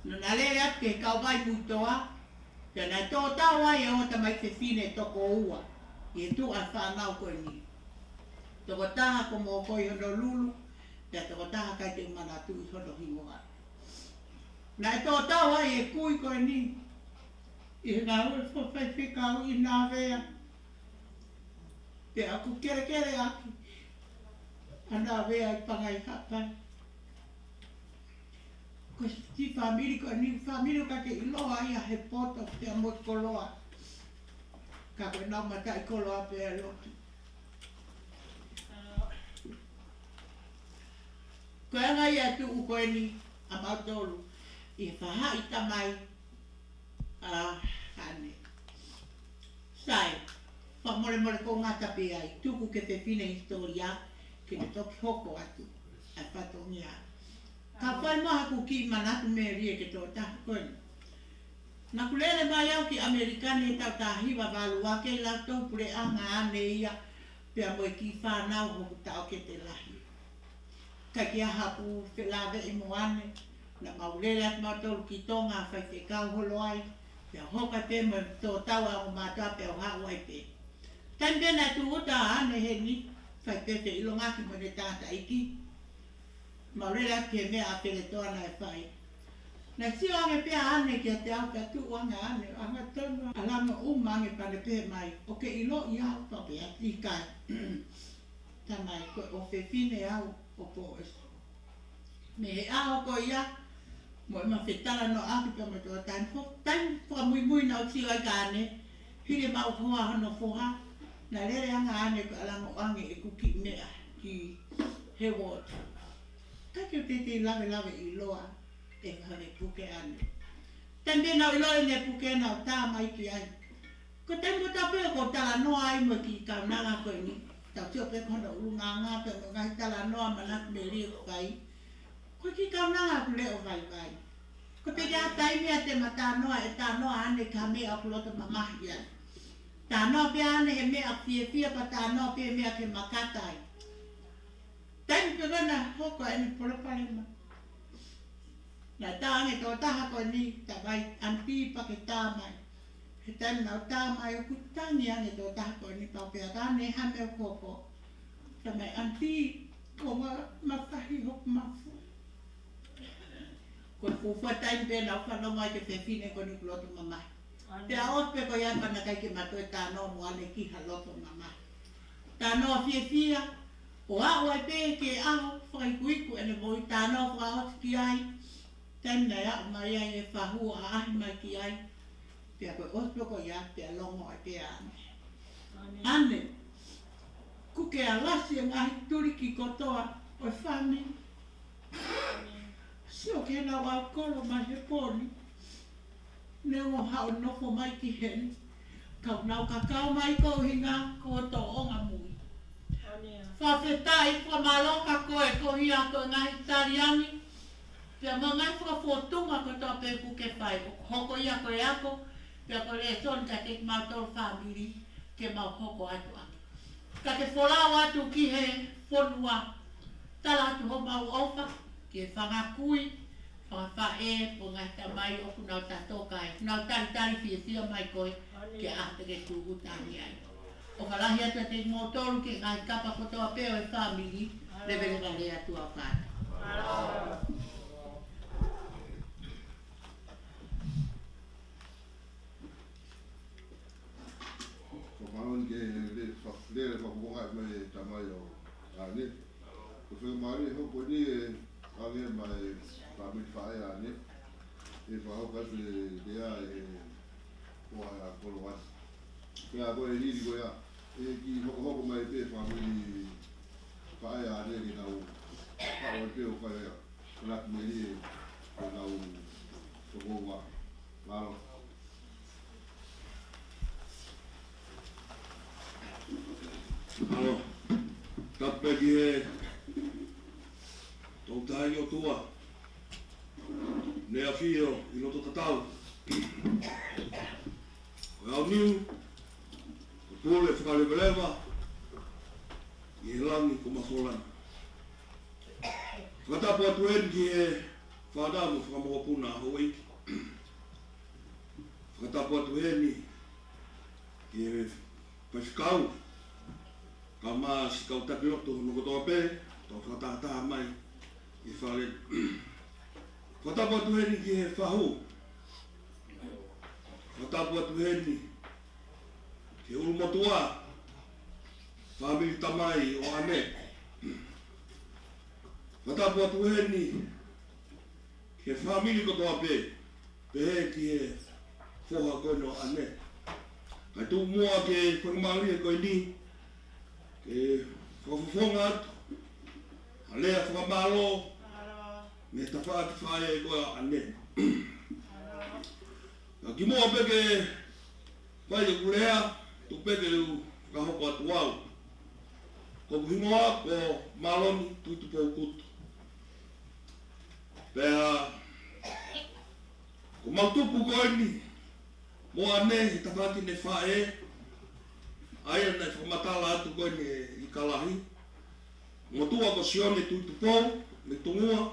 Naʻa na lele atu ki he Kauvai Muitoa, pea naʻe tō tau ai e ongo tamaiki fefine toko ua ʻi he tuʻu ʻa e fānau ko eni. Toko taha ko Mokoi Honolulu, pea toko taha ʻikai te u manatuʻi hono hingoa. Naʻe tō tau ai e kui ko eni ʻi he ngāue fakafaifekau ʻi Navea. Pea ʻoku kelekele ʻaki ʻa Navea ʻi Pangai Haʻapai. Ko e kiʻi fāmili ko eni, fāmili ʻoku ʻikai ke ʻiloa ia he poto pea mo e koloa. Ka ko ʻenau mataʻikoloa pē ʻa e lotu. Ko e anga ia e tuʻu ko eni ʻa mautolu ʻi he faʻahi tamai ʻa Ane. Sai, fakamolemole ʻoku ou ngata pē ai, tuku ki he fefine hisitōlia ke ne toki hoko atu ʻa e fatongia. Ka fai mai haʻaku kiʻi manatu Melie ki he tokotaha ko eni. Naʻa ku lele mai au ki ʻAmelika ni he taʻu taha hiva valu ua, kei lautohi puleʻanga ʻa Ane ia, pea mo e kiʻi fānau hoku taʻokete lahi. ʻIkai ke ʻi ai haʻaku felāveʻi mo Ane, naʻa mau lele atu mautolu ki Tonga, faifekau holo ai, pea hoko ai pē mo e tō tau ʻa e ongo mātuʻa pea u haʻu ai pē. Taimi pē naʻe tūʻuta ai ʻa Ane heni, fai pē feʻilongaki mo ʻene tangataʻeiki. Mau lele atu ki he meʻa ʻa Feletoa naʻe fai. Naʻe sio ange pē ʻa Ane kiate au pea tuʻu ange ʻa Ane, angatonu ʻa Lango ʻUma ange pea ne pehē mai, ʻoku ke ʻiloʻi au? Pea u pehē atu, ʻikai. Tamai, ko e ʻofefine au ʻo Pōʻesi. Mei he ʻaho ko ia, mo ʻema fetalanoaʻaki pea mo e tokotaha ni, fo-, taimi fakamuimui naʻa ku sio ai kia Ane, hili ʻemau hoa hono foha, naʻe lele ange ʻa Ane ko e ʻalu ʻo ʻoange ʻeku kiʻi meʻa ki he uooti. Ka ʻikai ke u teitei lavelave ʻiloa ʻe fai ha puke ʻa Ane. Taimi pē naʻa ku ʻilo ʻene puke naʻa ku tā mai ki ai. Ko e taimi ko ē pē ʻoku ou talanoa ai mo e kiʻi kaunanga ko eni. Tau sio pē ki hono ʻulungaanga pea mo e ngaahi talanoa manatu Melie ʻoku fai. Ko e kiʻi kaunanga ʻoku leʻo vaivai. Ko e pehē ʻa e taimi ʻa e te ma talanoa, ʻe talanoa ʻa Ane ki ha meʻa ʻoku loto mamahi ai. Talanoa pē ʻa Ane he meʻa fiefia pea talanoa pē meʻa ke makata ai. Taimi pē ko ē naʻe hoko ai ʻene palopalema, naʻe tā ange tokotaha ko eni, tā mai, ʻanti, pea ke tā mai. He taimi naʻa ku tā mai ʻoku tangi ange tokotaha ko eni pea u pehē atu, Ane, ha meʻa ʻoku hoko? Tā mai, ʻanti, ko e mamahi hoku mafu. Ko e fuofua taimi pē naʻa ku fanongo ai ki he fefine ko eni ʻoku loto mamahi. Pea ʻosi pē ko ia pea naʻe ʻikai ke ma toe talanoa mo Ane ki ha loto mamahi. Talanoa fiefia, ʻo aʻu ai pē ki he ʻaho fakaikuiku ʻene moʻui, talanoa fakaʻosi ki ai. Taimi naʻe aʻu mai ai e fahu ʻo ʻaʻahi mai ki ai. Pea ko e ʻosi pē ko ia, pea longo ai pē ʻa Ane. ʻAne, kuo ke alasi e ngaahi tuliki kotoa ʻo e fāmili. Sio ki heʻenau ʻalu kolo mai he pō ni. Neongo haʻo nofo mai ki heni, ka ʻoku nau kakau mai ko e ʻuhinga ko hoʻo tōʻonga mui. Fakafetaʻi, fakamālō kia koe koeʻuhi ko e ngaahi tali ange pea mo e ngaahi fakafōtunga kotoa pē kuo ke fai. ʻOku hoko ia ko e ako, pea ko e lēsoni kiate kimautolu fāmili ke mau hoko atu ange. Ka ke folau atu ki he fonua, tala atu homau ʻofa ki he fanga kui, Fakafaʻē, mo e ngaahi tamai ʻoku nau tatoka ai. Nau talitali fiefia mai koe, ke ʻaho te ke tūʻuta ai. ʻOfa lahi atu kiate kimoutolu, ki he ngaahi kapa kotoa pē ʻo e fāmili, leveleva lea atu ʻa kātoa. Ko mālō ni ke le fa-, le fa kuonga mai e tamai ʻo ʻAne. Ko e faingamālie hoko eni ʻe ʻange mai fāmili faʻē ʻa ʻAne. ʻE fakahoko atu e lea ʻe he hoa ʻa Koloani. Pea ko e lili ko ia, ʻe kiʻi hokohoko mai pē fāmili faʻē ʻa ʻAne ke nau haʻu ai pē ʻo fai ia. Ko e laki meli ʻe, ko e nau toko ua. Mālō. Mālō. Tapu pē ki he Tolu Tahaʻi ʻOtua, ne ʻafio ʻi loto tatau. Ko e aoniu, ko e pule fakaleveleva ʻi he langi ko Mafolana. Fakatapu atu heni ki he fānau mo e fakamokopuna houʻeiki. Fakatapu atu heni ki he faifekau, kae ʻumaʻā siʻi kau taki lotu hono kotoa pē, tau fakatahataha mai ʻi fale. Fakatapu atu heni ki he fahu. Fakatapu atu heni ki he ʻulumotuʻa, fāmili tamai ʻo ʻAne. Fakatapu atu heni ki he fāmili kotoa pē, pehē ki he foha ko eni ʻo ʻAne. Kae tuku muʻa ke fakamālō ko eni, ke fakafofonga atu ha lea fakamālō mei he tafaʻaki faʻē ko ia ʻo ʻAne. Ka kimuʻa pē ke fai ʻeku lea, tuku pē ke u fakahoko atu au. Ko hoku hingoa ko Maloni Tuitupou Kutu. Pea ko ʻemau tupu ko eni mo ʻAne he tafaʻaki ʻene faʻē, ʻa ia naʻe fakamatala atu ko eni ʻe Ikalahi. Motuʻa ko Sione Tuitupou mei Tungua,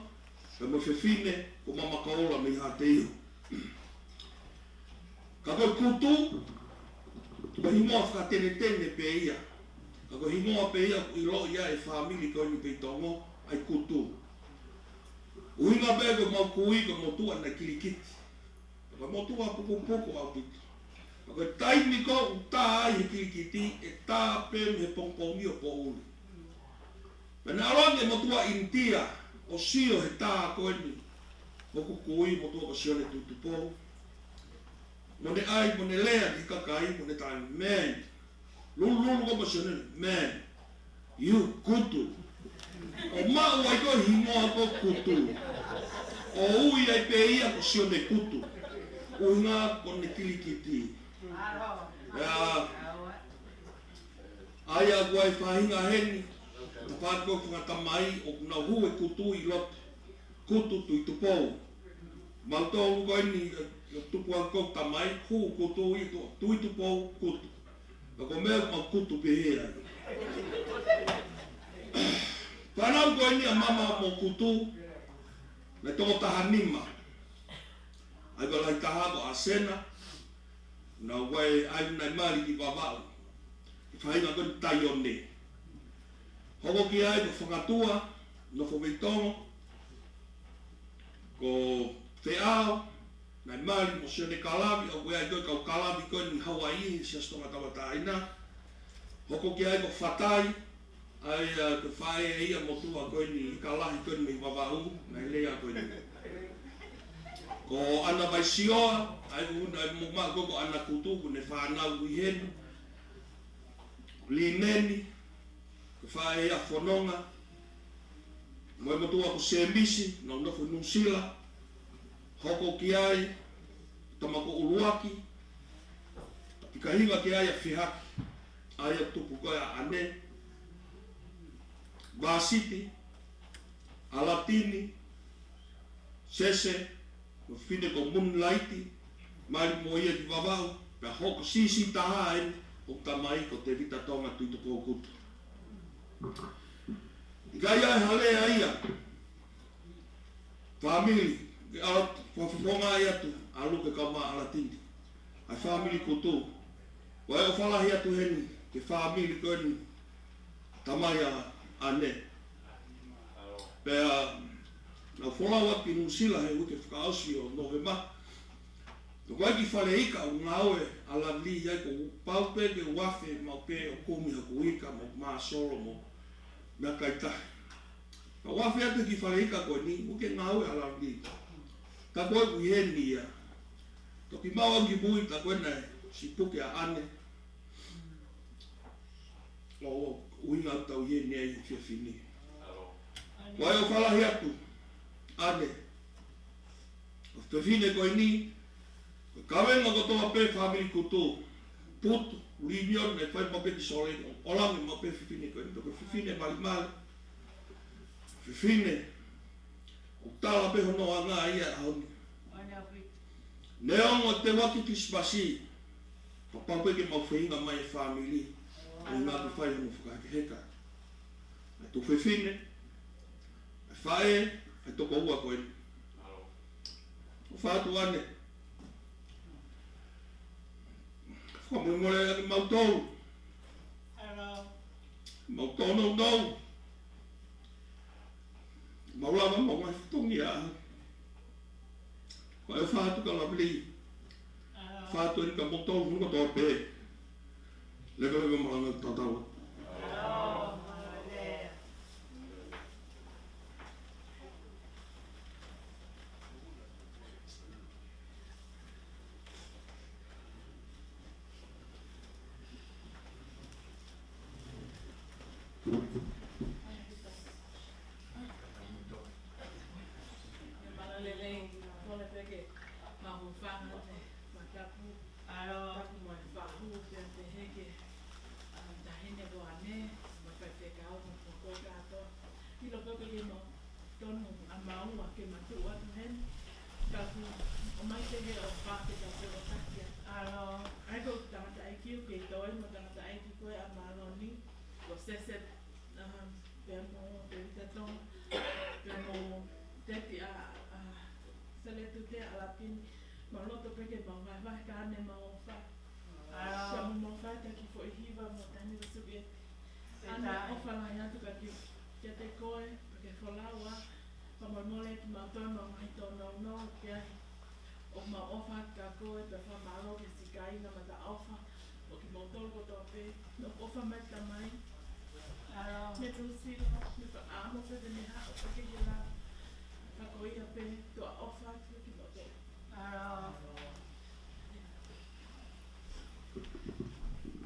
pea mo e fefine ko Mama Koula mei Haʻateiho. Ka ko e Kutu, ko e hingoa fakatenetene pē ia. Ka ko e hingoa pē ia ʻoku ʻiloʻi ai e fāmili ko eni Peitongo, ʻa e Kutu. ʻUhinga pē ko ʻemau kui ko e motuʻa naʻe kilikiti. Ko e motuʻa pukupuku ʻaupito. Ka ko e taimi ko ē ʻoku tā ai he kilikiti, ʻe tā pē mei he pongipongi ʻo poʻuli. Pea naʻe ʻalu ange e motuʻa ʻInitia ʻo sio he tā ko eni hoku kui, motuʻa ko Sione Tuitupou. Mo ne ʻai, mo ne lea ki he kakai, mo ne talamai, "Lulululu koe mo Sione, man. You Kutu." ʻO maʻu ai ko e hingoa ko Kutu. ʻO ui ai pē ia ko Sione Kutu. ʻUhinga ko ʻene kilikiti. ʻIo. ʻA ia ko e faʻahinga heni, tafaʻaki ko ē fanga tamai ʻoku nau hū e Kutu ʻi loto. Kutu Tuitupou. Mau tolu ko eni, ʻo tupu ʻa e kau tamai, hū Kutu ʻi tu-, Tuitupou Kutu. Ka ko e meʻa ʻoku mau Kutu pehē ai. Fānau ko eni ʻa Mama mo Kutu, naʻe toko taha nima. ʻA ia ko e lahi taha ko ʻAsena, naʻe ʻai, naʻe mali ki Vavaʻu. ʻI he faʻahinga ko eni Taione. Hoko ki ai ko Fangatua, nofo Peitongo, ko Feʻao, naʻe mali mo Sione Kalavi, ʻoku ʻi ai ko e kau Kalavi ko eni Hauaiʻi, Siasi Tonga Tauʻatāina. Hoko ki ai ko Fatai, ʻa ia ko e faʻē ia motuʻa ko eni Ikalahi ko eni mei Vavaʻu, naʻe lea ko eni. Ko ʻAna Vaisioa, ʻa ia ʻoku ne maʻu ko ē ko ʻAna Kutu, ʻoku ne fānau ʻi heni. Lineni, ko e faʻē ia Fononga, mo e motuʻa ko Semisi, nau nofo Nuʻu Sila. Hoko ki ai, tama ko ʻUluaki, ʻi kahinga ki ai ʻa Fihaki, ʻa ia tupu ko ē ʻa ʻAne, Vasiti, ʻAlatini, Sese, mo e fefine ko Moonlight, mali mo ia ki Vavaʻu, pea hoko siʻisiʻi taha eni, ʻoku tamai ko Tevita Tonga Tuitupou Kutu. ʻIkai ʻi ai ha lea ia, fāmili, Ke ʻalu atu, fakafofongaʻi atu, ʻalu ke kau mai ʻAlatini. ʻA e fāmili Kutu. Ko e ʻofa lahi atu heni, ki he fāmili ko eni, tamai ʻa ʻAne. Pea, naʻa ku folau atu ki Nuʻusila he uike fakaʻosi ʻo Nōvema. Naʻe ʻi ai e kiʻi fale ika ʻoku ngāue ʻa Lavili ai, kuo pau pē ke u afe maʻu pē ʻo kumi haku ika mo māsolo mo meʻakai tahi. Ka u afe atu ki he fale ika ko eni, ʻoku ke ngāue ʻa Lavili. Ka ko e ʻuhinga ia. Toki maʻu ange ki mui, ka ko ena e siʻi puke ʻa ʻAne. ʻO, ʻo, ʻuhinga ʻoku tau ʻi heni ai he efiafi ni. Ko e ʻofa lahi atu, ʻAne. ʻO e fefine ko eni, ko e kavenga kotoa pē fāmili Kutu, putu, reunion, naʻe fai maʻu pē ki Salt Lake, ʻo ʻalu ange maʻu pē fefine ko eni, ko e fefine malimali. Fefine, ʻoku tala pē hono anga ia ʻaho ni. Neongo te waki Kilisimasi, pea pau pē ke mau feinga mai e fāmili, ʻuhinga ke fai hono fakahekeheka. ʻA e tuofefine, ʻa e faʻē, ʻa e tokoua ko eni. ʻOfa atu ʻAne. Fakamolemole ange mautolu. Mau tōnounou. Mau lava mau ngaahi fatongia. Ko e ʻofa atu kia Lavili. ʻOfa atu eni kia moutolu hono kotoa pē. Leveleva malanga tatau. Malalelei, kole pē ke mau hūfanga he fakatapu. ʻAlo. Tapu mo e fahu, pea pehē ki he, um, taʻahine ko ʻAne, mo e faifekau, mo e koko kātoa. ʻIlo pē ke mau tonu ʻa maua ke mau tuʻu atu heni. Ka ʻoku ʻomai pē he ʻofa ke tau feʻofaʻaki. ʻAlo. ʻA ia ko e tangataʻeiki ʻoku kei toe mo e tangataʻeiki ko ē ʻa Maloni, ko Sese, um, pea mo Tevita Tonga, pea mo Teti ʻa, ʻa Seletu te ʻAlatini, mau loto pē ke mau vahevahe ka ʻAne mau ʻofa. ʻAlo. Ka mau ʻofa atu ki he foʻi hiva mo Tani Vasuki ē. ʻAne, ʻofa lahi atu ka ki, kiate koe, pea ke folau ā, fakamolemole kimautolu mau ngaahi tōnounou, pea ʻoku mau ʻofa atu kia koe, pea fakamālō ki he siʻi kāinga Mataʻofa, ʻo kimoutolu kotoa pē, ʻoku ʻofa mai Tamai. ʻAlo. Mei Nuʻusila, mei Paʻamo, pea mei he haʻo pē ke ke la. Ka ko ia pē, tuʻa ʻofa atu kimoutolu. ʻAlo.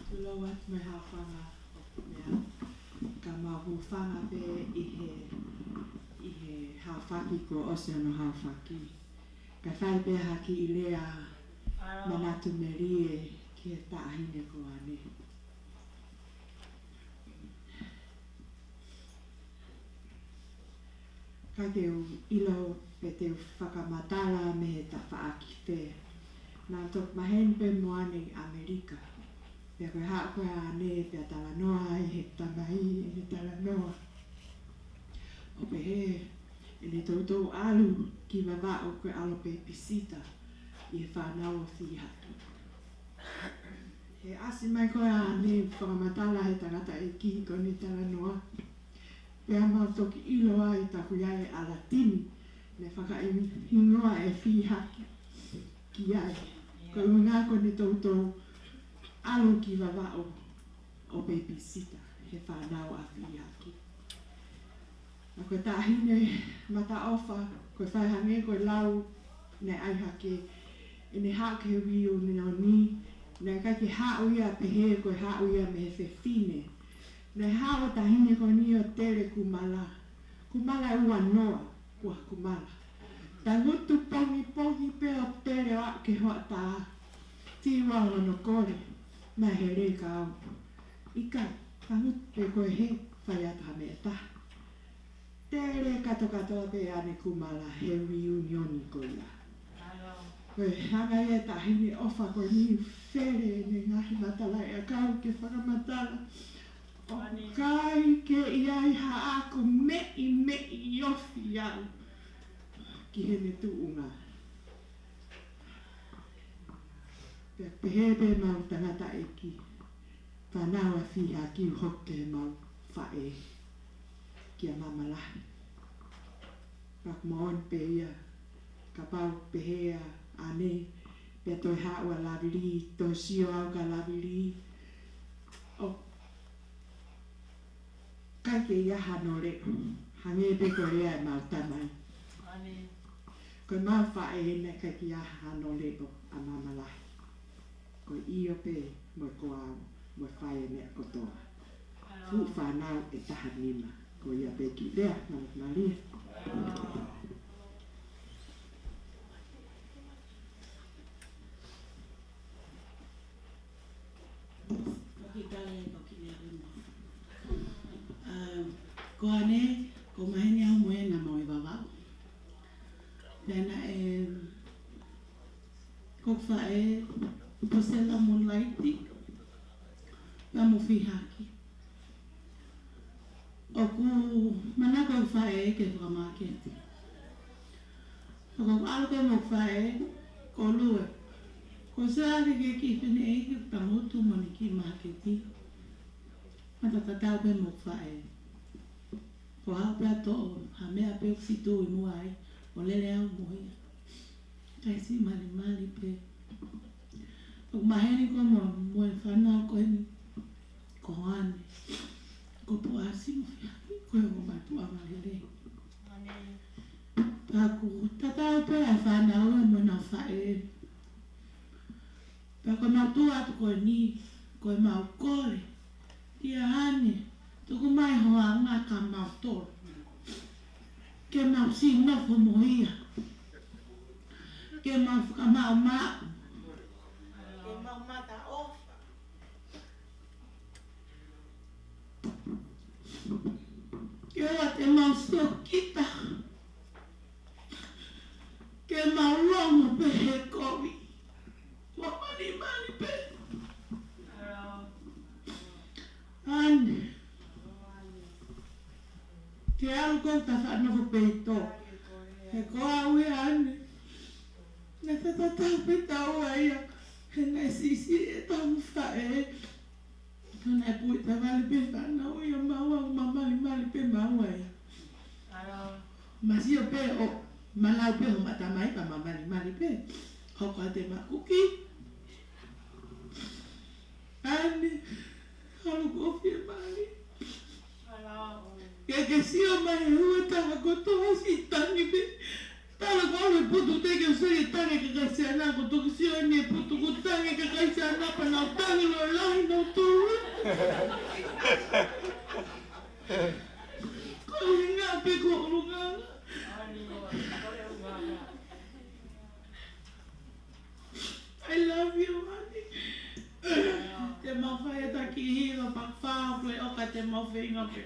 Tulou atu mo e hāfanga ʻo e meʻa. Ka mau hūfanga pē ʻi he, ʻi he haofaki kuo ʻosi hono haofaki. Ka fai pē ha kiʻi lea manatu melie ki he taʻahine ko ʻAne. Ka te u ʻilo pe te u fakamatala mei he tafaʻaki fē. Naʻa ku toki maheni pē mo ʻAne ʻi ʻAmelika. Pea ko e haʻu ko ē ʻa ʻAne pea talanoa ai he tamai ʻene talanoa. ʻO pehē, ʻene toutou ʻalu ki Vavaʻu ko e ʻalu pē pisita ʻi he fānau ʻo Fihaki. He ʻasi mai ko ē ʻa ʻAne fakamatala he tangataʻeiki ko ʻene talanoa. Pea mau toki ʻilo ai taku ʻi ai ʻAlatini, naʻe fakahingoa ʻe Fihaki ki ai. Ko e ʻuhinga ko ʻene toutou ʻalu ki Vavaʻu ʻo pēpisita he fānau ʻa Fihaki. ʻA ko e taʻahine Mataʻofa, ko e fai hangē ko e lau naʻe ʻai hake, ʻene haʻu ki he reunion ni, naʻe ʻikai ke haʻu ia pehē ko e haʻu ia mei he fefine. Naʻe haʻu e taʻahine ko eni ʻo Tele Kumala. Kumala ʻe ua noa, ua Kumala. Tangutu pongipongi pē ʻo Tele ʻo aʻu ki he hoʻatā. Tīua hono kole, naʻe hele ka au. ʻIkai, tangutu pē koe he fai atu ha meʻa ʻe taha. Tele kātokātoa pē ʻa ʻAne Kumala he reunion ko ia. Ko e hanga ia e taʻahine ʻofa ko eni ʻo fele ʻene ngaahi matalaʻiʻakau ke fakamatala. ʻOku ʻikai ke ʻi ai haʻaku meʻi, meʻi ofi au ki heʻene tuʻunga. Pea pehē pē mau tangataʻeiki, fānau ʻa Fihaki ʻo hoko ki heʻemau faʻē kia Mama Lahi. Pea ʻoku moʻoni pē ia, kapau pehē ʻa ʻAne, pea toe haʻu ʻa Lavili, toe sio au kia Lavili. ʻOku ʻikai ke ʻi ai hano leʻo, hangē pē ko e lea ʻemau tamai. Ko ʻemau faʻē naʻe ʻikai ke ʻi ai hano leʻo ʻa Mama Lahi. Ko e ʻio pē mo e ko au mo e fai e meʻa kotoa. Fuʻu fānau ʻe taha nima, ko ia pē kiʻi lea, Mama Malia. Ko e kiʻi tali, ko e kiʻi lea ʻe moa. Um, ko ʻAne, ʻoku maheni au mo ʻena mo e Vavau. Pea naʻe, ko e faʻē, Posela mo Laiti, pea mo Fihaki. ʻOku manako e faʻē ke fakamāketi. ʻOku ʻalu ko e mo e faʻē, ko Lue. Ko Sāli ke kiʻi fineʻeiki, tangutu mo ʻene kiʻi māketi. Mata tatau pē mo e faʻē. Ko au pē ʻa toʻo ha meʻa pē ʻoku fitu ʻi muʻa ai, ʻo lele au mo ia. Kae siʻi malimali pē. ʻOku maheni ko mo, mo e fānau ko eni, ko ʻAne, ko Poasi mo Fihaki, ko e ongo mātuʻa mālele. Pea ʻoku tatau pē ʻa e fānau ʻa e mo ʻenau faʻē. Pea ko e mātuʻa atu ko eni, ko ʻemau kole kia ʻAne, tuku mai ho anga kia mautolu. Ke mau siʻi nofo mo ia. Ke mau fakamaʻumaʻu. Ke mau mataʻofa. Ke ʻoua te mau sio kita. Ke mau longo pē he kovi. Mau malimali pē. ʻAne. Ke ʻalu ko ʻeta faʻa nofo pē ʻi tō. He ko au ē ʻAne. Naʻe tatau pē taua ia. He naʻe siʻisiʻi ʻetau faʻē. Ka naʻe puʻi tavale pē fānau ia maua, ma malimali pē maua ia. Ma sio pē ʻo, ma lau pē ho matamai pea ma malimali pē. Hoko atu ʻema kuki. ʻAne, ʻalu ko fie mali. Ke ke sio mai he ua taha kotoa siʻi tangi pē. Tala ko ʻalu e putu te ke sio e tangi ka kai siana ko toki sio eni e putu ko tangi ka kai siana pea nau tangi lo lahi nau tū. Ko e ʻuhinga pē ko e ʻulungaanga. I love you, honey. Te mau fai ʻeta kiʻi hiva pea fā play ʻoka te mau feinga pē.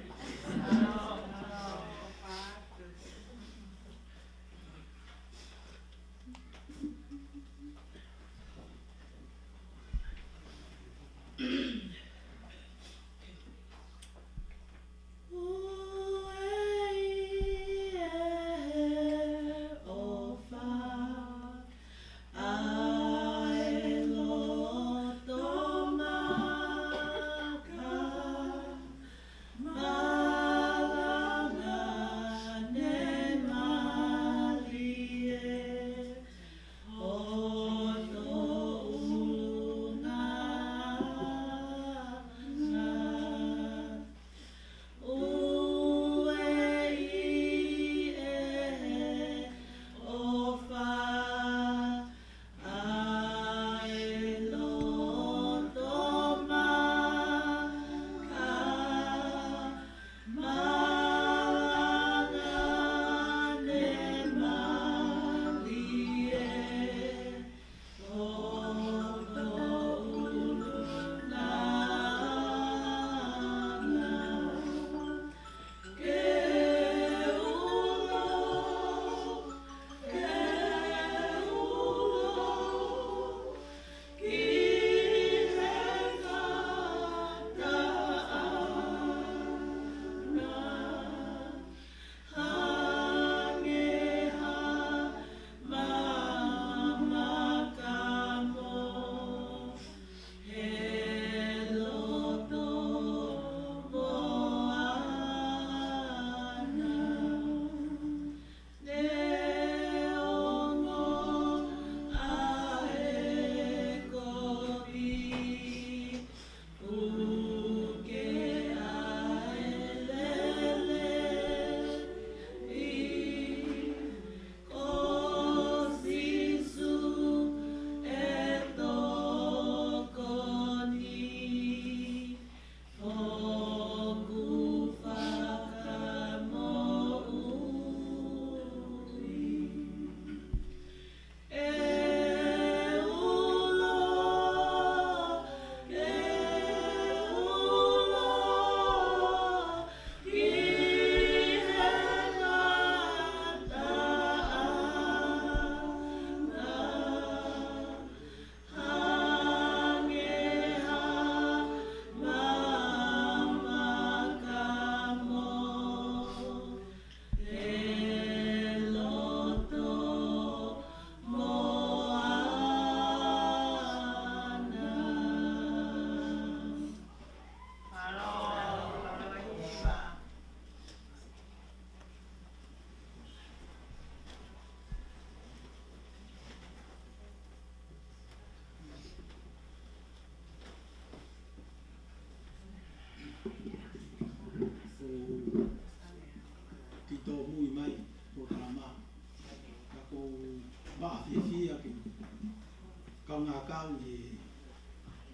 He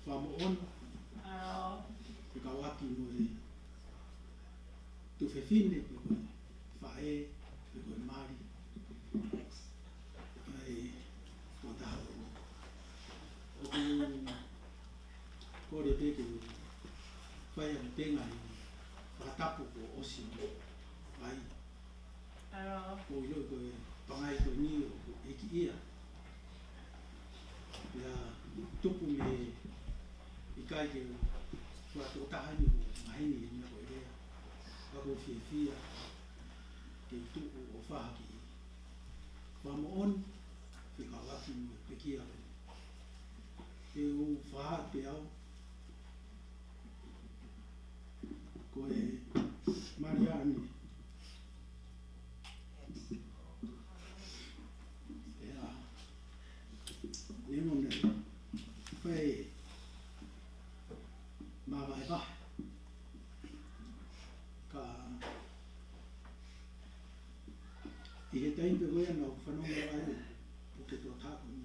fakamoʻoni, fekauʻaki mo e tuofefine, pe ko e faʻē, pe ko e mali. ʻA e tokotaha ʻoku ou kole pē ke fai ʻa e penga ʻi he fakatapu kuo ʻosi ʻai. Ko ilo ko e pangai ko eni ʻoku ʻeiki ia. Ia tupu mei he ʻikai ke u fakatokotaha ni ʻo maheni ʻi he meʻa ko ē. Ka ʻoku ou fiefia ke tuʻu ʻo fakahā ki he fakamoʻoni, fekauʻaki mo e pekia. Ke u fakahā pē au, ko e mali ʻeni. ʻIa, ne mo ne fai māvahevahe. Ka ʻi he taimi pē ko ia naʻa ku fanongo ai, ʻoku ke tō taku ni.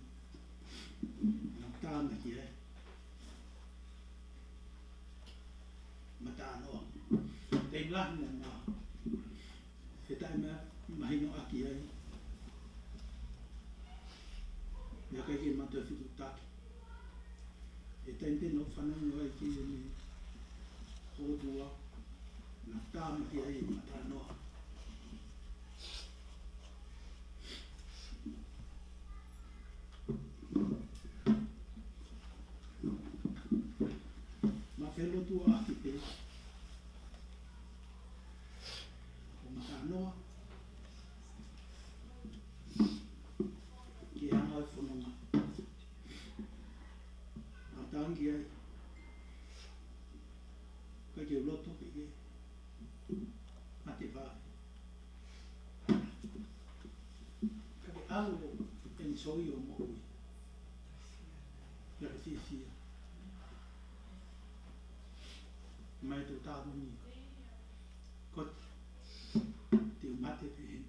Naʻa ku tānaki ai. Matanoa. Taimi lahi naʻa ma fetaʻemahinoʻaki ai. Naʻe ʻikai ke ma toe fetutaki. He taimi pē naʻa ku fanongo ai ki he meʻa ʻoku ʻotua, naʻa ku tānaki ai matanoa. Ma felotuaʻaki pē, ʻo matanoa, ke hanga ʻo fononga. Naʻa ku tangi ai, ka ke u loto ke ke mate vave. Ka ke ʻalu ʻo enjoy ʻo moʻui. Ia ke fiefia. Mai tō taku ni. Ko te u mate pē heni.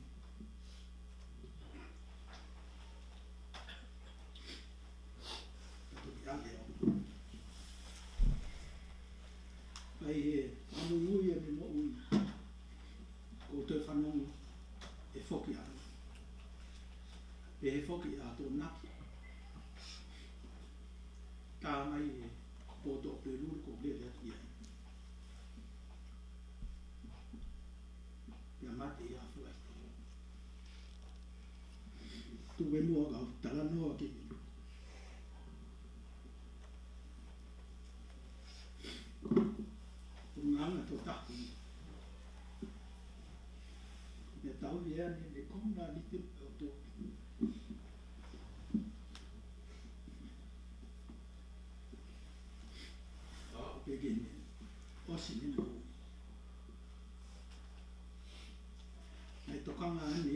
Ka toki ʻalu ʻo. ʻAi he ʻamuimui ʻa e meʻa moʻui. Ko te fanongo ʻe foki ʻalu. Pehē foki ʻa Tōnaki. Tā mai e poto pē lulu ko lele atu ia. Pea mate ia fua. Tuku muʻa kau talanoa ki. Nganga tō taku. Ne tau ia ne ne kona ni te o tō. Peke ne. ʻOsi ne mo. Naʻe tokanga ʻeni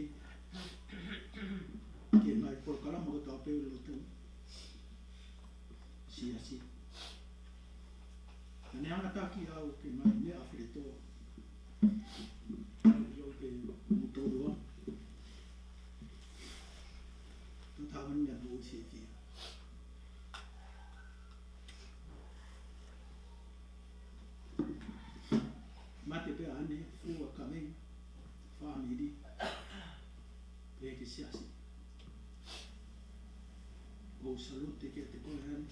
ke ngaahi polokalama ko tau pē lotu siasi. Naʻa ne hanga taki au ke ngaahi meʻa feleto. Io ke mutolua. Tau tau ni atu o siasi. Mate pē ʻa ʻene fua kaveinga, fāmili, pea ki he siasi. ʻOku ou salute kiate koe ʻeni.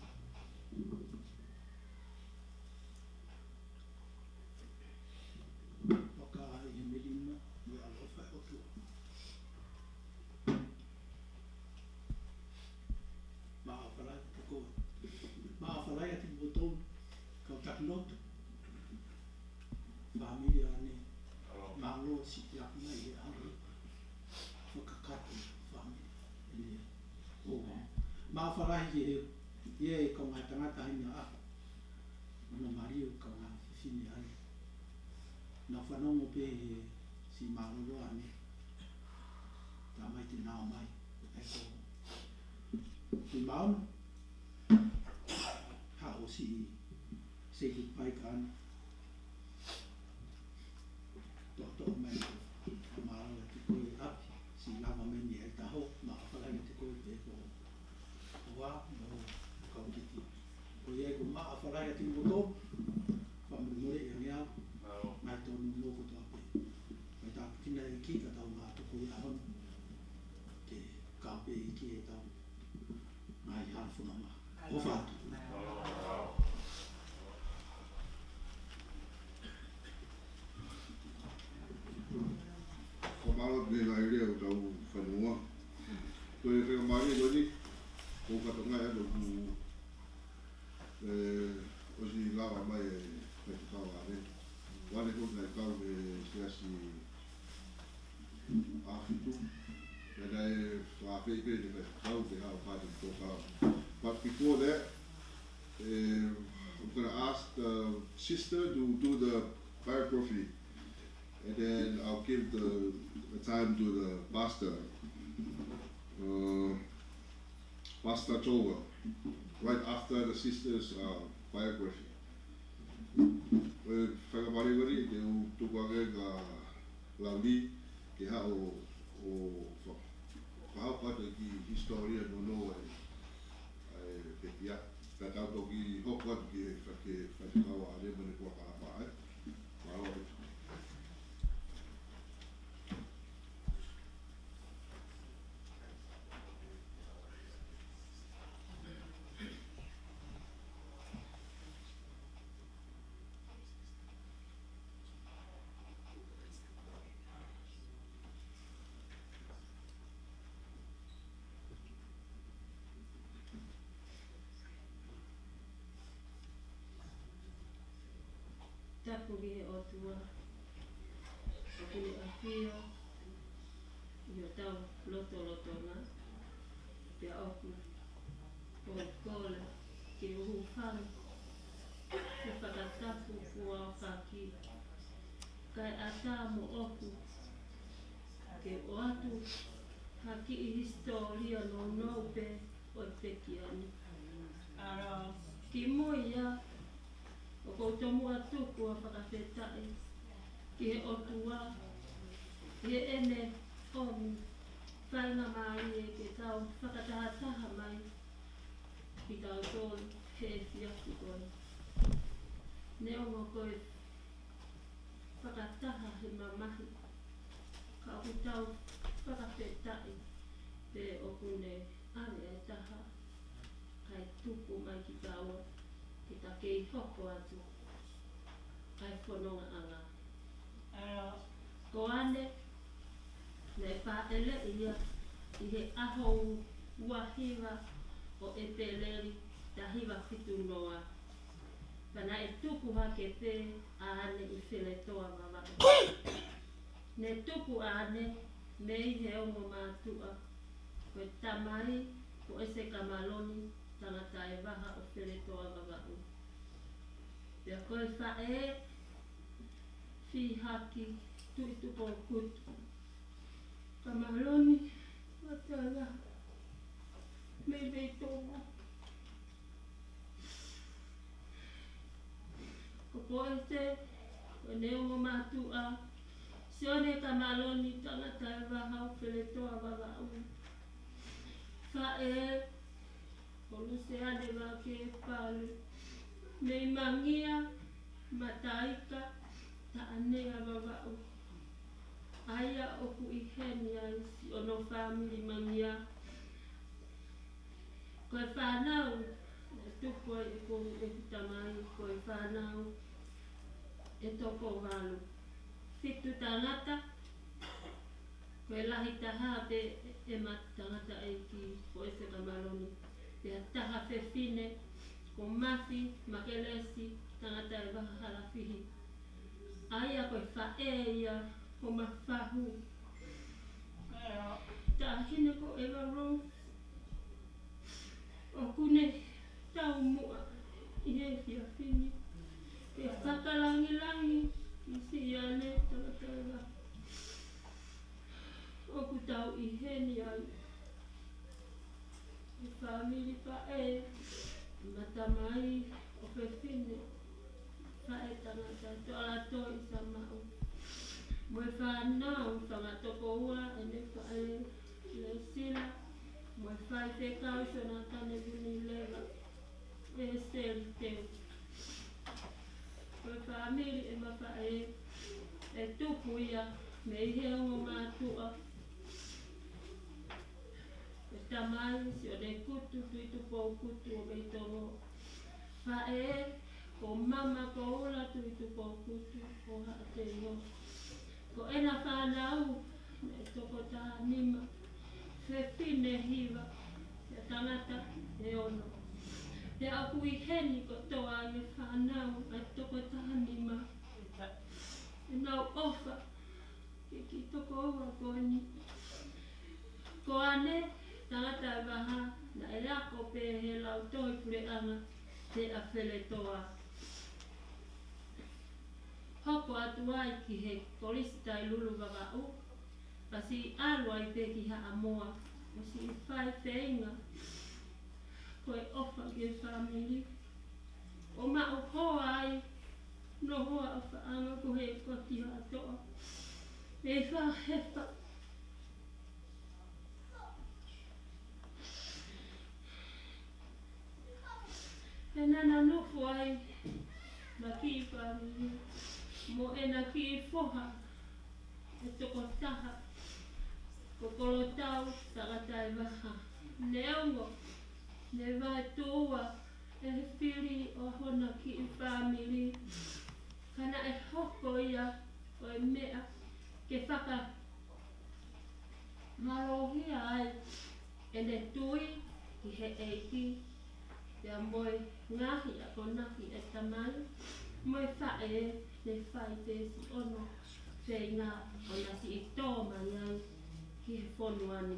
Paka ai he melino, mo e ʻaloʻofa ʻa e ʻOtua. Mālō e fānau, mālō e fānau ʻa kimoutolu, kau taki lotu. Fāmili ʻa ʻene, mālō siʻi ʻapi mai he ʻaho. Fakakakato fāmili. ʻEne, ʻo, mālō e fānau ki he, ʻi he kau ngaahi tangata ʻi he ʻaho. ʻO na mali ʻo kau ngaahi fefine ai. Naʻa ku fanongo pē he siʻi mālōlō ʻeni. Tā mai te nau mai. ʻE ko. Siʻi mālōlō. Haʻu siʻi. Siʻi pai ka ʻeni. Toʻotoʻo mai. Mālō ʻiate koe ʻapi. Siʻi lava mai ni e taho. Mālō e fānau ʻiate koe pē ko. Ua, mo, kau Fakaʻapaʻapa atu kimoutolu, fakamolemole ange au, ngaahi tōnounou kotoa pē. Mai tāpuekina ʻe he ʻEiki ka tau ngāue atu ko ia hono, ke kau pē ʻEiki ʻi heʻetau ngaahi hala fononga. ʻOfa atu. Fakamālō atu he ngaahi lea ʻo hotau fonua. Ko e faingamālie ko eni, ko e fatongia ʻa e ʻoku, eh, ʻosi lava mai e faifekau ʻa ʻAne. ʻA ʻAne ko e ngaahi kau mei he siasi ʻAhofitu. Pea naʻe fakaafeʻi pē ʻe he faifekau ke haʻu ʻo part of the program. But before that, eh, I'm gonna ask the sister to do the biography. And then I'll give the, the time to the pastor, uh, Pastor Tova, right after the sister's, uh, biography. Ko e faingamālie ko eni, te u tuku ange kia Lauli ke haʻu ʻo, ʻo fa-, fakahoko atu e kiʻi hisitōlia nounou ʻa e, ʻa e pekia. Ka tau toki hoko atu ki he fa-, ki he faifekau ʻa ʻAne mo ʻene polokalama, ē. Mālō ʻaupito. Tapu ki he ʻOtua, ʻoku ne ʻafio ʻi hotau lotolotonga, pea ʻoku ou kole ke u hūfanga he fakatapu kuo aofaki, kae ʻatā moʻoku ke ʻoatu ha kiʻi hisitōlia nounou pē ʻo e pekia ni. Kimuʻa ia, ʻoku ou tomuʻa tuku ha fakafetaʻi ki he ʻOtua, ʻi heʻene ʻomi faingamālie ke tau fakatahataha mai kitautolu he efiafi ko eni. Neongo ko e fakataha he mamahi, ka ʻoku tau fakafetaʻi pē ʻoku ne ʻave ʻa e taha kae tuku mai kitaua ke ta kei hoko atu ʻa e fonongaʻanga. Ko ʻAne, naʻe fāʻeleʻi ia ʻi he ʻaho ua hiva ʻo ʻEpeleli taha hiva fitu noa. Pea naʻe tupu hake pē ʻa ʻAne ʻi Feletoa Vavaʻu. Ne tupu ʻa ʻAne mei he ongo mātuʻa, ko e tamai ko ʻEse Kamaloni, tangata ʻe vaha ʻo Feletoa Vavaʻu. Pea ko e faʻē, Fihaki Tuʻitupokutu Kamaloni, tangata ʻe vaha mei Veitongo. Ko Poese, ko ʻene ongo mātuʻa, Sione Kamaloni, tangata ʻe vaha ʻo Feletoa Vavaʻu. Faʻē, ko Luseane Vake Palu, mei Mangia, Mataika, Taʻanea Vavaʻu. ʻA ia ʻoku ʻi heni ai siʻono fāmili Mangia. Ko e fānau, ʻe tupu ai ʻe ʻeku tamai, ko e fānau ʻe toko valu. Fitu tangata, ko e lahi taha pē ʻema tangataʻeiki ko ʻEse Kamaloni. Pea taha fefine, ko Mafi Makelesi, tangata ʻe vaha Halafihi. ʻA ia ko e faʻē ia ʻo Mafahu. Taʻahine ko ʻEva Rose, ʻoku ne taumuʻa ʻi he efiafi ni. Ke fakalāngilangi ki siʻi ʻAne, tangata ʻe vaha ʻoku tau ʻi heni ai. Ko e fāmili faʻē, ʻema tamai ʻofefine, faʻē tangata, Toʻalatoʻi Samaʻu. Mo e fānau, fanga tokoua, ʻene faʻē Lesila, mo e faifekau Sonatane Vunileva, ʻe Seli Teu. Fāmili ʻema faʻē, ʻe tupu ia mei he ongo mātuʻa. ʻE tamai, Sione Kutu Tuʻitupou Kutu ʻo Veitongo. Faʻē ko Mama Koula Tuʻitupou Kutu ʻo Haʻateiho. Ko ʻena fānau, naʻe toko taha nima, fefine hiva, pea tangata ʻe ono. Pea ʻoku ʻi heni kotoa e fānau ʻa e toko taha nima. ʻEnau ʻofa ki he kiʻi tokoua ko eni. Ko ʻAne Tangataevaha, naʻe ako pē he lautohi puleʻanga Teʻafeletoa. Hoko atu ai ki he Kolisi Tailulu Vavaʻu, pea siʻi ʻalu ai pē ki Haʻamoa, ʻo siʻi fai feinga ko e ʻofa ki he fāmili. ʻO maʻu hoa ai, noho ʻa faʻanga ko he koti ʻa toa. Mei Fahefa. He naʻa na nofo ai ʻena kiʻi fāmili mo ʻena kiʻi foha ʻe toko taha, ko Kolotau Tangataevaha. Neongo ne vaetuʻua ʻe he fili ʻo hona kiʻi fāmili, ka naʻe hoko ia ko e meʻa ke fakamālohia ai ʻene tui ki he ʻEiki, pea mo e ngaahi akonaki ʻa e tamai mo e faʻē, ne fai pē siʻono feinga ʻo na siʻi tō mai ai ki he fonua ni.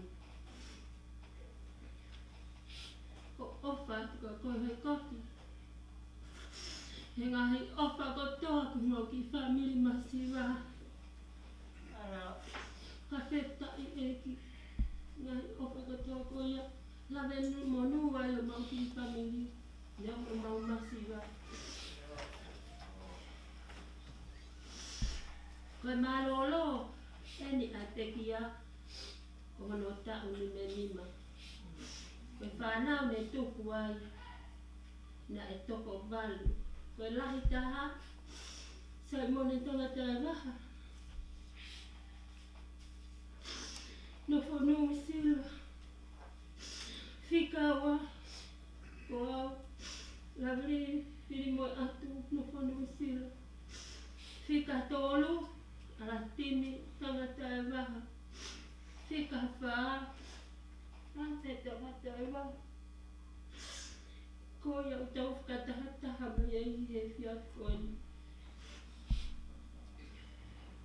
Ko e ʻofa atu ka ko e he koti. He ngaahi ʻofa kotoa ki he ngaahi kiʻi fāmili masiva. Fakafetaʻi ʻEiki. Ngaahi ʻofa kotoa ko ia. Lave nu mo nu ai ʻemau kiʻi fāmili. Neongo ʻemau masiva. Ko e mālōlō eni ʻa e pekia ʻo hono taʻu nimanima. Ko e fānau ne tuku ai, naʻe toko valu. Ko e lahi taha, Saimone Tangataevaha, nofo Nuʻusila. Fika ua, ko au, Lavili Filimoeatu, nofo Nuʻusila. Fika tolu, ʻAlatini Tangataevaha. Fika fā, Late Tangataevaha. Ko ia ʻoku tau fakatahataha mai ai he efiafi ko eni.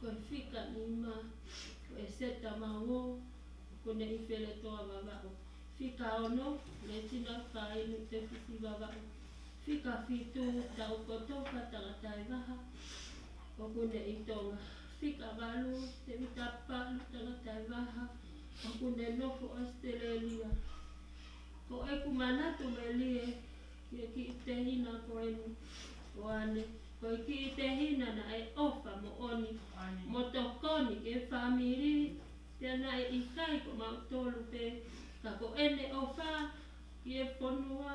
Ko e fika nima, ko ʻEseta Mauo, ʻoku ne ʻi Feletoa Vavaʻu. Fika ono, Letina Fainu Tefisi Vavaʻu. Fika fitu, Taukotofa Tangataevaha, ʻoku ne ʻi Tonga. Fika valu, Tevita Palu Tangataevaha, ʻoku ne nofo ʻAositelēlia. Ko ʻeku manatu melie ki he kiʻi tehina ko eni ʻo ʻAne, ko e kiʻi tehina naʻe ʻofa moʻoni mo tokoni ki he fāmili, pea naʻe ʻikai ko mautolu pē, ka ko ʻene ʻofa ki he fonua,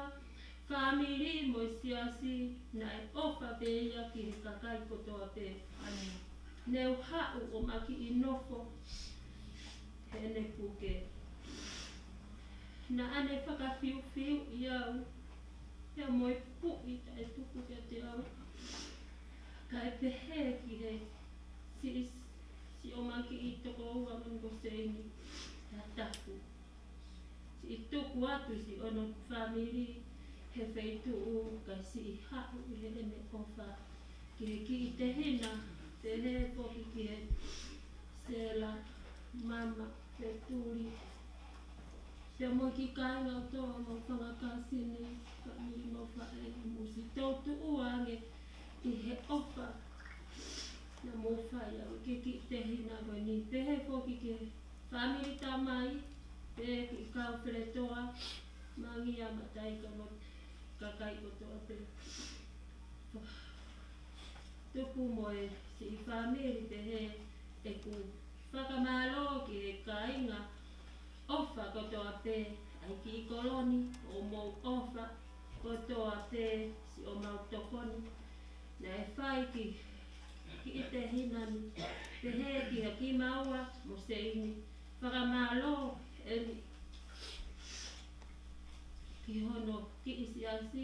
fāmili mo e siasi, naʻe ʻofa pē ia ki he kakai kotoa pē. Ne u haʻu ʻo ma kiʻi nofo heʻene puke. Naʻa ne fakafiufiuʻi au, pea mo e puʻi taʻetuku kiate au. Kae pehē ki he siʻi, siʻoma kiʻi tokoua manu ko Seini, Tatafu. Siʻi tuku atu siʻono fāmili he feituʻu kae siʻi haʻu ʻi heʻene ʻofa ki he kiʻi tehina, pehē foki ki he Sela, Mama, Petuli. Pea mo e kiʻi kāinga ʻo toa mo fanga kāsini, fāmili mo faʻē, mou siʻi toutuʻu ange ʻi he ʻofa naʻa mou fai au ki he kiʻi tehina ko eni, pehē foki ki he fāmili tamai, pea ki he kau Feletoa, Mangia, Mataika mo e kakai kotoa pē. Tupu mo e siʻi fāmili pehē ʻeku fakamālō ki he kāinga ʻofa kotoa pē, ʻa e kiʻi kolo ni, ʻo mou ʻofa kotoa pē siʻomau tokoni. Naʻe fai ki, ki he tehina ni, pehē ki ha kimaua mo Seini. Fakamālō eni ki hono kiʻi siasi,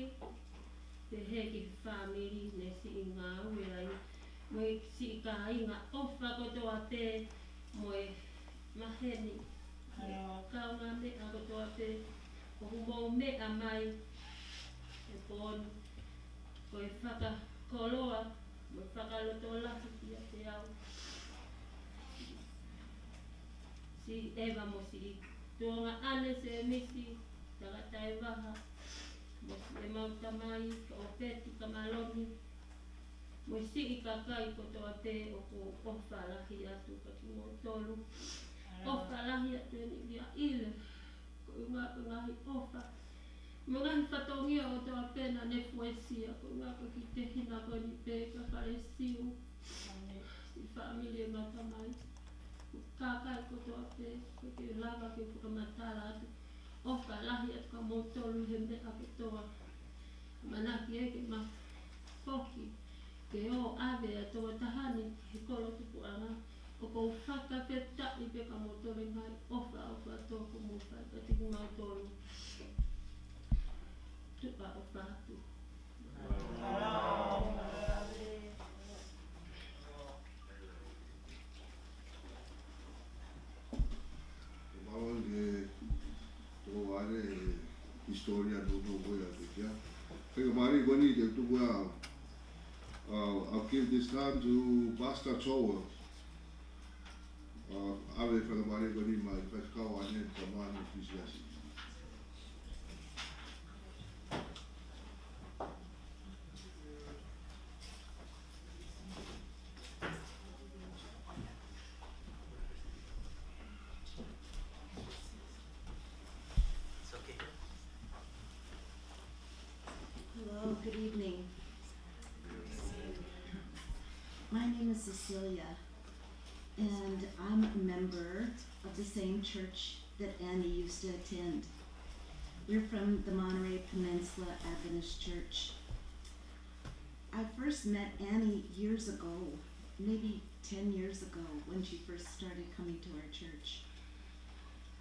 pehē ki he fāmili ne siʻi ngāue ai, mo e siʻi kāinga ʻofa kotoa pē, mo e maheni, mo e kaungāmeʻa kotoa pē, ʻoku mou meʻa mai he pō ni, ko e fakakoloa mo e fakalotolahi kiate au. Siʻi ʻEva mo siʻi tuongaʻane Sēmisi, Takataevaha, mo siʻemau tamai, ko ʻOpeti Kamaloni, mo siʻi kakai kotoa pē, ʻoku ou ʻofa lahi atu kiate kimoutolu. ʻOfa lahi atu eni kia ʻIle, ko e ngaahi, ko e ngaahi ʻofa mo e ngaahi fatongia kotoa pē naʻa ne fuesia, ko e ngaahi ko e kiʻi tehina ko eni pē ka fale Siu. Siʻi fāmili ʻemau tamai, kakai kotoa pē, ko e ke lava ke fakamatala atu. ʻOfa lahi atu kia moutolu he meʻa kotoa. ʻAmanaki ē ke ma foki ke ō ʻave ʻa e tokotaha ni ki he kolo tupuʻanga. ʻOku ou fakafetaʻi pē kia moutolu he ngaahi ʻofa, ʻofa tō kuo mou fai kiate kimautolu. Tuʻa ʻofa atu. Mālō e tō ʻa e hisitōlia no no ko ia te kia. Faingamālie ko eni te u tuku ā, uh, I'll give this time to Pastor Joel. Uh, ʻave faingamālie ko eni mai, faifekau ʻa e tamai ʻo e siasi. It's okay. Hello, good evening. My name is Cecilia, and I'm a member of the same church that Annie used to attend. We're from the Monterey Peninsula Adventist Church. I first met Annie years ago, maybe ten years ago, when she first started coming to our church.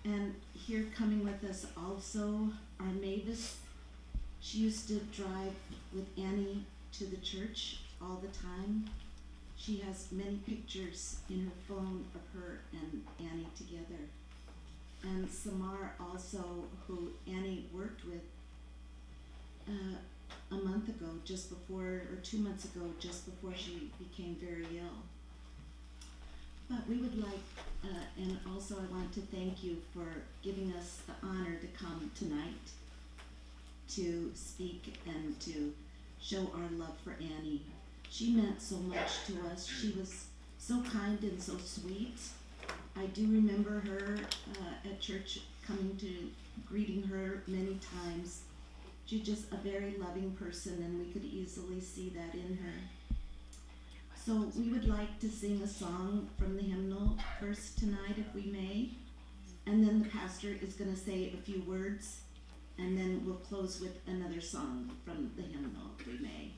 And here coming with us also are Mavis. She used to drive with Annie to the church all the time. She has many pictures in her phone of her and Annie together. And Samar also, who Annie worked with, uh, a month ago, just before, or two months ago, just before she became very ill. But we would like, uh, and also I want to thank you for giving us the honor to come tonight to speak and to show our love for Annie. She meant so much to us. She was so kind and so sweet. I do remember her, uh, at church coming to greeting her many times. She's just a very loving person, and we could easily see that in her. So we would like to sing a song from the hymnal first tonight, if we may. And then the pastor is gonna say a few words, and then we'll close with another song from the hymnal, if we may.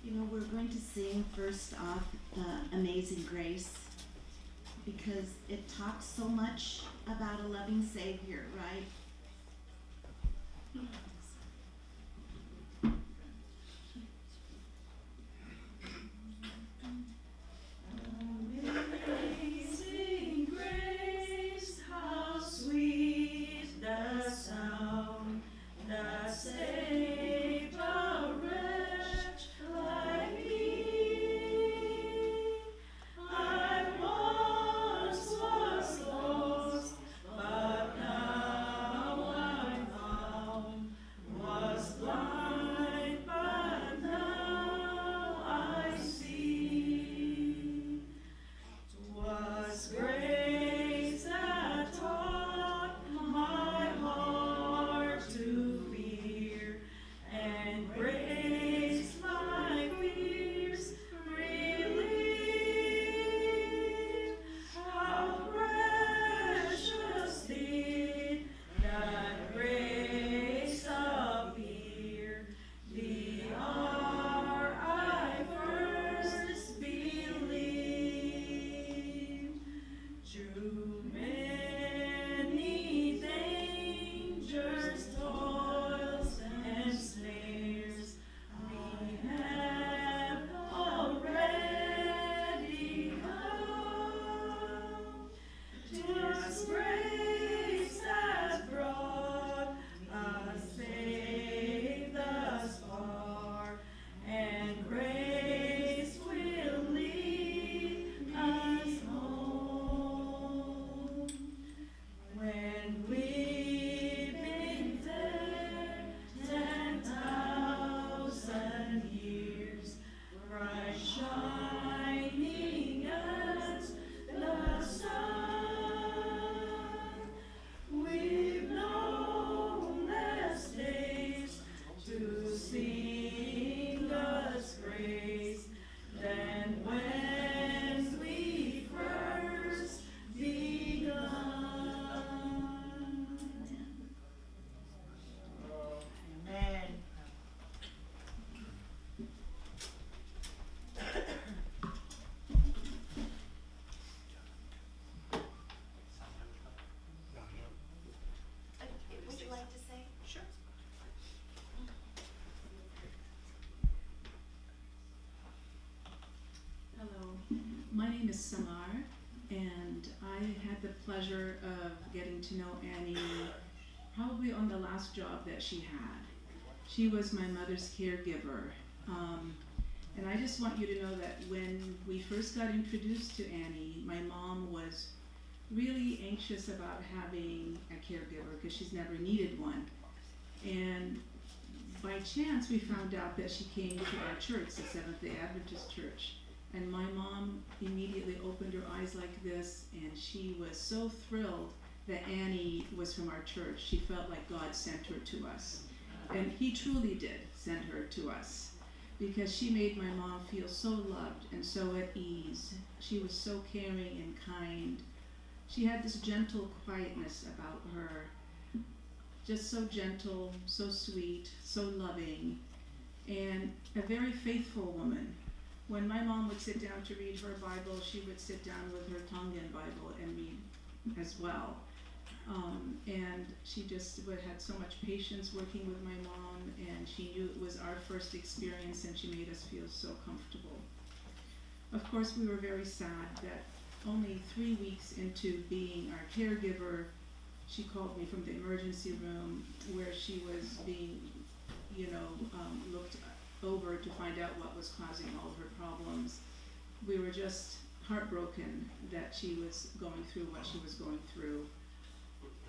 You know, we're going to sing first off, uh, Amazing Grace, because it talks so much about a loving Savior, right? Amazing grace, how sweet the sound that saved a wretch like me. I once was lost, but now Samar, and I had the pleasure of getting to know Annie probably on the last job that she had. She was my mother's caregiver. Um, and I just want you to know that when we first got introduced to Annie, my mom was really anxious about having a caregiver because she's never needed one. And by chance, we found out that she came to our church, the Seventh-day Adventist Church. And my mom immediately opened her eyes like this, and she was so thrilled that Annie was from our church. She felt like God sent her to us. And he truly did send her to us because she made my mom feel so loved and so at ease. She was so caring and kind. She had this gentle quietness about her, just so gentle, so sweet, so loving, and a very faithful woman. When my mom would sit down to read her Bible, she would sit down with her Tongan Bible and read as well. Um, and she just would, had so much patience working with my mom, and she knew it was our first experience, and she made us feel so comfortable. Of course, we were very sad that only three weeks into being our caregiver, she called me from the emergency room where she was being, you know, um, looked over to find out what was causing all of her problems. We were just heartbroken that she was going through what she was going through.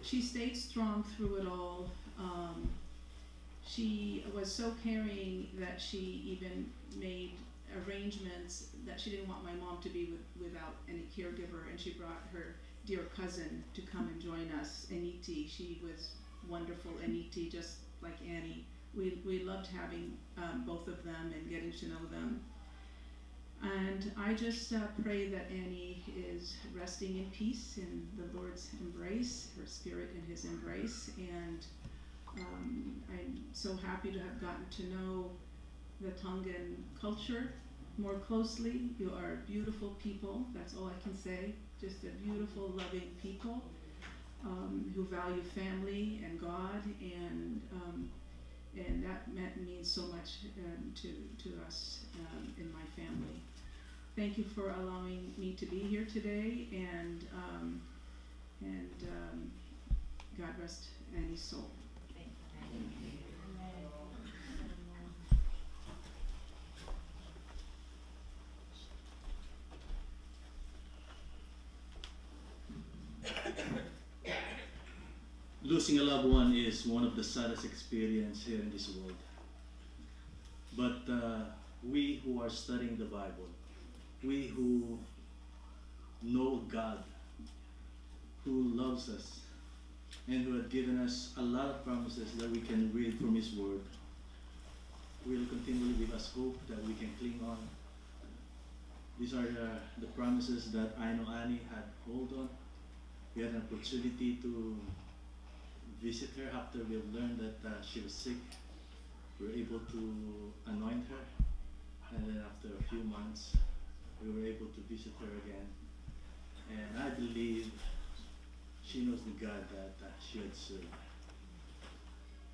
She stayed strong through it all. Um, she was so caring that she even made arrangements that she didn't want my mom to be with, without any caregiver, and she brought her dear cousin to come and join us, Aniti. She was wonderful, Aniti, just like Annie. We, we loved having, um, both of them and getting to know them. And I just, uh, pray that Annie is resting in peace in the Lord's embrace, her spirit in his embrace. And, um, I'm so happy to have gotten to know the Tongan culture more closely. You are beautiful people. That's all I can say. Just a beautiful, loving people, um, who value family and God, and, um, and that meant, means so much, um, to, to us, um, in my family. Thank you for allowing me to be here today, and, um, and, um, God rest Annie's soul. Losing a loved one is one of the saddest experience here in this world. But, uh, we who are studying the Bible, we who know God, who loves us, and who had given us a lot of promises that we can read from His Word, will continually give us hope that we can cling on. These are the, the promises that I know Annie had hold on. We had an opportunity to visit her after we have learned that, uh, she was sick. We were able to anoint her, and then after a few months, we were able to visit her again. And I believe she knows the God that, uh, she had served.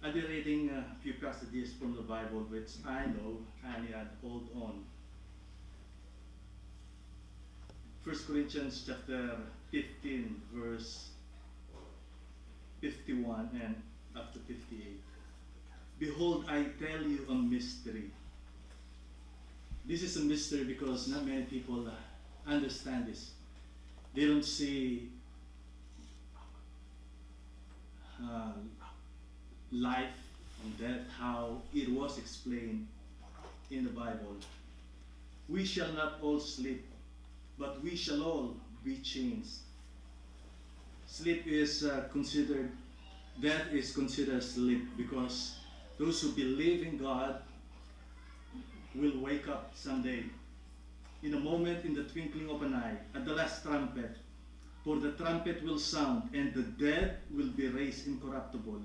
I'll be reading a few passages from the Bible which I know Annie had hold on. First Corinthians chapter fifteen, verse fifty-one and up to fifty-eight. "Behold, I tell you a mystery." This is a mystery because not many people, uh, understand this. They don't see, uh, life and death, how it was explained in the Bible. "We shall not all sleep, but we shall all be changed." Sleep is, uh, considered, death is considered sleep because those who believe in God will wake up someday. "In a moment, in the twinkling of an eye, at the last trumpet, for the trumpet will sound, and the dead will be raised incorruptible,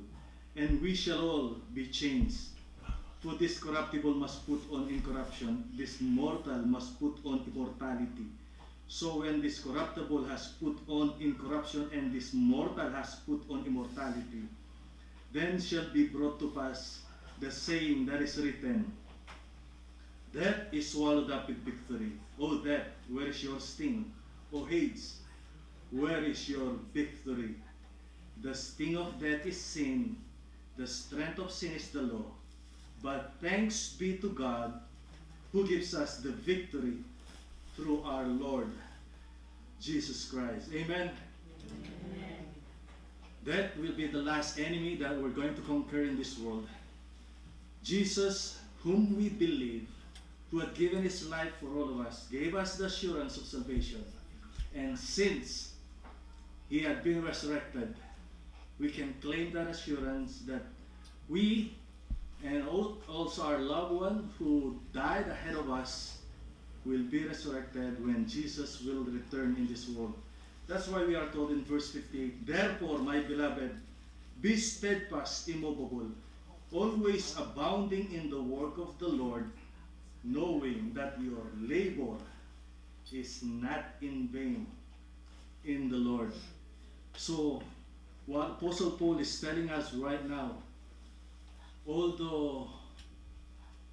and we shall all be changed. For this corruptible must put on incorruption, this mortal must put on immortality. So when this corruptible has put on incorruption, and this mortal has put on immortality, then shall be brought to pass the saying that is written, Death is swallowed up in victory. O death, where is your sting? O Hades, where is your victory? The sting of death is sin. The strength of sin is the law. But thanks be to God who gives us the victory through our Lord Jesus Christ. Amen. That will be the last enemy that we're going to conquer in this world. Jesus, whom we believe, who had given his life for all of us, gave us the assurance of salvation. And since he had been resurrected, we can claim that assurance that we and al- also our loved one who died ahead of us will be resurrected when Jesus will return in this world. That's why we are told in verse fifty-eight, "Therefore, my beloved, be steadfast, immovable, always abounding in the work of the Lord, knowing that your labor is not in vain in the Lord." So, what Apostle Paul is telling us right now, although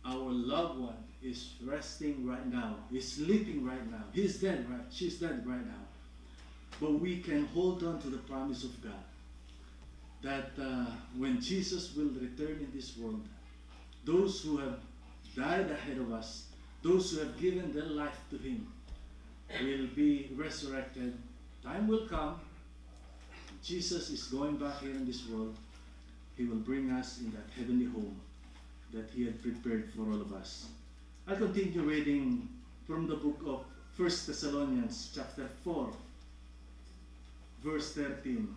our loved one is resting right now, is sleeping right now, he's dead, right? She's dead right now. But we can hold on to the promise of God that uh, when Jesus will return in this world, those who have died ahead of us, those who have given their life to him, will be resurrected. Time will come. Jesus is going back here in this world. He will bring us in that heavenly home that he had prepared for all of us. I continue reading from the book of First Thessalonians chapter four, verse thirteen.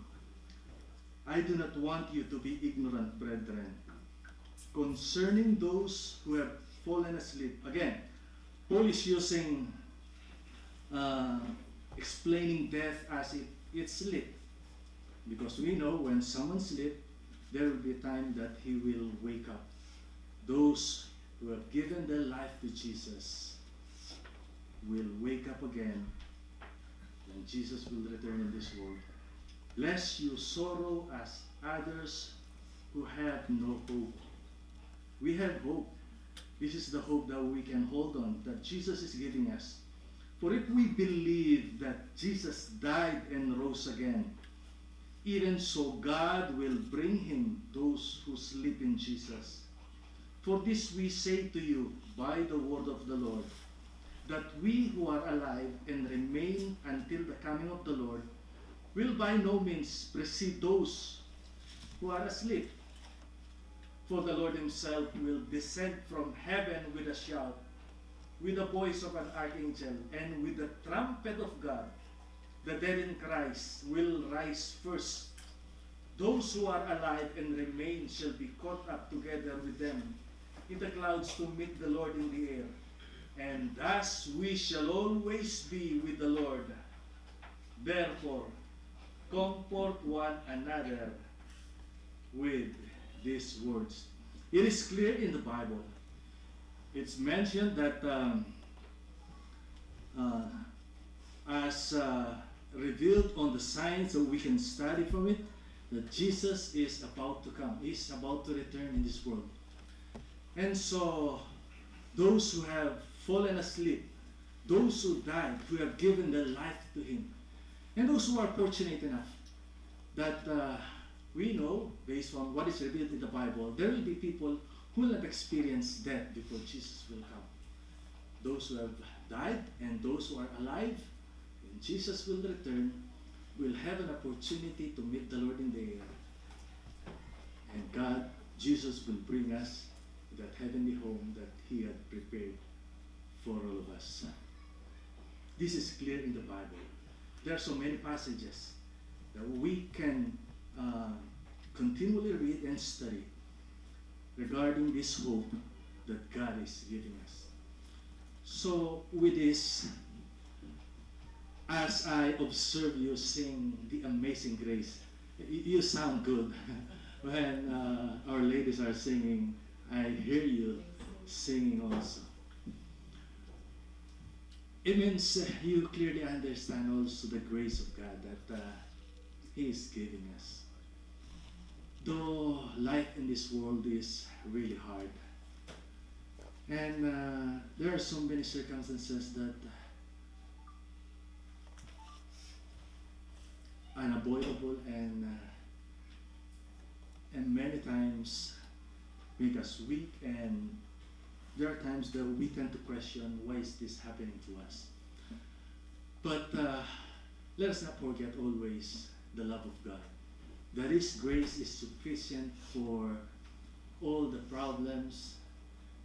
"I do not want you to be ignorant, brethren, concerning those who have fallen asleep." Again, Paul is using, uh, explaining death as if it's sleep. Because we know when someone sleeps, there will be a time that he will wake up. Those who have given their life to Jesus will wake up again when Jesus will return in this world. "Lest you sorrow as others who have no hope." We have hope. This is the hope that we can hold on, that Jesus is giving us. "For if we believe that Jesus died and rose again, even so God will bring him those who sleep in Jesus. For this we say to you by the word of the Lord, that we who are alive and remain until the coming of the Lord will by no means precede those who are asleep. For the Lord himself will descend from heaven with a shout, with the voice of an archangel, and with the trumpet of God. The dead in Christ will rise first. Those who are alive and remain shall be caught up together with them in the clouds to meet the Lord in the air. And thus we shall always be with the Lord. Therefore, comfort one another with these words." It is clear in the Bible. It's mentioned that um, uh, as uh, revealed on the signs that we can study from it, that Jesus is about to come. He's about to return in this world. And so, those who have fallen asleep, those who died, who have given their life to him, and those who are fortunate enough that uh, we know, based on what is revealed in the Bible, there will be people who will have experienced death before Jesus will come. Those who have died and those who are alive, when Jesus will return, will have an opportunity to meet the Lord in the air. And God, Jesus will bring us to that heavenly home that he had prepared for all of us. This is clear in the Bible. There are so many passages that we can uh, continually read and study regarding this hope that God is giving us. So with this, as I observe you sing the Amazing Grace, y- you sound good. When uh, our ladies are singing, I hear you singing also. It means uh, you clearly understand also the grace of God that uh, He is giving us. Though life in this world is really hard, And uh, there are so many circumstances that are unavoidable and uh, and many times make us weak, and there are times that we tend to question, why is this happening to us? But uh, let us not forget always the love of God. That His grace is sufficient for all the problems,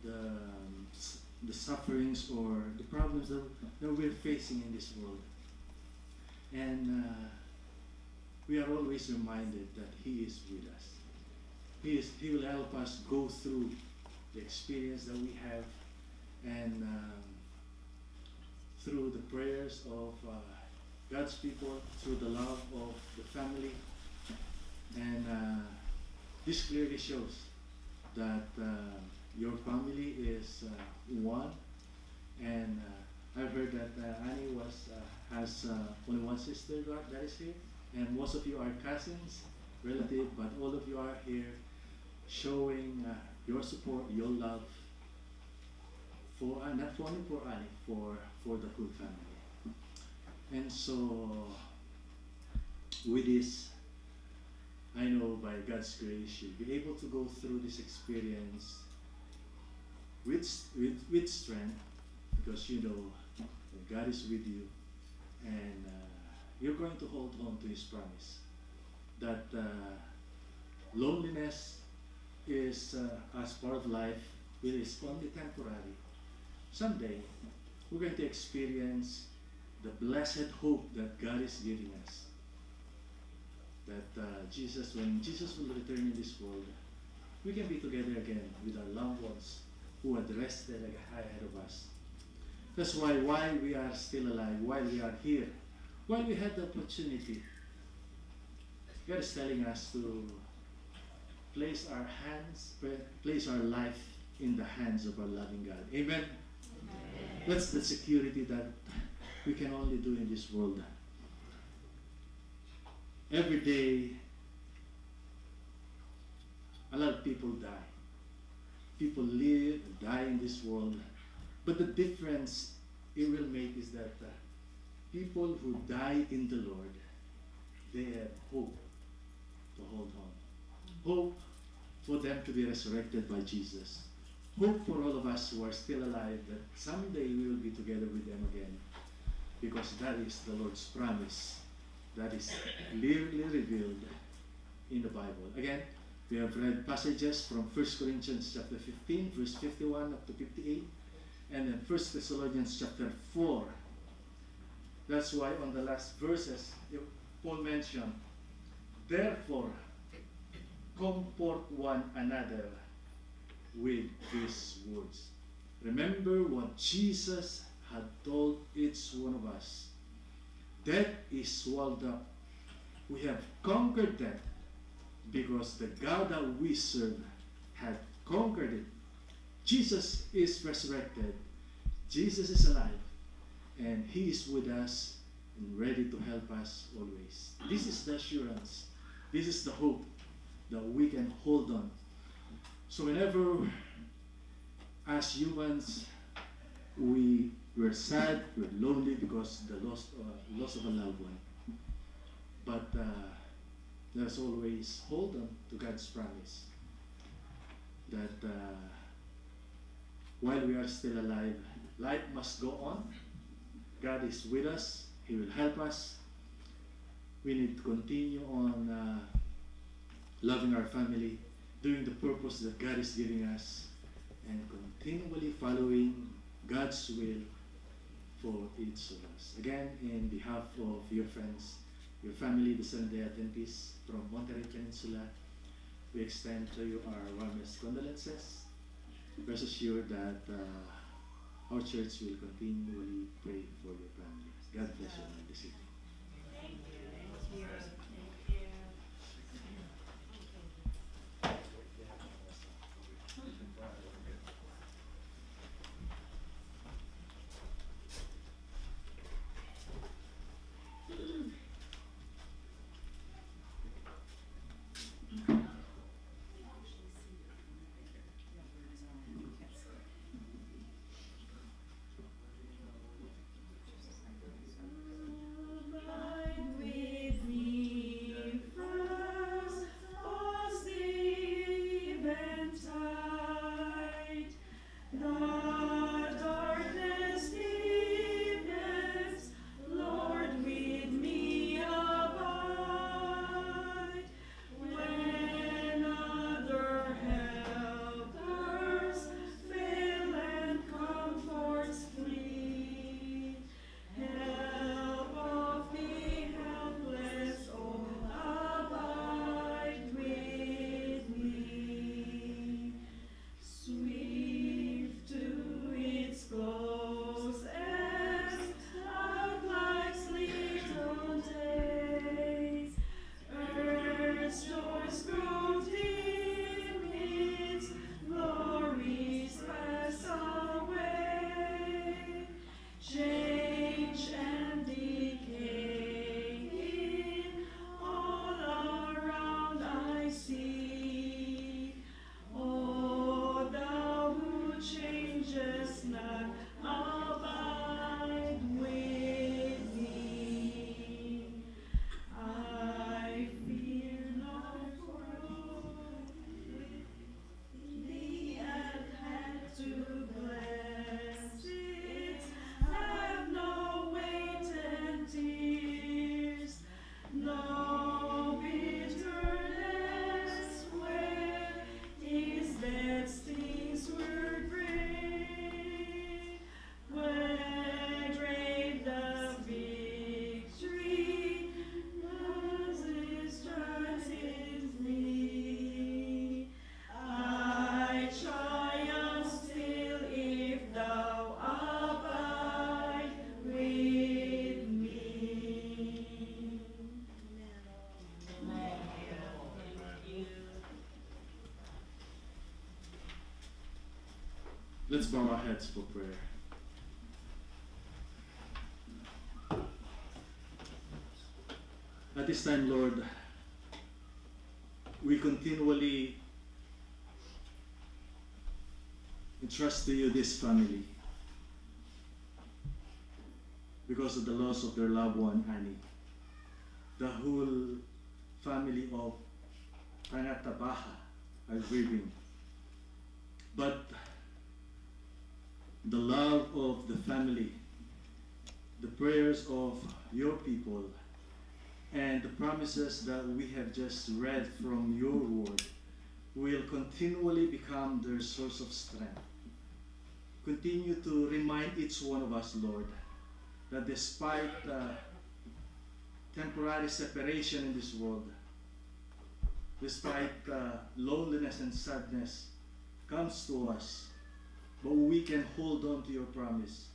the, um, s- the sufferings, or the problems that, that we're facing in this world. And uh, we are always reminded that He is with us. He is, He will help us go through the experience that we have, and um, through the prayers of uh, God's people, through the love of the family. And uh, this clearly shows that uh, your family is uh, one. And uh, I've heard that uh, Annie was uh, has uh, only one sister that, that is here, and most of you are cousins, relative, but all of you are here showing uh, your support, your love for uh, not only for Annie, for for the whole family. And so, with this, I know by God's grace you'll be able to go through this experience with with, with strength, because you know that God is with you, and uh, you're going to hold on to His promise that uh, loneliness is uh, as part of life. It is only temporary. Someday, we're going to experience the blessed hope that God is giving us. That uh, Jesus, when Jesus will return in this world, we can be together again with our loved ones who are rested ahead of us. That's why, while we are still alive, while we are here, while we have the opportunity, God is telling us to place our hands, place our life in the hands of our loving God. Amen? Amen. That's the security that we can only do in this world. Every day, a lot of people die. People live and die in this world. But the difference it will make is that uh, people who die in the Lord, they have hope to hold on. Hope for them to be resurrected by Jesus. Hope for all of us who are still alive that someday we will be together with them again. Because that is the Lord's promise that is clearly revealed in the Bible. Again, we have read passages from First Corinthians chapter fifteen, verse fifty-one up to fifty-eight, and then First Thessalonians chapter four. That's why on the last verses, Paul mentioned, "Therefore, comfort one another with these words." Remember what Jesus had told each one of us. Death is swallowed up. We have conquered death because the God that we serve had conquered it. Jesus is resurrected. Jesus is alive. And He is with us and ready to help us always. This is the assurance. This is the hope that we can hold on. So whenever, as humans, we were sad, we're lonely because the loss, uh, loss of a loved one. But uh, let us always hold on to God's promise that uh, while we are still alive, life must go on. God is with us. He will help us. We need to continue on uh, loving our family, doing the purpose that God is giving us, and continually following God's will for each of us. Again, in behalf of your friends, your family, the Seventh-day Adventists from Monterey Peninsula, we extend to you our warmest condolences. Rest assured that uh, our church will continually pray for your family. God bless you all this evening. Let's bow our heads for prayer. At this time, Lord, we continually entrust to you this family because of the loss of their loved one, Annie. The whole family of Tangata Baha are grieving. But the love of the family, the prayers of your people, and the promises that we have just read from your word will continually become their source of strength. Continue to remind each one of us, Lord, that despite the temporary separation in this world, despite the loneliness and sadness comes to us, but we can hold on to your promise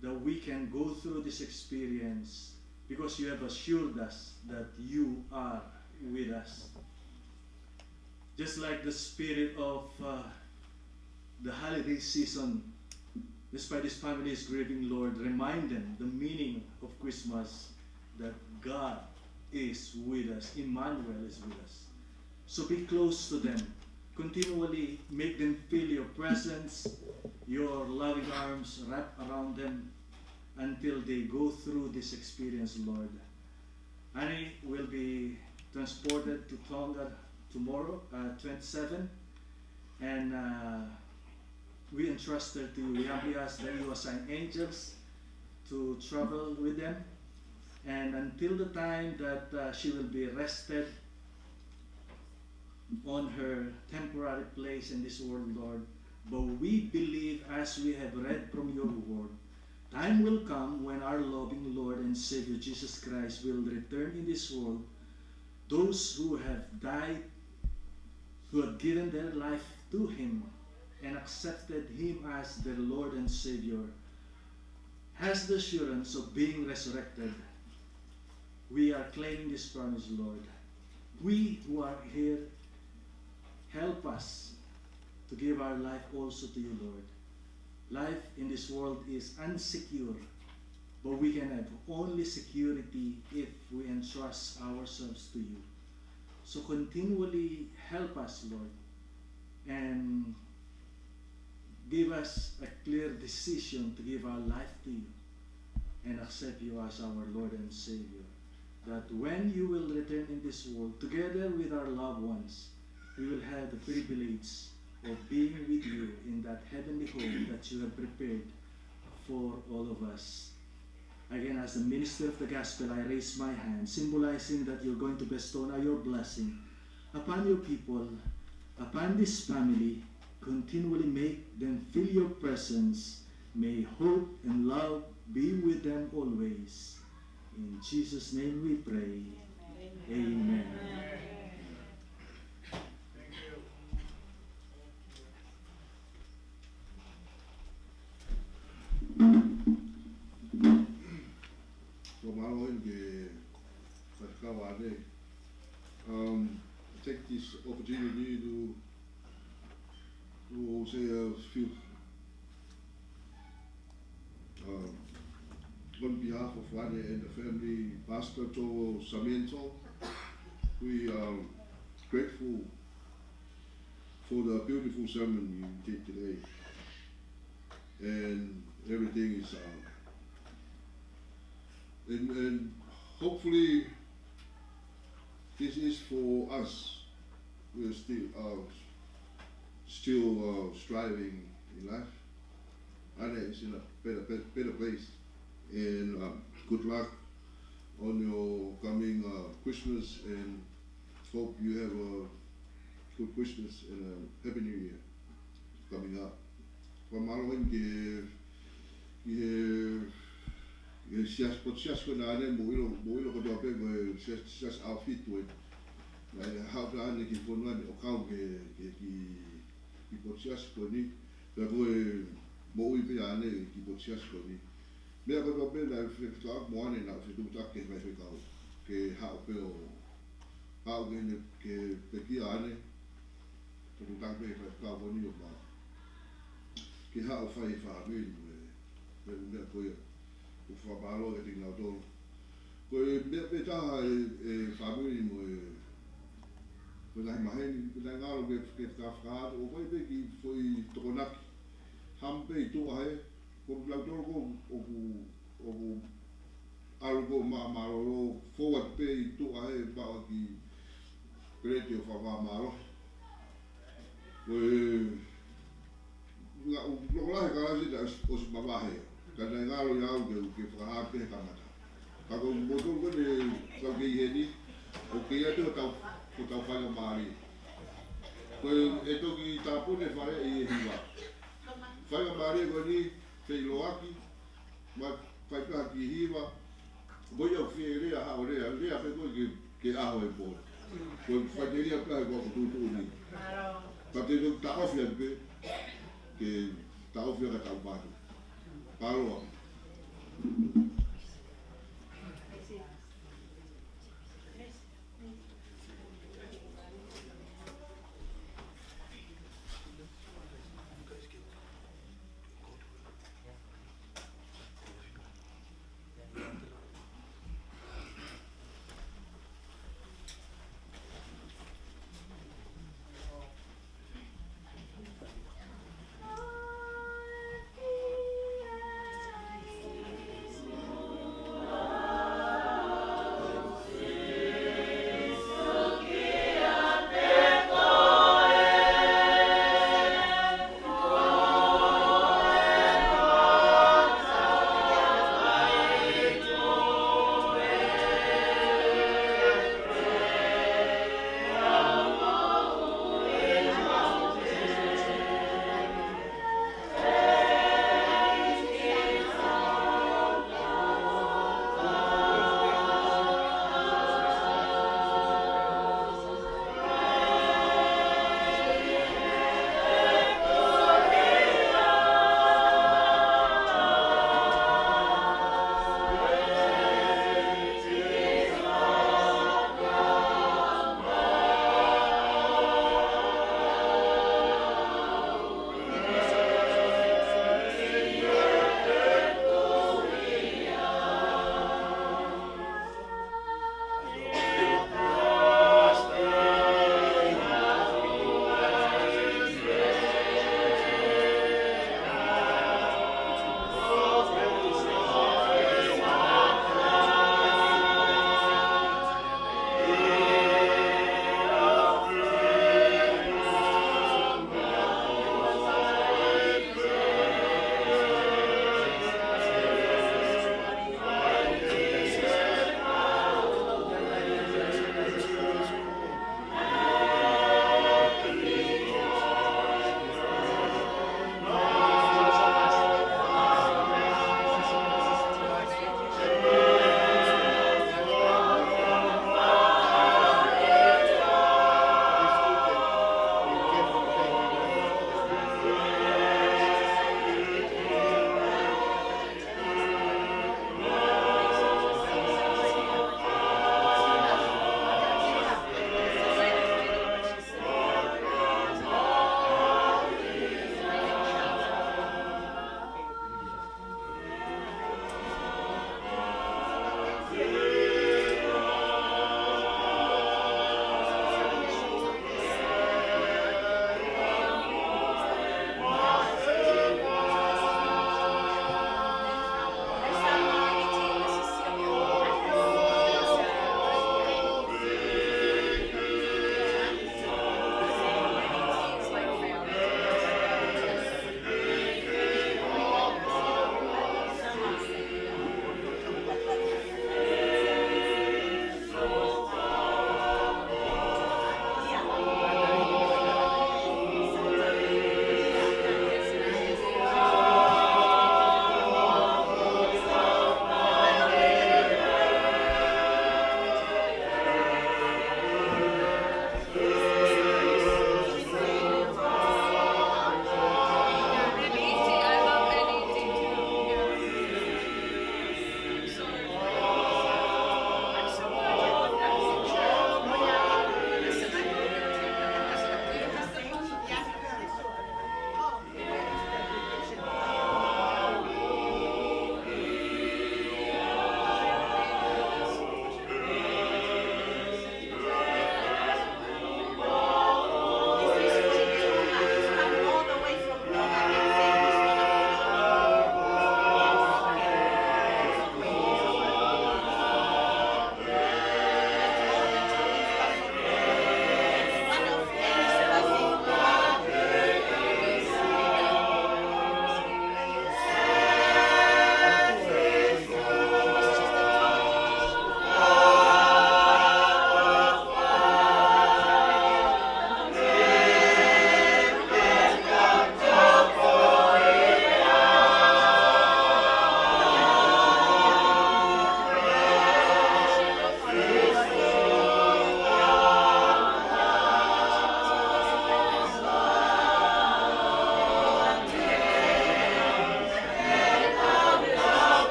that we can go through this experience because you have assured us that you are with us. Just like the spirit of, uh, the holiday season, despite this family is grieving, Lord, remind them the meaning of Christmas, that God is with us, Emmanuel is with us. So be close to them. Continually make them feel your presence, your loving arms wrap around them until they go through this experience, Lord. Annie will be transported to Tonga tomorrow, uh, twenty-seven, and, uh, we entrust her to you. We humbly ask that you assign angels to travel with them, and until the time that, uh, she will be rested on her temporary place in this world, Lord. But we believe, as we have read from your word, time will come when our loving Lord and Savior Jesus Christ will return in this world. Those who have died, who have given their life to him and accepted him as their Lord and Savior, has the assurance of being resurrected. We are claiming this promise, Lord. We who are here, help us to give our life also to you, Lord. Life in this world is unsecure, but we can have only security if we entrust ourselves to you. So continually help us, Lord, and give us a clear decision to give our life to you and accept you as our Lord and Savior. That when you will return in this world, together with our loved ones, we will have the privilege of being with you in that heavenly home that you have prepared for all of us. Again, as the minister of the gospel, I raise my hand, symbolizing that you're going to bestow now your blessing upon your people, upon this family. Continually make them feel your presence. May hope and love be with them always. In Jesus' name we pray. Amen. Amen. Fakamālō eni ki he faifekau Ane. Um, I take this opportunity to, to say a few, um, on behalf of Ane and the family, Pastor Toro Sarmiento, we are grateful for the beautiful sermon you did today. And everything is, uh, and, and hopefully this is for us. We're still, uh, still, uh, striving in life. Ane is in a better, better, better place. And, um, good luck on your coming, uh, Christmas, and hope you have a good Christmas and a happy New Year coming up. Fakamālō eni ki he, ki he, ki he siasi, potu siasi ko ena, Ane, mou ʻilo, mou ʻilo kotoa pē ko e siasi, siasi ʻaofit ko ē. Naʻe haʻu pē ʻa Ane ki he fonua ni ʻo kau ki he, ki he, ki, ki he potu siasi ko eni. Pea ko e moʻui pē ʻa Ane ki he potu siasi ko eni. Meʻa kotoa pē naʻe fekau mo Ane naʻe fetuʻutaki ki he faifekau ke haʻu pē ʻo, haʻu ki heʻene, ke pekia ʻa Ane. Fetuʻutaki pē ki he faifekau ko eni ʻo ma, ke haʻu ʻo fai e fāmili mo e, mo e meʻa ko ia. ʻOku fakamālō kiate kinautolu. Ko e meʻa pē taha e, e fāmili mo e, mo e ngaahi maheni, pea naʻe ngalo ke, ke fakahā atu, ʻo fai pē kiʻi foʻi tokonaki. Hamu pē ʻi tuʻa hē, ko kinautolu ko ē ʻoku, ʻoku ʻalu ko ē ʻo mālōlō, forward pē ʻi tuʻa hē, maʻu ha kiʻi peleti ʻo fakamālō. Ko e, ngaahi, ʻoku loko lahi e kalasi naʻe ʻosi, ʻosi mavahe. Ka naʻe ngalo ia au ke, ke fakahā pē he kamata. Ka ko kimoutolu ko ē ne kau ki heni, ʻoku kei ʻi ai pē hotau, hotau faingamālie. Ko e, ʻe toki tāpuni e fale ʻi he hiva. Faingamālie ko eni, feʻiloaki, mo e fai pē ha kiʻi hiva, mo ia ʻoku fie lea, haʻu ʻo lea, lea pē ko ē ke, ke ʻaho e pō. Ko e faʻiteliha pē ʻa e ko ʻeku tuʻutuʻuni. Ka te u taʻofi atu pē, ke taʻofi ʻa e tau patu. Paloa.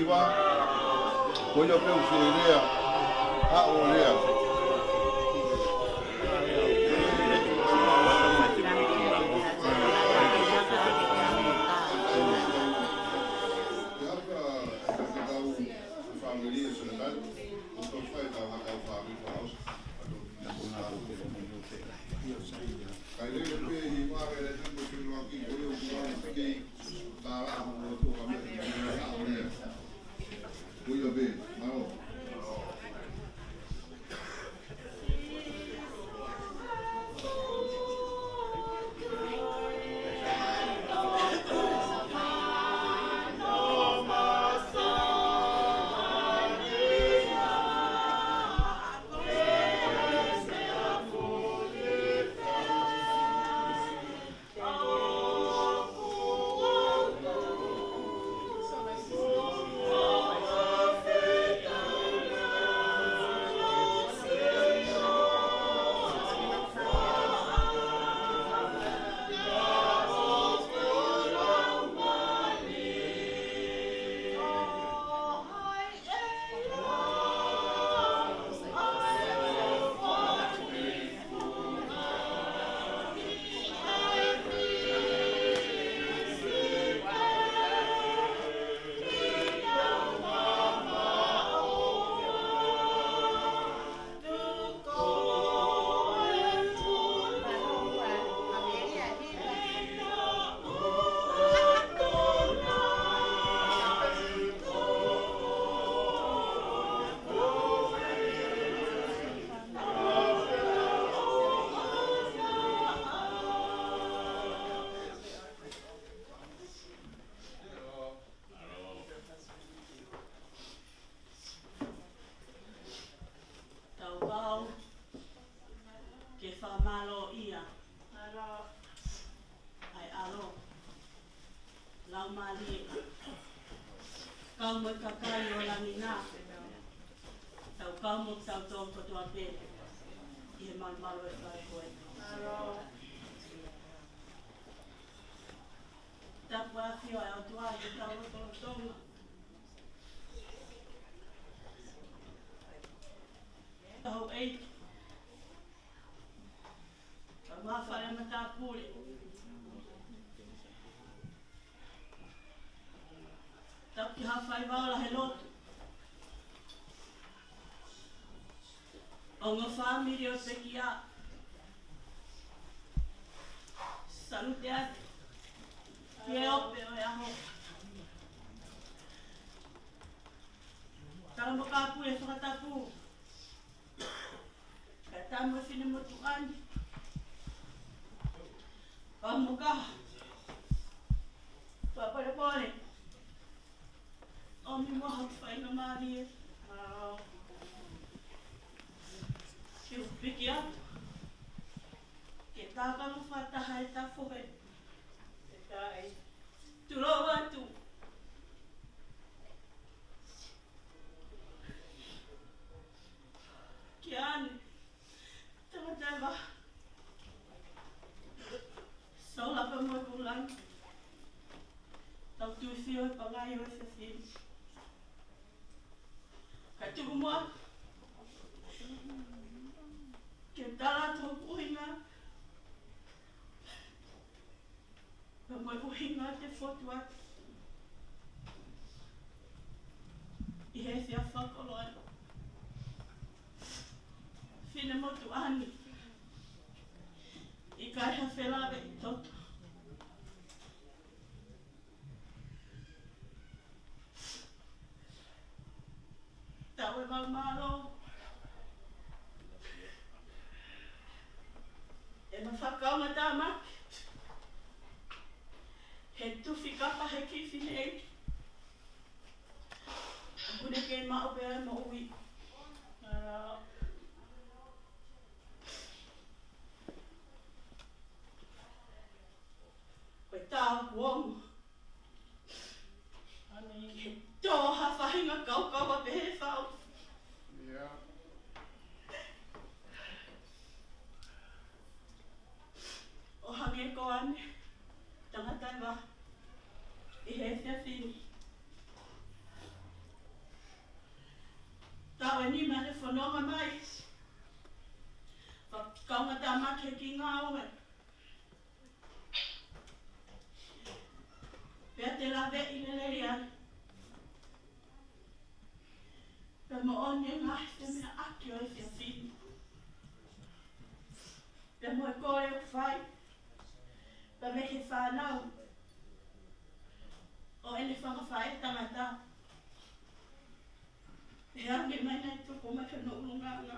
Ko ia pē ʻoku fie lea, haʻu ʻo lea. Tau pau ke fakamālōʻia ʻa e ʻAlo, Laumālie, kau mo e kakai ʻo langi na, tau kau mo kitautolu kotoa pē ʻi he malumalu ʻo e fale ko eni. Tapu ʻa e ʻAfio ʻa e ʻOtua ʻi hotau lotolotonga. Tau ʻEiki, kae ʻumaʻā e fale matāpule. Tapu ki he faiva ola he lotu. Ongo fāmili ʻo e pekia. Salute atu ki he ope ʻo e ʻaho. Tala mo kāpui e fakatapu. Kae ʻatā mo e finemotuʻa ni. Pau mo kaha. Pāpale pole. ʻOmi mo haʻaku faingamālie ke u piki atu ke tākanga fakataha e tafohe. Tulou atu kia Ane, tangata ʻe vaha, Saula pea mo e Pulani, tau tuʻu ʻi he pangai ʻo e fefine. Kae tuku muʻa ke u tala atu hoku ʻuhinga, pea mo e ʻuhinga te u fotu atu ʻi he efiafi fakakoloa ni. Finemotuʻa ni, ʻikai ha felāveʻi toto. Tau ʻe maumalo ʻe ma fakau ma tamaki he tufi kapa he kiʻi fefine ʻeiki. ʻOku ne kei maʻu pē ʻa e moʻui. Ko e tau kuongo. Ke tō ha faʻahinga kaukaua pehē fau. ʻO hangē ko Ane, tangata ʻe vaha, ʻi he efiafi ni. Fononga mai. Fakakaungatāmaki he kiʻi ngāue. Pea te laveʻi lelei ai. Pea moʻoni e ngaahi femeʻaʻaki ʻo e efiafi ni. Pea mo e kole ʻoku fai. Pea mei he fānau ʻo ʻene fanga faʻētangata. Pea ʻoange mai naʻe tuku mai ki hono ʻulungaanga.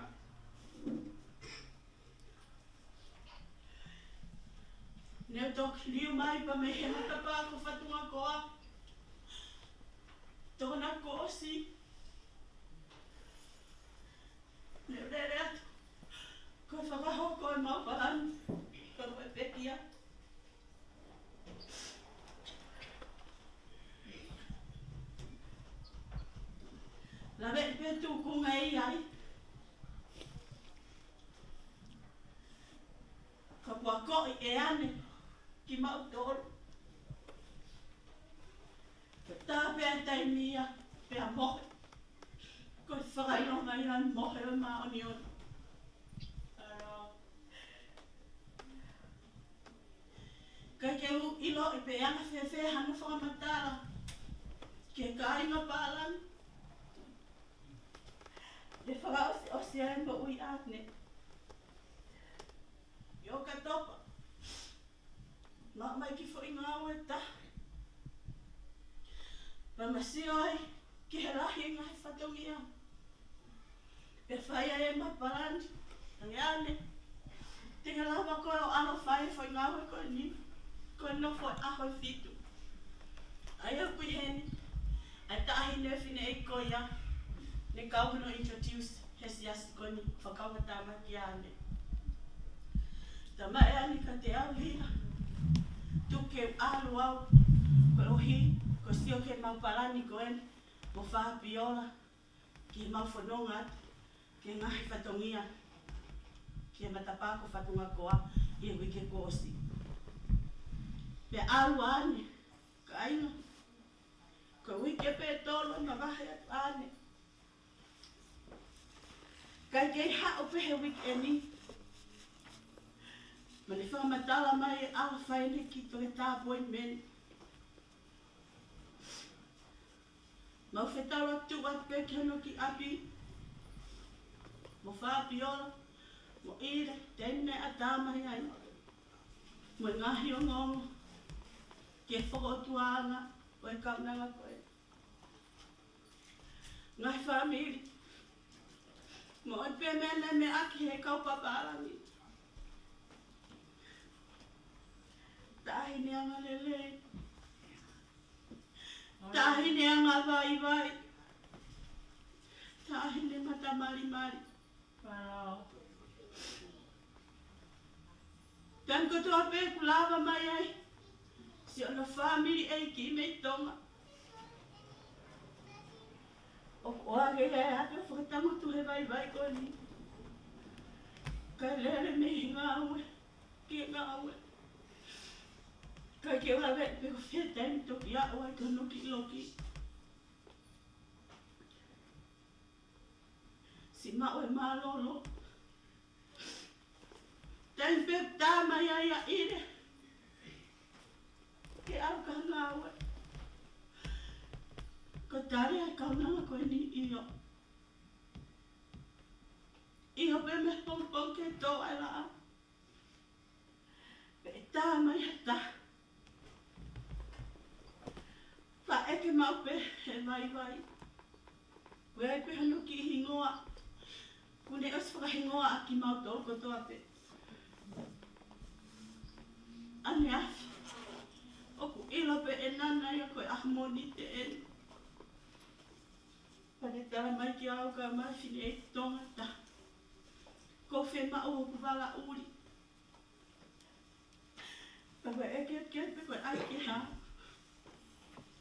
Ne u toki liu mai pea mei he matapā ko Fatungakoa. Tokona kuo ʻosi. Ne u lele atu. Ko e fakahoko ʻemau palani. Ko e pekia. Laveʻi pē tuʻunga ʻe ʻi ai. Ka kuo akoʻi ʻe ʻAne kimautolu. Ko e tā pē ʻa e taimi ia, pea mohe. Ko e fakaʻilonga ia ʻo e mohe ʻo e māʻoniʻoni. ʻIkai ke u ʻiloʻi pe ʻe anga fēfē hano fakamatala ki he kāinga pālangi. ʻE fakaʻosiʻosi ai e moʻui ʻa ʻAne. ʻI ʻOkatopa, maʻu mai e kiʻi foʻi ngāue ʻe taha. Pea ma sio ai ki he lahi e ngaahi fatongia. Pea fai ai ʻema palani, ʻange ʻAne, te ke lava koe ʻo ʻalu ʻo fai e foʻi ngāue ko eni, ko e nofo e ʻaho ʻe fitu. ʻA ia ʻoku ʻi heni ʻa e taʻahine fineʻeiki ko ia, ne kau hono introduce he siasi ko eni, fakakaungatāmaki ʻa ʻAne. Talamai ʻe ʻAne kiate au, Lila, tuku ke u ʻalu au, koeʻuhi ko e sio ki heʻemau palani ko eni mo Fabiola, ke mau fononga atu ki he ngaahi fatongia ki he matapā ko Fatungakoa ʻi he uike kuo ʻosi. Pea ʻalu ʻa ʻAne, kāinga, ko e uike pē ʻe tolu ʻo mavahe atu ʻa ʻAne. ʻIkai ke haʻu pē he uike ni, mo ne fakamatala mai e ʻaho ʻe fai ai ʻene kiʻi toketā appointment. Mau fetaulaki atu pē ki hono kiʻi ʻapi mo Fabiola mo ʻIle, taimi naʻe ʻatā mai ai, mo e ngaahi ongoongo ki he fokotuʻutāmaki ʻo e kaunanga ko ē. Ngaahi fāmili, moʻoni pē meʻa naʻe meʻa ki he kau papālangi. Taʻahine angalelei. Taʻahine angavaivai. Taʻahine matamalimali. Taimi kotoa pē ʻoku lava mai ai siʻono fāmili ʻeiki mei Tonga, ʻoku ʻoange ia ʻe ʻAne ʻo fakatangutu he vaivai ko eni. Kae lele mei he ngāue ki he ngāue. ʻIkai ke u laveʻi pe ko e fē taimi toki aʻu ai ki hono kiʻi loki. Siʻi maʻu e mālōlō. Taimi pē tā mai ai ʻa ʻIle ke ʻalu ki he ngāue, ko e tali ʻa e kaunanga ko eni, ʻio. ʻIo, pea mei he pongipongi ki he tō ʻa e laʻā. Pea tā mai ha taha. Pea ʻeke maʻu pē he vaivai, ko e hā pē hono kiʻi hingoa, kuo ne ʻosi fakahingoa ʻaki kimautolu kotoa pē. ʻAneafi, ʻoku ʻilo pē ʻe Nana ia ko e ʻaho Mōnite eni. Pea ne talamai kiate au, ka mai fineʻeiki Tonga taha, ko e fiemaʻu hoku valaʻuli. Pea u ʻeke, ʻeke pē ko e ʻai ke hā.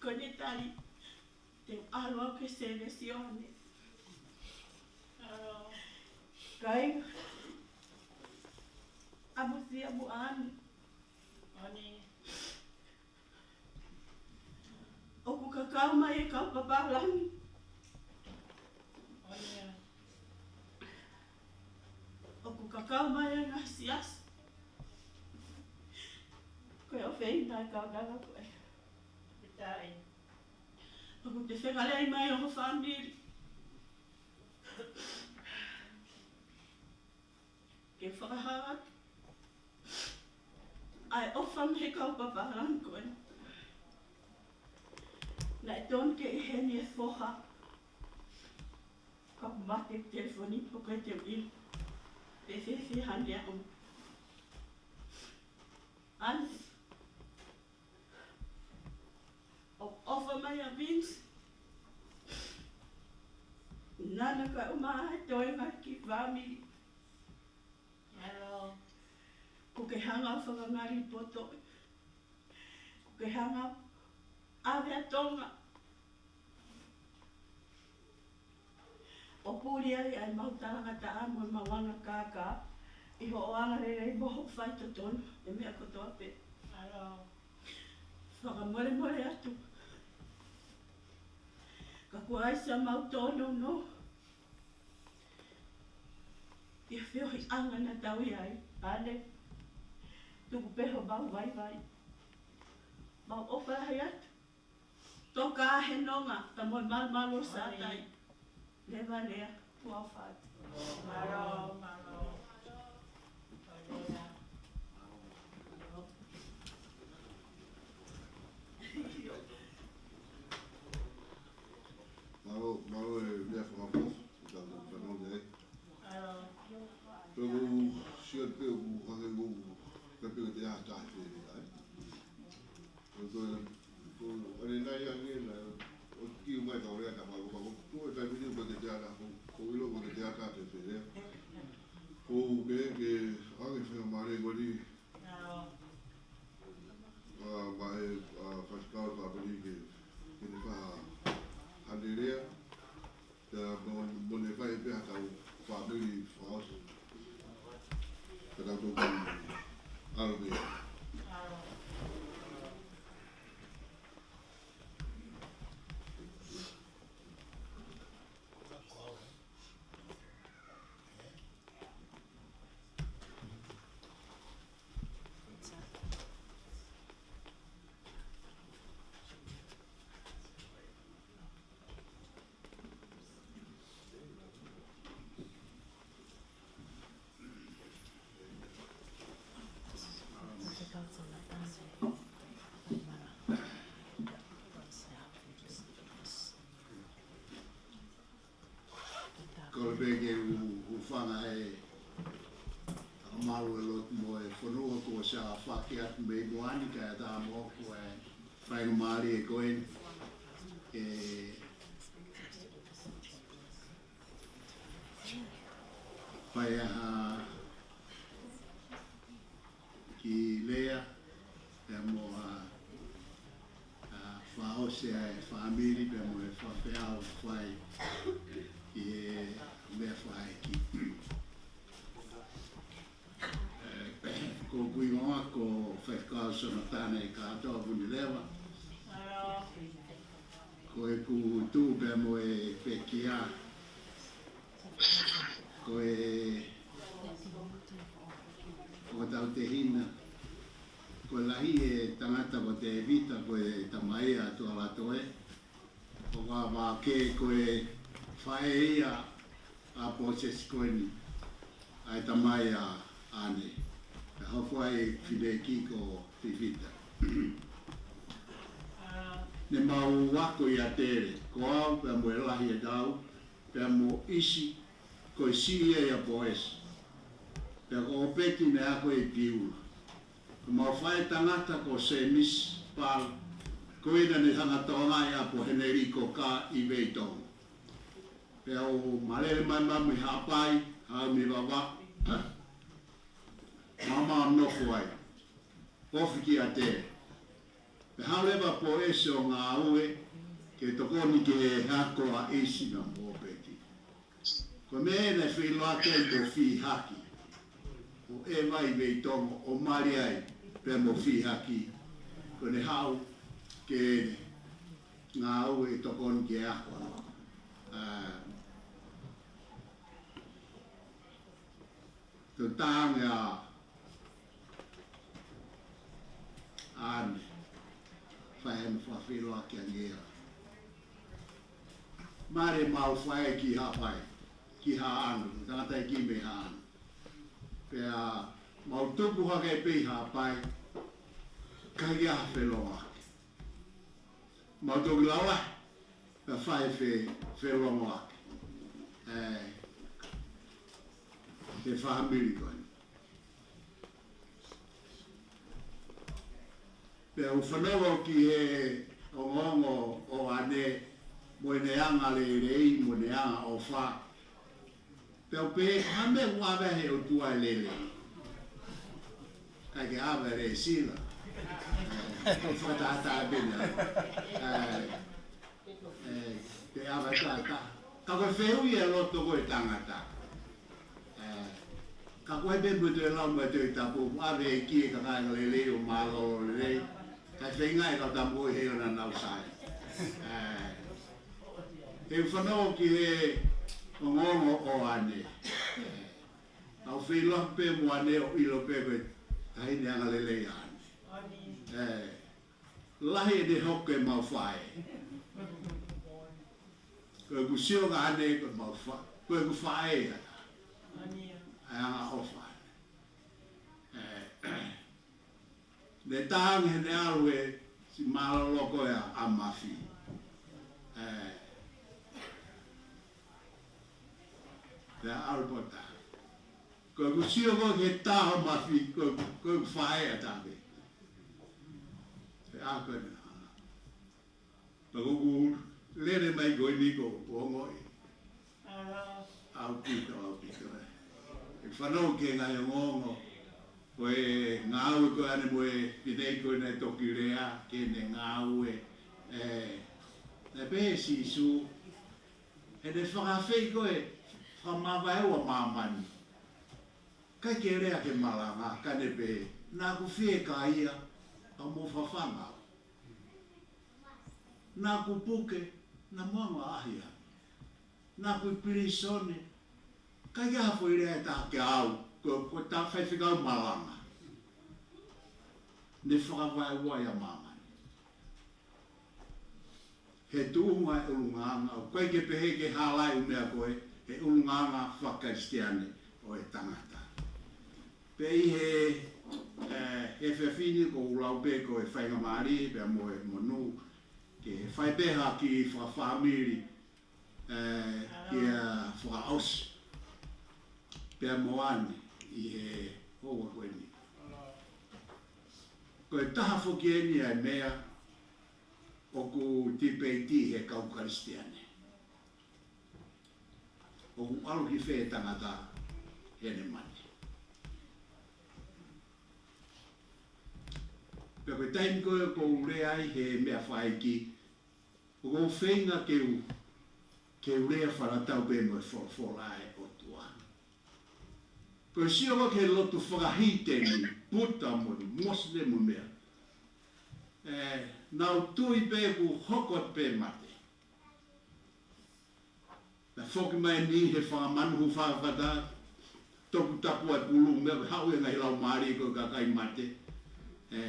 Ko ʻene tali, te u ʻalu au ki he sēvesi ʻo ʻAne. Kāinga, ʻamusia mo ʻAne. ʻOku kakau mai e kau papālangi. ʻEiki, ʻa e kaunanga ko ē. Pitaʻi. ʻOku te fekauʻi mai ʻa ho fāmili ke fakahā atu ʻa e ʻofa mei he kau papālangi ko ē. Naʻe tonu ke ʻi heni e foha, ka ʻoku mate e telefoni, ʻoku ʻikai te u ʻilo pe fēfē haʻane ʻaʻahi. ʻAne, ʻoku ʻofa mai ʻa Vince. Naʻa na ka uma ai toenga ki fāmili. Hello. Kuo ke hanga ʻo fakangali poto. Kuo ke hanga ʻo ʻave ʻa Tonga ʻo puli ai ʻa e mau talangataʻa mo e mau anga kākā ʻi hoʻo anga lelei mo hoʻo faitotonu ʻi he meʻa kotoa pē. Mālō. Fakamolemole atu. Ka kuo ʻi ai siʻa mau tōnounou ʻi he feohiʻanga naʻa tau ʻi ai. ʻAne, tuku pē homau vaivai. Mau ʻofa lahi atu. Toka he nonga, ka mo e malumalu ʻo Sātai. Leva lea, tuʻa ʻofa atu. Mālō, mālō. Mālō, mālō e lea fakaʻofoʻofa, ʻoku tau fanongo ai. Pea ʻoku ou sio pē ʻoku hangē ʻoku ʻikai pē ke te ʻatā he feilaulau. Ko, ko, ko, ʻanenai ange na, ʻoku kiu mai ka o lea ka mālō, ka ko, ko e taimi ni ʻoku ʻikai ke te ʻatā, ko, ko ʻilo ʻoku ʻikai ke te ʻatā he feilaulau. Ko u ke, ke ange fai mālie ko ni, ʻa, maʻa e, ʻa, faifekau fāmili ke, ke ne fai haʻane lea, pea mo, mo ne fai pē haʻatau fāmili fakaʻosi. Pea tau toki ʻalu pē. Kole pē ke u, u hūfanga he fakamalu e lotu mo e fonua kuo ʻosi ʻafaki atu mei muʻa ni kae ʻatā moʻoku e faingamālie ko eni ke fai ha kiʻi lea, pea mo ha, ha fakaʻosi ʻa e fāmili, pea mo e fakafeʻao fai ki he meʻafakaʻeiki. ʻE, ko hoku hingoa ko Faifekau Sonatane Katoa Vunileva. Ko ʻeku tuʻu pea mo e pekia ko e, ko hotau tehina. Ko e lahi e tangata ko Tēvita, ko e tamai ʻa Tuʻalatoe. ʻO ka vake ko e faʻē ia ʻa Pōsesi ko eni, ʻa e tamai ʻa ʻAne. Pea hoko ai e fineʻeiki ko Fifita. Ne mau ako ʻi ʻAtele, ko au pea mo e lahi ʻetau, pea mo ʻIsi, ko e siʻi ia ʻia Pōsesi. Pea ko ʻOpeti ne ako ʻi Piula. Ko mau faʻētangata ko Sēmisi Pala, ko ia naʻa ne hanga ʻo tokangaʻi ʻa Poheneli ko Ka ʻi Veitongo. Pea ʻoku ma lele mai mei Haʻapai, haʻu mei Vavaʻu, ma ma nofo ai, ofi ki ʻAtele. Pea haʻu leva Pōsesi ʻo ngāue ke tokoni ki he ako ʻa ʻIsi mo ʻOpeti. Ko e meʻa naʻe feʻiloaki ai mo Fihaki. ʻO ʻeva ʻi Veitongo ʻo mali ai pea mo Fihaki. Ko ʻene haʻu ke ngāue ʻo tokoni ki he ako. ʻA, tau tānge ʻa, ʻa Pea ʻiloa ki ange ia. Mare mau fai ki Haʻapai, ki Haʻano, tangataʻeiki mei Haʻano. Pea mau tupu hake pē ʻi Haʻapai, ʻikai ke ʻi ai ha felōngoaki. Mau toki lava, pea fai e fe-, felōngoaki. ʻE, he fāmili ko eni. Pea u fanongo ki he ongoongo ʻo ʻAne mo ʻene anga lelei, mo ʻene anga ʻofa. Pea u pehē, ko e hā e meʻa ʻoku ʻave he ʻOtua e lelei? ʻIkai ke ʻave e lelei sila. ʻE, ʻoku fakatātā pē ʻeni. ʻE, ʻE, te ava tata. Ka ko e fehuʻi e loto ko e tangata. ʻE, ka ko e pē mo e Tohi Tapu, mo e Tohi Tapu, ʻave ki he kakai anga lelei ʻo mālōlō lelei. Kae feinga e kau tamaiki he ʻoku nau sai. ʻE, he u fanongo ki he ongoongo ʻo ʻAne. ʻE, ʻoku ou feʻiloaki pē mo ʻAne ʻo ʻilo pē ko e taʻahine anga lelei ʻa ʻAne. ʻE, lahi ʻene hoko ʻemau faʻē. Ko ʻeku sio kia ʻAne ko ʻemau fa-, ko ʻeku faʻē ia. ʻA e anga ʻofa. ʻE, ne tangi heʻene ʻalu e siʻi mālōlō ko ia ʻa Mafi. ʻE, pea ʻalu pota. Ko ʻeku sio ko ē ki he tā ʻo Mafi, ko, ko ʻeku faʻē ʻataʻatā pē. Pea ko ena. Pea ko ʻeku lele mai ko eni ko ʻeku ongoʻi. ʻAupito, ʻaupito, ʻe. ʻE fanongo ki he ngaahi ongoongo. Ko e ngāue ko ē ʻa ʻAne mo e fineʻeiki ko ē naʻe toki lea, ki heʻene ngāue. ʻE, naʻe pehē ʻe Sīsū, heʻene fakaafeʻi ko ē, fakamavaeua māmani. ʻIkai ke lea ke malanga, ka ne pehē, naʻa ku fiekaia, ka mou fafanga au. Naʻa ku puke, naʻa mou anga ʻahiʻahi au. Naʻa ku ʻi pilīsone, ʻikai ke ʻi ai ha foʻi lea ʻe taha kia au, ko, ko e faifekau malanga. Ne fakavaeua ia māmani. He tuʻunga e ʻulungaanga, ʻoku ʻikai ke pehē ke halaʻi e meʻa ko ē, he ʻulungaanga faka-Kalisitiane ʻo e tangata. Pea ʻi he, ʻe, he efiafi ni ʻoku ou lau pē ko e faingamālie, pea mo e monū, ke fai pē ha kiʻi fakafāmili, ʻe, kia Fakaʻosi, pea mo ʻAne, ʻi he houa ko eni. Ko e taha foki eni ʻa e meʻa, ʻoku tipeiti he kau Kalisitiane. ʻOku ʻalu ki fē e tangata heʻene mate. Pea ko e taimi ko ē ʻoku ou lea ai he meʻa fakaʻeiki, ʻoku ou feinga ke u, ke u lea fakatatau pē mo e folofola ʻa e ʻOtua. Ko e sio ko ē ki he lotu fakahīteni, Puta mo e Mosilemi mo e meʻa. ʻE, nau tui pē ʻoku hoko atu pē mate. Naʻe foki mai eni he fanga manu hu fakafata, toputapu ʻa e pulu meʻa, haʻu e ngaahi laumālie ko e kakai mate. ʻE,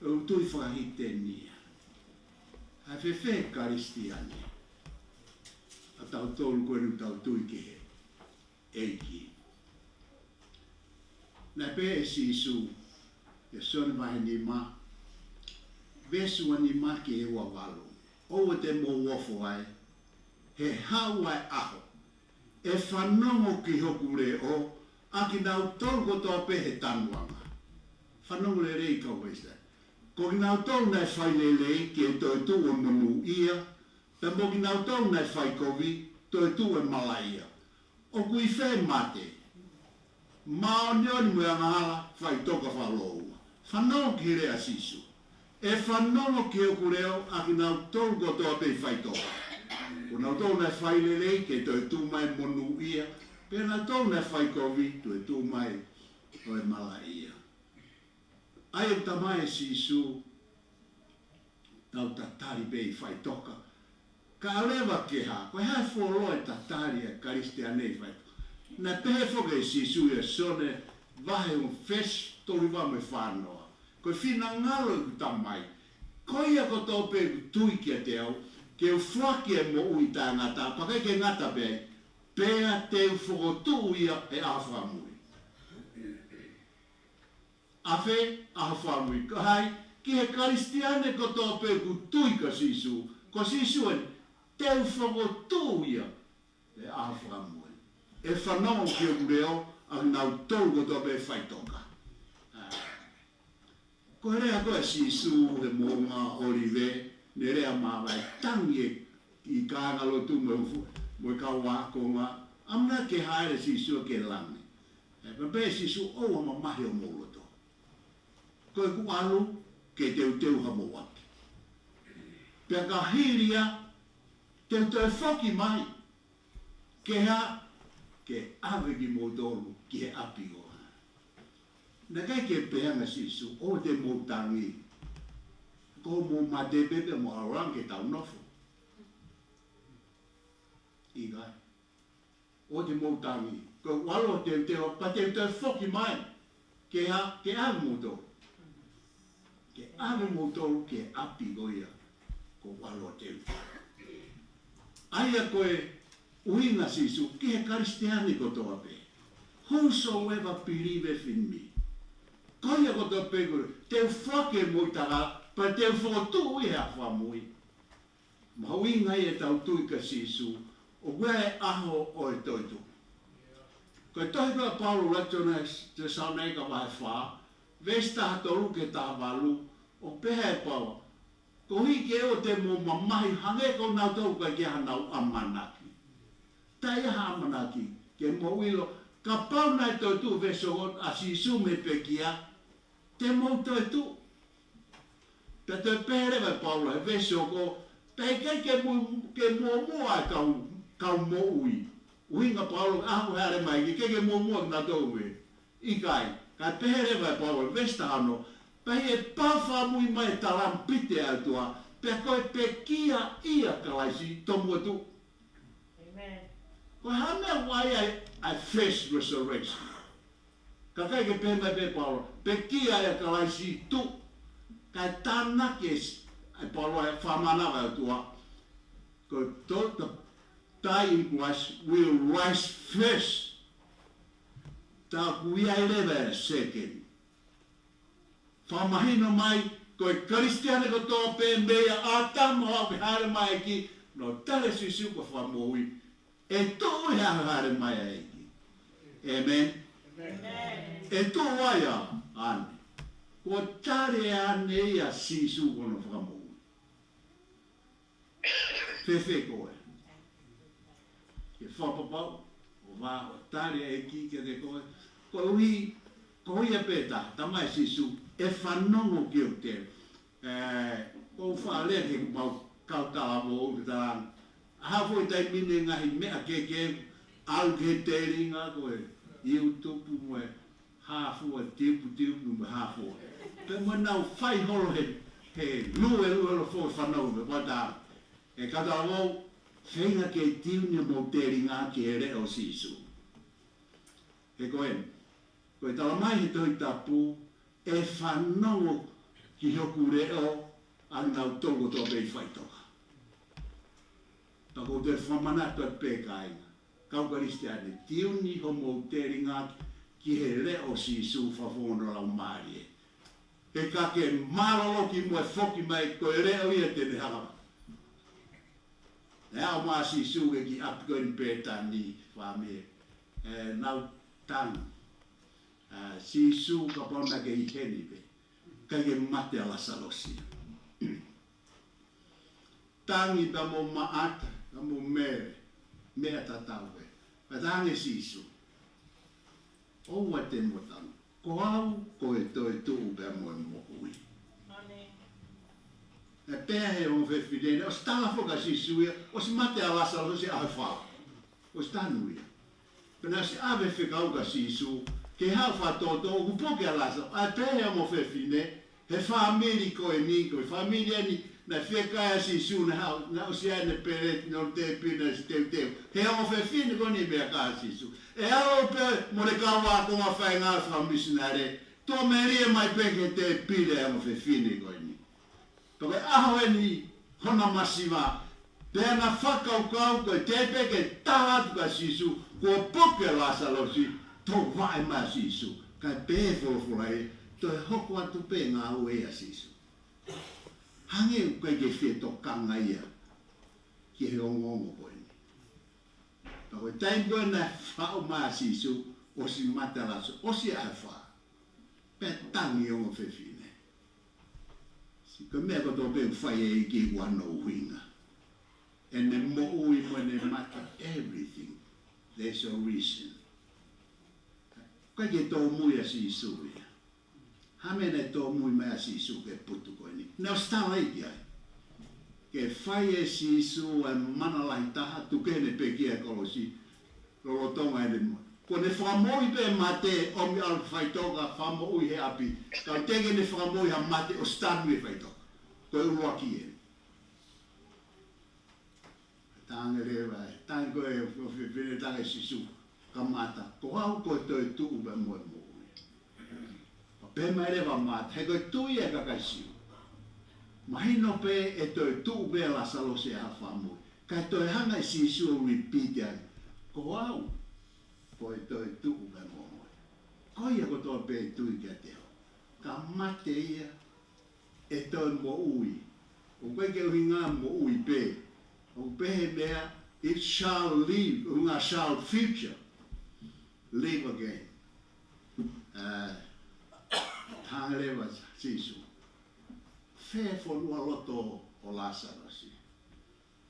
ʻoku tui fakahīteni ia. ʻA e fēfē Kalisitiane? ʻA tautolu ko eni ʻoku tau tui ki he ʻEiki. Naʻe pehē ʻe Sīsū, ʻia Sione vahe nima, veesi ua nima ki he ua valu. ʻOua te mou ofo ai, he haʻu ʻa e ʻaho, ʻe fanongo ki hoku leʻo, ʻa kinautolu kotoa pē he tanuʻanga. Fanongo lelei kau ʻIsileli. Ko kinautolu naʻe fai lelei ke toetuʻu ʻo monūʻia, pea mo kinautolu naʻe fai kovi, toetuʻu ʻo malaʻia. ʻOku ʻi fē mate? Māʻoniʻoni mo e angahala, faʻitoka fakalōua. Fanongo ki he lea ʻa Sīsū. ʻE fanongo ki hoku leʻo, ʻa kinautolu kotoa pē ʻi faʻitoka. Ko kinautolu naʻe fai lelei, ke toetuʻu mai monūʻia. Pea kinautolu naʻe fai kovi, toetuʻu mai ʻo e malaʻia. ʻA ia ʻoku talamai ʻe Sīsū, tau tatali pē ʻi faʻitoka. Ka ʻoua leva ke hā, ko e hā e fuoloa e tatali ʻa e Kalisitiane ʻi faʻitoka? Naʻe pehē foki ʻe Sīsū ʻia Sione vahe ua veesi tolu hiva mo e fā noa. Ko e finangalo ʻeku Tamai, Ko ia kotoa pē ʻoku tui kiate au, ke u foaki e moʻui taʻengata, pea ʻikai ke ngata pē ai, pea te u fokotuʻu ia he ʻaho fakamui. ʻAfē? ʻAho fakamui. Ko hai? Ki he Kalisitiane kotoa pē ʻoku tui kia Sīsū. Ko Sīsū eni, te u fokotuʻu ia he ʻaho fakamui. ʻE fanongo ki hoku leʻo ʻa kinautolu kotoa pē ʻe faʻitoka. Ko e lea ko ē ʻa Sīsū he Moʻunga ʻŌlive, ne lea mai, tangi e kāingalotu mo e fu-, mo e kau ākonga, ʻamanaki ke hāʻele ʻa Sīsū ki langi. ʻE, pehē ʻe Sīsū, ʻoua mamahi homou loto. Ko ʻeku ʻalu ke teuteu hamou ʻapi. Pea ka hili ia, te u toe foki mai. Ke hā? Ke ʻave kimoutolu ki he ʻapi ko ē. Naʻe ʻikai ke pehē ange ʻe Sīsū, ʻoua te mou tangi. Ko hoʻomou mate pē pea mou ʻalu ange ke tau nofo. ʻIkai. ʻOua te mou tangi. Ko ʻeku ʻalu ʻo teuteu, pea te u toe foki mai. Ke hā? Ke ʻave moutolu. Ke ʻave moutolu ki he ʻapi ko ia kuo u ʻalu ʻo teuteu. ʻA ia ko e ʻuhinga ʻa Sīsū ki he Kalisitiane kotoa pē. Whosoever believeth in me. Ko ia kotoa pē ko ē, te u foaki e moʻui taʻengata, pea te u fokotuʻu ia he ʻaho fakamui. Mahuʻinga ia ʻetau tui kia Sīsū, ʻoku ʻi ai e ʻaho ʻo e toetuʻu. Ko e tohi ko ē ʻa Paula ʻi he Tesalonaika vahe fā, veesi taha tolu ki he taha valu, ʻoku pehē ʻe Paula, koeʻuhi ke ʻoua te mou mamahi hangē ko kinautolu ʻoku ʻikai ke ʻi ai hanau ʻamanaki. Taʻe ʻi ai ha ʻamanaki, ke mou ʻilo, kapau naʻe toetuʻu, veesi hongofulu, ʻa Sīsū mei he pekia, te mou toetuʻu. Pea toe pehē leva ʻe Paula he veesi hoko, pea ʻikai ke mu-, ke muʻomuʻa e kau, kau moʻui. ʻUhinga ʻa Paula, ʻaho ko ē hāʻele mai, ʻikai ke muʻomuʻa kinautolu ē. ʻIkai, kae pehē leva ʻe Paula, veesi taha ono, pea ʻi he pau fakamui mai e talēmipite ʻa e ʻOtua, pea ko e pekia ʻia Kalaisi, tomuʻa tuʻu. ʻĒmeni. Ko e hā e meʻa ʻoku ʻi ai ʻa e first resurrection? Ka ʻikai ke pehē mai pē ʻe Paula, pekia ʻia Kalaisi tuʻu. Kae tānaki ʻe Paula e fakamānava ʻa e ʻOtua. Ko e, those that die in Christ will rise first. Tā ʻoku ʻi ai leva e second. Fakamahino mai, ko e Kalisitiane kotoa pē mei a ʻĀtama ʻo aʻu ki he hāʻele mai ʻa e ʻEiki, naʻe tali ʻe Sīsū ko e Fakamoʻui, ʻe tuʻu he ʻaho hāʻele mai ʻa e ʻEiki. ʻĒmeni. ʻĒmeni. ʻE tuʻu ai ʻa ʻAne. Kuo tali ʻe ʻAne ia ʻa Sīsū ko hono Fakamoʻui. Fēfē koe? Ke fakapapau, ʻo vā ʻo tali ʻa e ʻEiki kiate koe. Koeʻuhi, ko ia pē taha, talamai ʻe Sīsū, ʻe fanongo ki hoku teu. Ē, ʻoku ou faʻa lea ki heʻemau kau talavou ʻi he talaange, ʻa e foʻi taimi ni e ngaahi meʻa kehekehe, ʻalu ki he telinga ko e YouTube mo e hā fua, tiupetiupe mo e hā fua. Pea mo ʻenau fai holo he, he luelue holo foʻi fanongo, pea pata. ʻE kau talavou, feinga ke tiuni homou telinga ki he leʻo ʻo Sīsū. He ko eni, ko e talamai he Tohi Tapu, ʻe fanongo ki hoku leʻo ʻa kinautolu kotoa pē ʻe faʻitoka. Pea ʻoku ou toe fakamanatu atu pē kāinga, kau Kalisitiane, tiuni homou telinga ki he leʻo ʻo Sīsū, fakafofonga hono Laumālie. He ka ke mālōlō ki muʻa e foki mai, ko e leʻo ia te ne hanga. ʻE aʻu mai ʻa Sīsū ki he kiʻi ʻapi ko eni Pētani, fāmili. ʻE nau tangi. ʻA Sīsū, kapau naʻa ke ʻi heni pē, ʻikai ke mate ʻa Lāsalosi. Tangi pea mo Maʻata, pea mo Mele, meʻa tatau ē. Pea talaange ʻe Sīsū, ʻoua te mou tangi. Ko au ko e toetuʻu pea mo e moʻui. ʻĒmeni. ʻE pehē ʻe he ongo fefine, ʻosi tala foki ʻa Sīsū ia, ʻosi mate ʻa Lāsalosi he ʻaho fā. ʻOsi tanu ia. Pea naʻe ʻosi ʻave fekau kia Sīsū, ke haʻu ʻo fakatoʻotoʻo, kuo puke ʻa Lāsalosi. ʻA e pehē ʻe he ongo fefine, he fāmili ko eni, ko e fāmili eni, naʻe fiekaia ʻa Sīsū, naʻe haʻu, naʻe ʻosi ʻi ai ʻene peleti, ʻene tēpile, naʻe ʻosi teuteu. He ongo fefine ko eni meʻa kia Sīsū. ʻE ʻalu pē mo e kau ākonga fai ngāue fakamisinale, tuʻu melie mai pē ki he tēpile ʻa e ongo fefine ko eni. Pea ko e ʻaho eni, hona masiva, pea na fakakaukau ko e teʻeki ke tala atu kia Sīsū, kuo puke ʻa Lāsalosi, toʻo vaʻe mai ʻa Sīsū. Kae pehē folofola ē, toe hoko atu pē ngāue ʻa Sīsū. Hangē ʻoku ʻikai ke fie tokanga ia ki he ongoongo ko eni. Pea ko e taimi ko ē naʻe faʻu mai ʻa Sīsū, ʻosi mate ʻa Lāsalosi, ʻosi ʻaho ʻe fā. Pea tangi ongo fefine. Sio, ko e meʻa kotoa pē ʻoku fai ʻe he ʻEiki ʻoku ʻi ai hono ʻuhinga. ʻEne moʻui mo ʻene mate, everything. There's a reason. ʻIkai ke tōmui ʻa Sīsū ia. Hā e meʻa naʻe tōmui mai ai ʻa Sīsū ki he potu ko eni? Naʻe ʻosi tala ia ki ai. Ke fai ʻe Sīsū ʻa e mana lahi taha, tuku kehe ʻene pekia he kolosi, lolotonga ʻene moʻui. Kuo ne fakamoʻui pē mate, ʻomi ʻalu ki faʻitoka, fakamoʻui he ʻapi. Ka teʻeki ke ne fakamoʻui ha mate ʻosi tanu he faʻitoka. Ko e ʻuluaki eni. Tangi leva, tangi ko ē, ʻo fefine, tangi Sīsū. Kamata, ko au ko e toetuʻu pea mo e moʻui. Pea pehē mai leva ʻa Mata, he ko e tui ʻa e kakai Siu. Mahino pē ʻe toetuʻu pē ʻa Lāsalosi he ʻaho fakamoʻui. Kae toe hanga ʻe Sīsū ʻo repeat ai. Ko au, ko e toetuʻu pea mo e moʻui. Ko ia kotoa pē ʻe tui kiate au, ka mate ia, ʻe toe moʻui. ʻOku ʻikai ke ʻuhinga moʻui pē. ʻOku pehē meʻa, it shall live, ʻuhinga shall future. Live again. Uh, tangi leva Sīsū. Fē fonualoto ʻo Lāsalosi?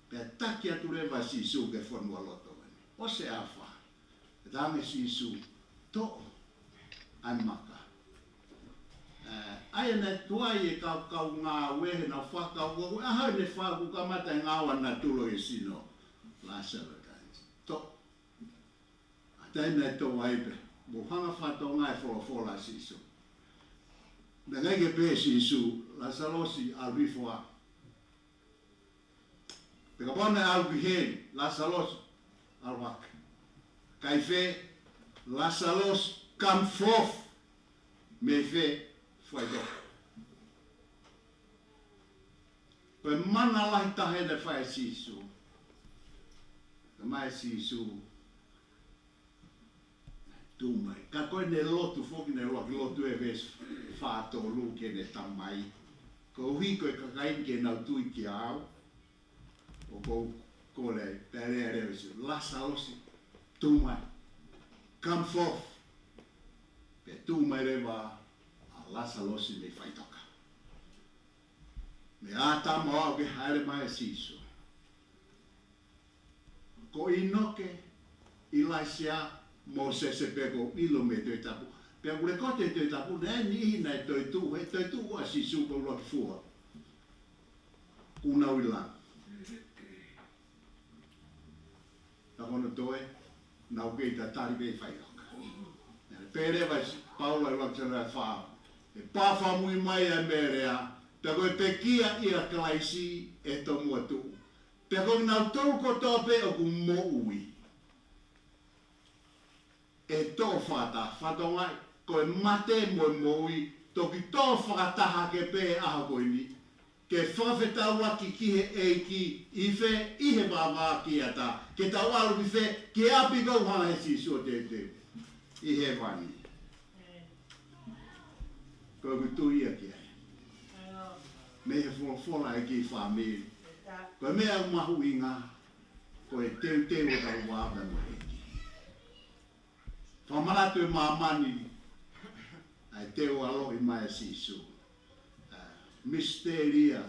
Pea taki atu leva Sīsū ki he fonualoto eni. ʻOsi ʻaho ʻe fā. Pea tangi Sīsū, toʻo ʻa e maka. Eh, ʻa ia naʻe tuai e kau, kau ngāue he naʻa nau fakakaukau, ʻa ia naʻe fakakamata e ngāue ʻa nautolu ʻi he sino ʻo Lāsalosi. Toʻo. ʻA ia naʻe toʻo ai pē. Mou hanga fakatokangaʻi e folofola ʻa Sīsū. Naʻe ʻikai ke pehē ʻe Sīsū, Lāsalosi, ʻalu hifo ā. Pea kapau naʻe ʻalu ki heli, Lāsalosi, ʻalu hake. Kai fē, Lāsalosi, come forth. Mei fē, faʻitoka. Ko e mana lahi taha eni naʻe fai ʻe Sīsū. Talamai ʻe Sīsū, tuʻu mai. Ka ko ʻene lotu foki, naʻe ʻuluaki lotu he veesi fā tolu ki heʻene Tamai. Koeʻuhi ko e kakai ni ke nau tui kiate au. ʻOku ou kole, pea lea leva ʻe Sīsū, Lāsalosi, tuʻu mai. Come forth. Pea tuʻu mai leva ʻa Lāsalosi mei faʻitoka. Meʻa ʻa e tama ʻo aʻu ki he hāʻele mai ʻa Sīsū. Ko ʻInoke, ʻIlaisiā, Mōsese pē ʻoku ou ʻilo mei he Tohi Tapu. Pea ʻoku lekooti he Tohi Tapu, naʻe ʻi ai e niʻihi naʻe toetuʻu, he toetuʻu ʻa Sīsū ko e ʻuluaki fua. Kuo nau ʻi langi. Ka ko hono toe, nau kei tatali pē ʻi faʻitoka. Pea lea ʻa Paula ʻi he ʻuluaki Kolinitō fā. ʻE pā fakamui mai ʻa e meʻa lea, pea ko e pekia ʻia Kalaisi ʻe tomuʻa tuʻu. Pea ko kinautolu kotoa pē ʻoku moʻui, ʻe toʻo fakataha, fakatokangaʻi, ko e mate mo e moʻui, toki toʻo fakataha hake pē he ʻaho ko eni, ke fakafetaulaki ki he ʻEiki, ʻi fē, ʻi he vāvāki ʻo e ʻatā, ke tau ʻalu ki fē, ki he ʻapi ʻoku hanga ʻe Sīsū ʻo teuteu, ʻi hēvani. Ko ʻeku tui ia ki ai. Mei he folofola ʻa e ʻEiki, fāmili. Ko e meʻa ʻoku mahuʻinga, ko e teuteu ʻo e tau vāvāki mo e ʻEiki. Fakamanatu ʻe māmani ʻa e teu ʻaloʻi mai ʻa Sīsū. ʻA, misiteli ia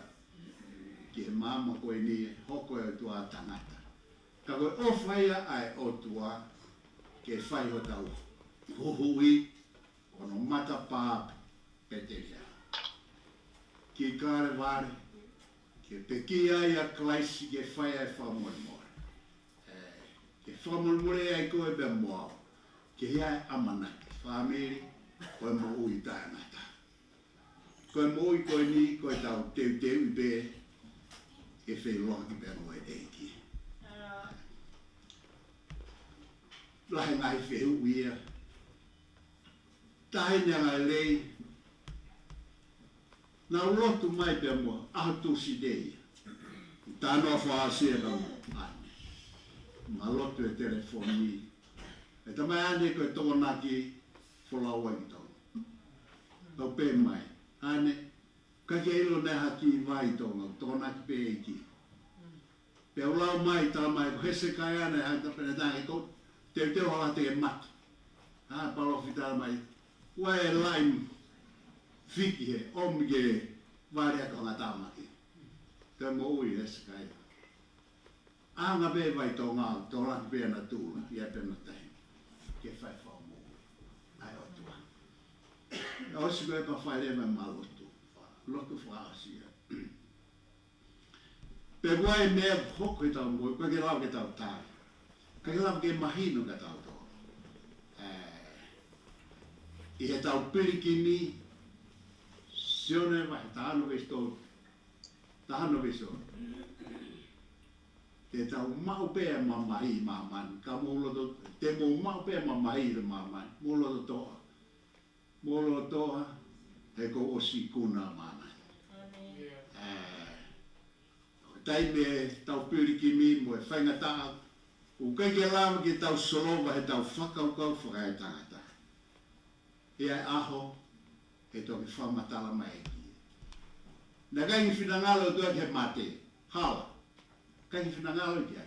ki he māmani ko eni, hoko e ʻOtua tangata. Ka ko e ʻofa ia ʻa e ʻOtua ke fai hotau huhuʻi, ʻo hono matapā Pētelihema ki Kalevale, ke pekia ai ʻa Kalaisi ke fai ai e fakamolemole. ʻE, ke fakamolemole ai koe pea mo au. Ke ʻi ai e ʻamanaki, fāmili, ko e moʻui taʻengata. Ko e moʻui ko eni, ko e tau teuteuʻi pē ke feʻiloaki pea mo e ʻEiki. Lahi e ngaahi fehuʻi ia. Taʻahine angalelei, Naʻa ku lotu mai pea mo ʻaho Tuesday. Talanoa fakaʻosi ʻa ʻAne. Ma lotu he telefoni. ʻE tamai ʻAne ko e Tokonaki folau ʻi Tonga. Kau pehē mai, ʻAne, ʻikai ke ʻilo naʻe ha kiʻi vai ʻi Tonga, Tokonaki pē ʻEiki. Pea u lau mai, tala mai, ko Hesekaia naʻe hanga pē ʻo tala ke teuteu hala te ke mate. ʻA e palōfita mai, ʻoua ʻe lai fiki he ʻomi ke vale ʻa e kau ngata maki. Te moʻui Hesekaia. ʻAnga pē vai Tonga, Tokonaki pē ʻa natula, ʻi ai pē ʻa e taimi ke fai fakamoʻui ʻa e ʻOtua. ʻOsi ko ē pea fai leva ma lotu. Lotu fakaʻosi ia. Pea ʻoku ʻi ai e meʻa ʻoku hoko ʻi heʻetau moʻui, ʻikai ke lava ke tau tali. ʻIkai ke lava ke mahino kia tautolu. ʻE, ʻi heʻetau pilikimi, Sione vahe taha ono veesi tolu, taha ono veesi ono. Te tau maʻu pē ʻa e mamahi ʻi māmani, ka mou loto, te mou maʻu pē ʻa e mamahi ʻi māmani, mou loto toʻa. Mou loto toʻa, he kuo ʻosi ikuna ʻa māmani. ʻĒmeni. ʻE, taimi ʻetau pilikimi mo e faingataʻa, ʻoku ʻikai ke lava ke tau solova heʻetau fakakaukau fakaetangata. ʻI ai e ʻaho, ʻe toki fakamatala mai ʻEiki. Naʻe ʻikai ke finangalo ʻOtua ke mate, hala. ʻIkai ke finangalo ia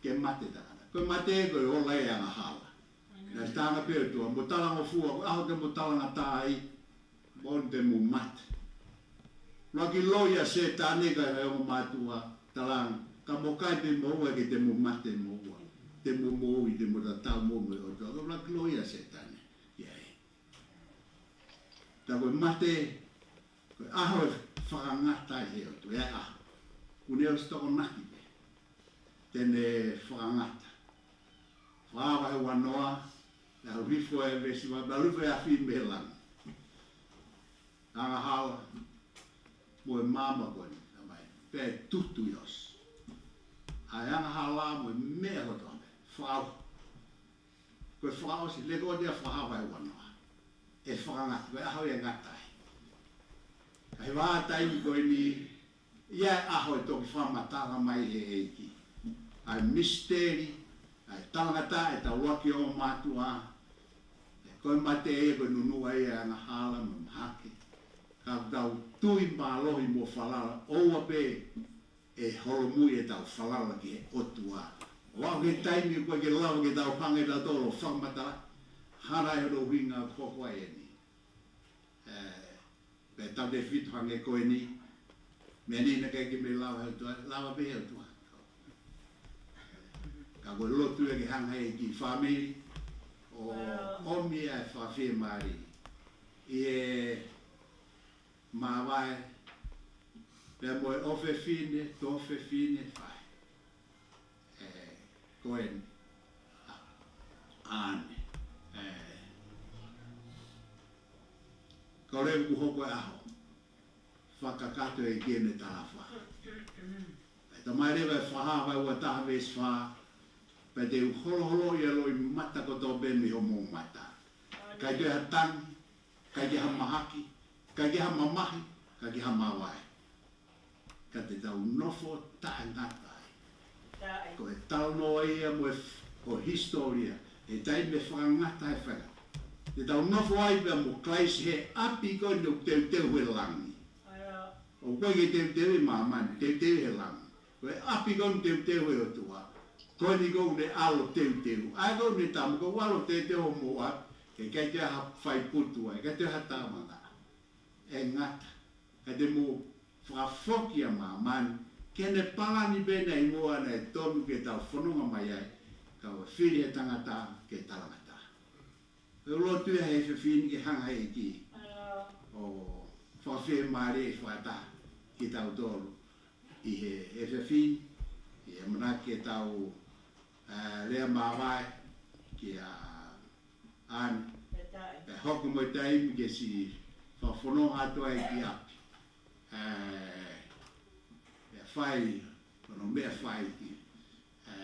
ke mate tangata. Ko e mate ko e ola ʻo e angahala. Naʻe tala ange pē ʻOtua, mou talangofua, ko e ʻaho te mou talangataʻa ai, ʻoku te mou mate. ʻUluaki loi ʻa Sētane kae ʻumaʻā e mātuʻa, tala ange, ka mou kai pē moʻua ke te mou mate moʻua. Te mou moʻui, te mou tatau mo e ʻOtua. Ko e ʻuluaki loi ʻa Sētane. ʻI ai. Tā ko e mate, ko e ʻaho ʻe fakangata ai ʻe he ʻOtua, ʻa e ʻaho. Kuo ne ʻosi Tokonaki pē. Te ne fakangata. Fakahā vahe uanoa, naʻa ku hifo e veesi, naʻa ku hifo e afi mei langi. Angahala, mo e maama ko eni, tamai. Pea tutu ʻi ʻosi. ʻA e angahala mo e meʻa kotoa pē. Fakaʻosi. Ko e fakaʻosi, lekooti ʻa Fakahā vahe uanoa. ʻE fakangata, ko e ʻaho ʻe ngata ai. Ka ʻi he vahaʻa taimi ko eni, ʻi ai e ʻaho ʻe toki fakamatala mai ʻe he ʻEiki. ʻA e misiteli, ʻa e talangataʻa ʻetau ʻuluaki ongo mātuʻa. ʻE ko e mate ia ko e nunuʻa ia ʻa e angahala mo e mahaki. Ka tau tui mālohi mo falala, ʻoua pē ʻe holomui ʻetau falala ki he ʻOtua. ʻO aʻu ki he taimi ʻoku ʻikai ke lava ke tau hanga ʻe tautolu ʻo fakamatala, hana ai hono ʻuhinga ʻoku hoko ai eni. ʻE, pea tau tefito hangē ko eni, meʻa ni naʻe ʻikai ke mei lava he ʻOtua, lava pē he ʻOtua. Ka ko e lotu ia ke hanga ʻe he ʻEiki fāmili, ʻo ʻomi ʻa e fakafiemālie. ʻI he māvae, pea mo e ʻofefine, tuofefine, fai. ʻE, ko eni. ʻA, ʻAne. ʻE, ka ʻoku leva kuo hoko e ʻaho. Fakakakato ʻEiki ʻene talafa. ʻE, tamai leva e Fakahā vahe ua taha veesi fā. Pea te u holoholoʻi ʻa e loʻimata kotoa pē mei hoʻomou mata. ʻIkai toe ha tangi, ʻikai ke ha mahaki, ʻikai ke ha mamahi, ʻikai ke ha māvae. Ka te tau nofo taʻengata ai. Taʻe. Ko e talanoa ia mo e f-, ʻo e hisitōlia, ʻi he taimi ʻe fakangata ai e fanga. Te tau nofo ai pea mo Kalaisi he ʻapi ko eni ʻoku teuteu he langi. ʻAia. ʻOku ʻikai ke teuteu ʻi māmani, teuteu he langi. Ko e ʻapi ko eni teuteu he ʻOtua. Ko eni ko ʻene ʻAlo teuteu. ʻA ia ko ʻene tama ko e ʻAlo teuteu hoʻomou ʻapi. ʻE ʻikai toe ha fai putu ai, ʻikai toe ha taʻemangata. ʻE ngata. Ka te mou fakafoki ʻa māmani. Ke ne palani pē naʻe ʻi muʻa naʻe tonu ke tau fononga mai ai. Ka ʻoku fili ʻe he tangata ke talangataʻa. ʻOku ou lotu ia he efiafi ni ke hanga ʻe he ʻEiki ʻo fakafiemālieʻi fakataha kitautolu ʻi he efiafi ni, ʻi he ʻamanaki ke tau, ā, lea māvae kia ʻAne. Pea hoko mo e taimi ke siʻi fakafononga atu ai ki ʻapi. Ā, ʻe fai, ko hono meʻa fai ki, ā,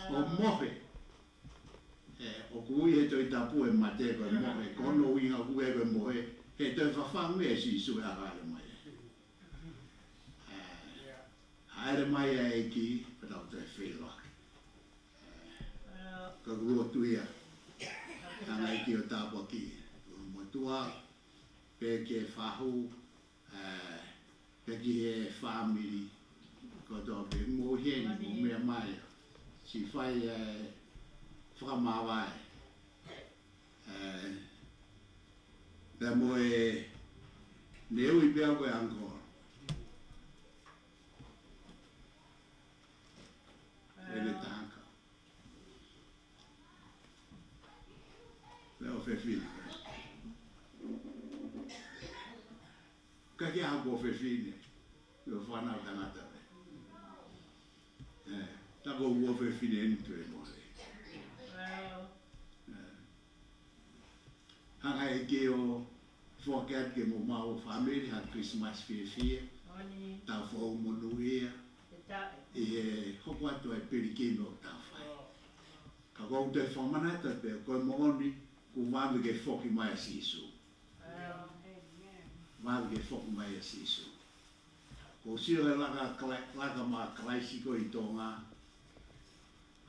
ʻo mohe. Ē, ʻOku ui he Tohi Tapu e mate ko e mohe, ko hono ʻuhinga ʻoku ui ko e mohe, he toe fafangu ʻe Sīsū e ʻalu mai. ʻA, hāʻele mai ʻa e ʻEiki, pea tau toe feʻiloaki. Ka ʻoku ou lotu ia, hanga ʻEiki ʻo tāpuakiʻi ʻa e motuʻa, pea ki he fahu, ē, pea ki he fāmili kotoa pē, mo heni, mo meʻa mai, siʻi fai e fakamāvae. Ē, pea mo e, ne ui pē au ko e uncle. ʻEne taha. Pea ʻofefine. Ka ke ʻaho ko e ʻofefine. Ko e fānau tangata pē. Ē, tā ko e ʻofefine eni toe mole. Ē. Hanga ʻEiki ʻo foaki atu ke mo homau fāmili ha Christmas fiefia. Taʻu foʻou monūʻia. ʻI he hoko atu ʻa e pilikimi ʻoku tau fai. Ka ʻoku ou toe fakamanatu pē, ko e moʻoni, kuo vave ke foki mai ʻa Sīsū. Vave ke foki mai ʻa Sīsū. ʻOku ou sio he laka Kalai-, laka maʻa Kalaisi ko ē ʻi Tonga.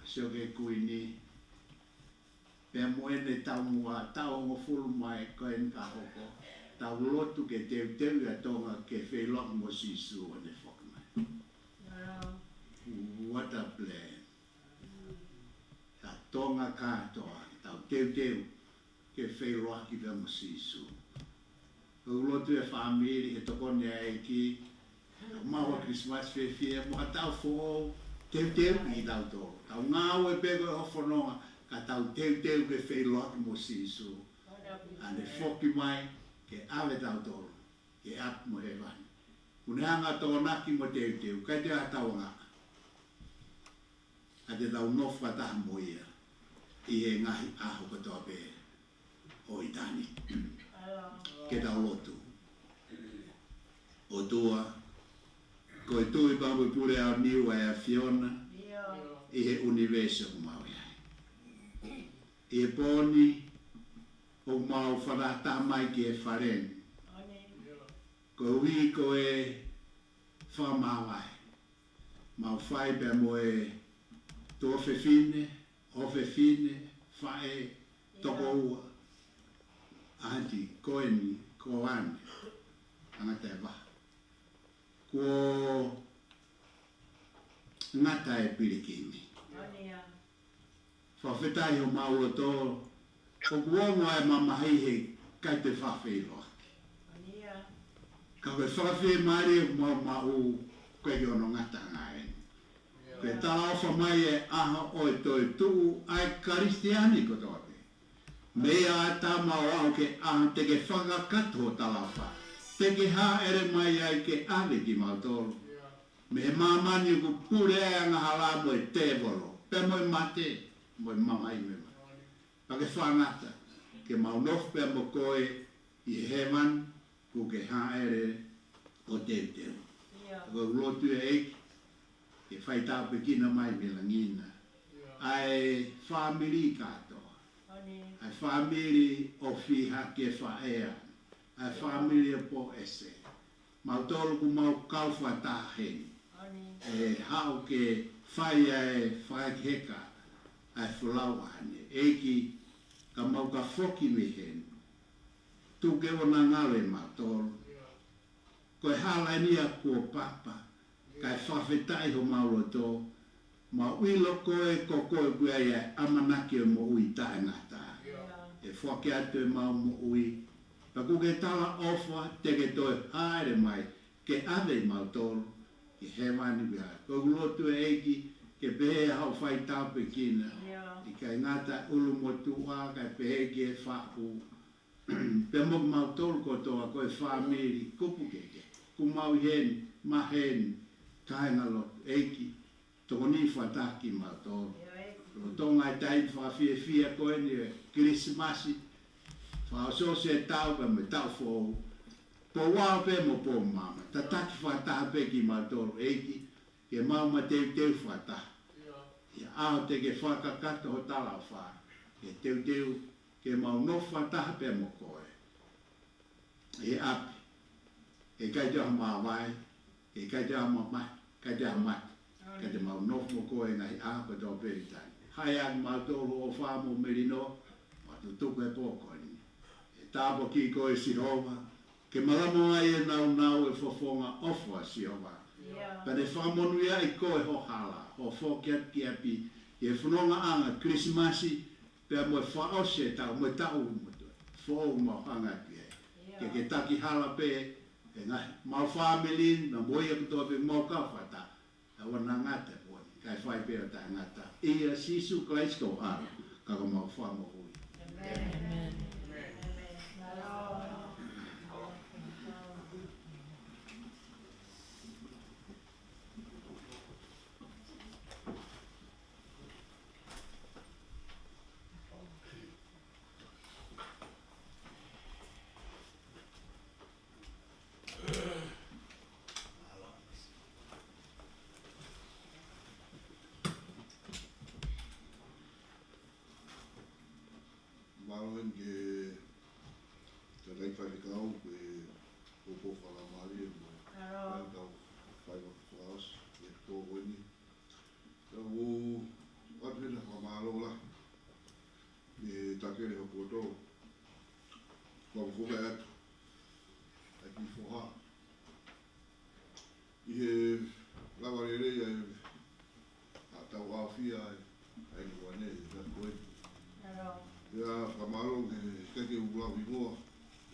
Sio ki he Kuini. Pea mo ʻene taumuʻa, taʻu hongofulu mai ko eni ka hoko. Tau lotu ke teuteu ʻa Tonga ke feʻiloaki mo Sīsū ʻo ne foki mai. What a plan. ʻA Tonga kātoa, tau teuteu ke feʻiloaki pea mo Sīsū. ʻOku ou lotu e fāmili, he tokoni ʻa e ʻEiki, maʻu ha Christmas fiefia, mo ha taʻu foʻou, teuteu ʻi tautolu. Tau ngāue pē ko e ʻofononga, ka tau teuteu ke feʻiloaki mo Sīsū. ʻA ne foki mai, ke ʻave tautolu, ke ʻapi mo hēvani. Kuo ne hanga ʻo tokonaki mo teuteu, ʻikai te ha tauangaʻa. Ka te tau nofo fakataha mo ia ʻi he ngaahi ʻaho kotoa pē ʻo ʻitāniti. Ke tau lotu. ʻOtua, ko e Tuʻi pea mo e Pule aoniu ʻa e ʻAfiona ʻi he ʻunivēsi ʻoku mau ʻi ai. ʻI he pō ni ʻoku mau fakataha mai ki he fale ni. Koeʻuhi ko e fakamāvae. Mau fai pea mo e tuofefine, ʻofefine, faʻē, tokoua, ʻaunty, ko eni, ko ane, tangata ʻe vaha. Kuo ngata e pilikimi. Fakafetaʻi homau loto, ʻoku ongo ʻa e mamahi he ʻikai te fakafeʻiloaki. Ka ko e fakafiemālie ʻoku mau maʻu, ʻoku ʻikai ke ono ngata ngāue ni. Ko e talaʻofa mai e ʻaho ʻo e toetuʻu ʻa e Kalisitiane kotoa pē. Meia ʻĀtama ʻo aʻu ki he ʻaho te ke fakakakato ho talaʻofa. Te ke hāʻele mai ai ke ʻave kimautolu mei he māmani ʻoku pule ai e angahala mo e tēvolo, pea mo e mate, mo e mamahi mo e mamahi. Pea ke fakangata, ke mau nofo pea mo koe ʻi he hēvani, kuo ke hāʻele ʻo teuteu. ʻOku ou lotu ʻEiki, ke fai tāpuekina mai mei langi na ʻa e fāmili kātoa. ʻA e fāmili ʻo Fiha ki he faʻē, ʻa e fāmili ʻo Pōese. Mautolu ʻoku mau kau fakataha heni. ʻE haʻu ke fai ʻa e fakaheka ʻa e folau ʻaʻane. ʻEiki, ka mau ka foki mei heni, tuku ke ʻoua naʻa ngalo ʻe mautolu. Ko e hala eni ia kuo papa, kae fakafetaʻi homau loto, mau ʻilo ko e ko koe ʻoku ʻi ai ʻa e ʻamanaki ʻo e moʻui taʻengata. ʻE foaki atu ʻemau moʻui, pea kuo ke talaʻofa te ke toe hāʻele mai, ke ʻave kimautolu ki hēvani pē. ʻOku ou lotu ʻEiki, ke pehē ʻa hoʻo fai tāpuekina, ʻikai ngata ʻulumotuʻa, kae pehē ki he fahu, pea mo kimautolu kotoa ko e fāmili, kupu kehekehe. ʻOku mau ʻi heni, maheni, kāinga lotu, ʻEiki, tokoni fakataha kimautolu. Lolotonga e taimi fakafiefia ko eni e Kilisimasi, fakaʻosiʻosi e tau pea mo e taʻu foʻou. Pouau pē mo poumama, tataki fakataha pē kimautolu, ʻEiki, ke mau mateuteu fakataha. ʻI he ʻaho te ke fakakakato ho talaʻofa, ke teuteu ke mau nofo fakataha pē mo koe ʻi he ʻapi. ʻIkai te ʻi ai ha māvae, ʻikai te ʻi ai ha mamahi, ʻikai te ʻi ai ha mate, ka te mau nofo mo koe ʻi he ngaahi ʻaho kotoa pē ʻi taimi. Haʻi ʻa kimautolu ʻofa mo melino, mau tutuku he pō ko eni. ʻE tāpuakiʻi koe Sihova, ke malamo ai e nāunau e fofonga ʻofa Sihova. Pea ne fakamonūʻia ʻi koe ho hala, hoʻo foki atu ki ʻapi, ʻi he fonongaʻanga Kilisimasi, pea mo e fakaʻosi e taʻu, mo e taʻu mo e taʻu foʻou mau hanga atu ai. Ke ke taki hala pē, ʻe ngaahi, mau fāmili, mo ia kotoa pē mau kau fakataha. ʻOua naʻa ngata e pō ni, kae fai pē ʻo taʻengata. ʻIa Sīsū Kalaisi ko ho ʻAlo, ka ko homau Fakamoʻui. ʻĒmeni. Mālō eni ki he kakai faifekau, ki he kau faifekau fakamālō, mo e kau faifekau fakaʻosi, ki he pō ko eni. Ka u ʻoatu heni ha fakamālō lahi ki he takele hoku loto. Kuo u foki atu ʻa e kiʻi foha ʻi he lava lelei ʻa e, ʻa e tau ʻafio ai, ʻa e ni wane, ʻa e ko ē. Pea fakamālō ki he, ki he ʻuluaki hingoa,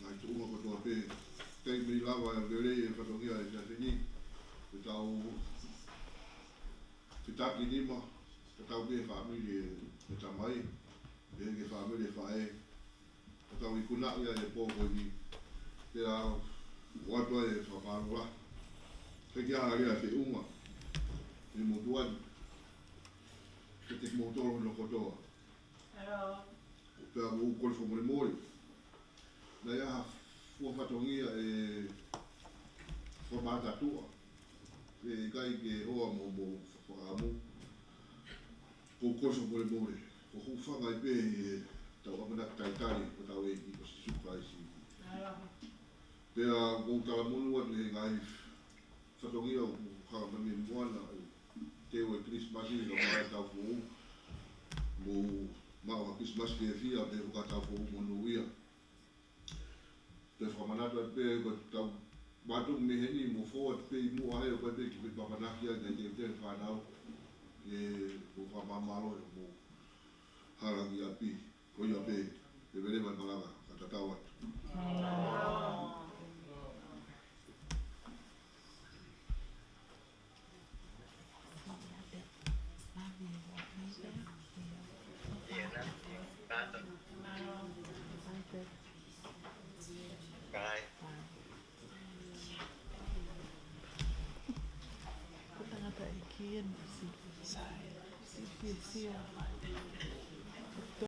ngaahi tuʻunga kotoa pē, ʻikai mei lava e lelei e fatongia e siasi ni, ke tau fetakinima, ke tau pē fāmili e, e tamai, pea ki he fāmili e faʻē, ke tau ikunaʻi ai e pō ko eni, pea ʻoatu ai e fakamālō lahi. Ke kia alia e feʻunga, ni mo tuan, ke te mo tolo no kotoa. Pea ʻoku ou kole fakamolemole. Naʻe ʻi ai ha fua fatongia ʻe fakamātatuʻa. ʻE ʻikai ke ʻoua mo, mo fakaʻamu. ʻOku ou kole fakamolemole. ʻOku ou hūfanga ai pē ʻi he tau ʻamanaki talitali ʻo hotau ʻEiki ko Sīsū Kalaisi. Pea ʻoku ou talamonū atu he ngaahi fatongia ʻoku hanga mai mei muʻa na, ʻo teu e Kilisimasi, ka maʻu e taʻu foʻou. Mou maʻu ha Kilisimasi fiefia, pea mo ha taʻu foʻou monūʻia. Pea fakamanatu atu pē ko e tau mātuku mei heni mo fou atu pē ʻi muʻa he ʻoku ʻikai pē ke fepapanakia, ka ke te fānau, ke mo fakamāmālohi, mo hala ki ʻapi. Ko ia pē, ke vele mai malanga, ka tatau atu. Ko tangata e kieni si, si, si, si,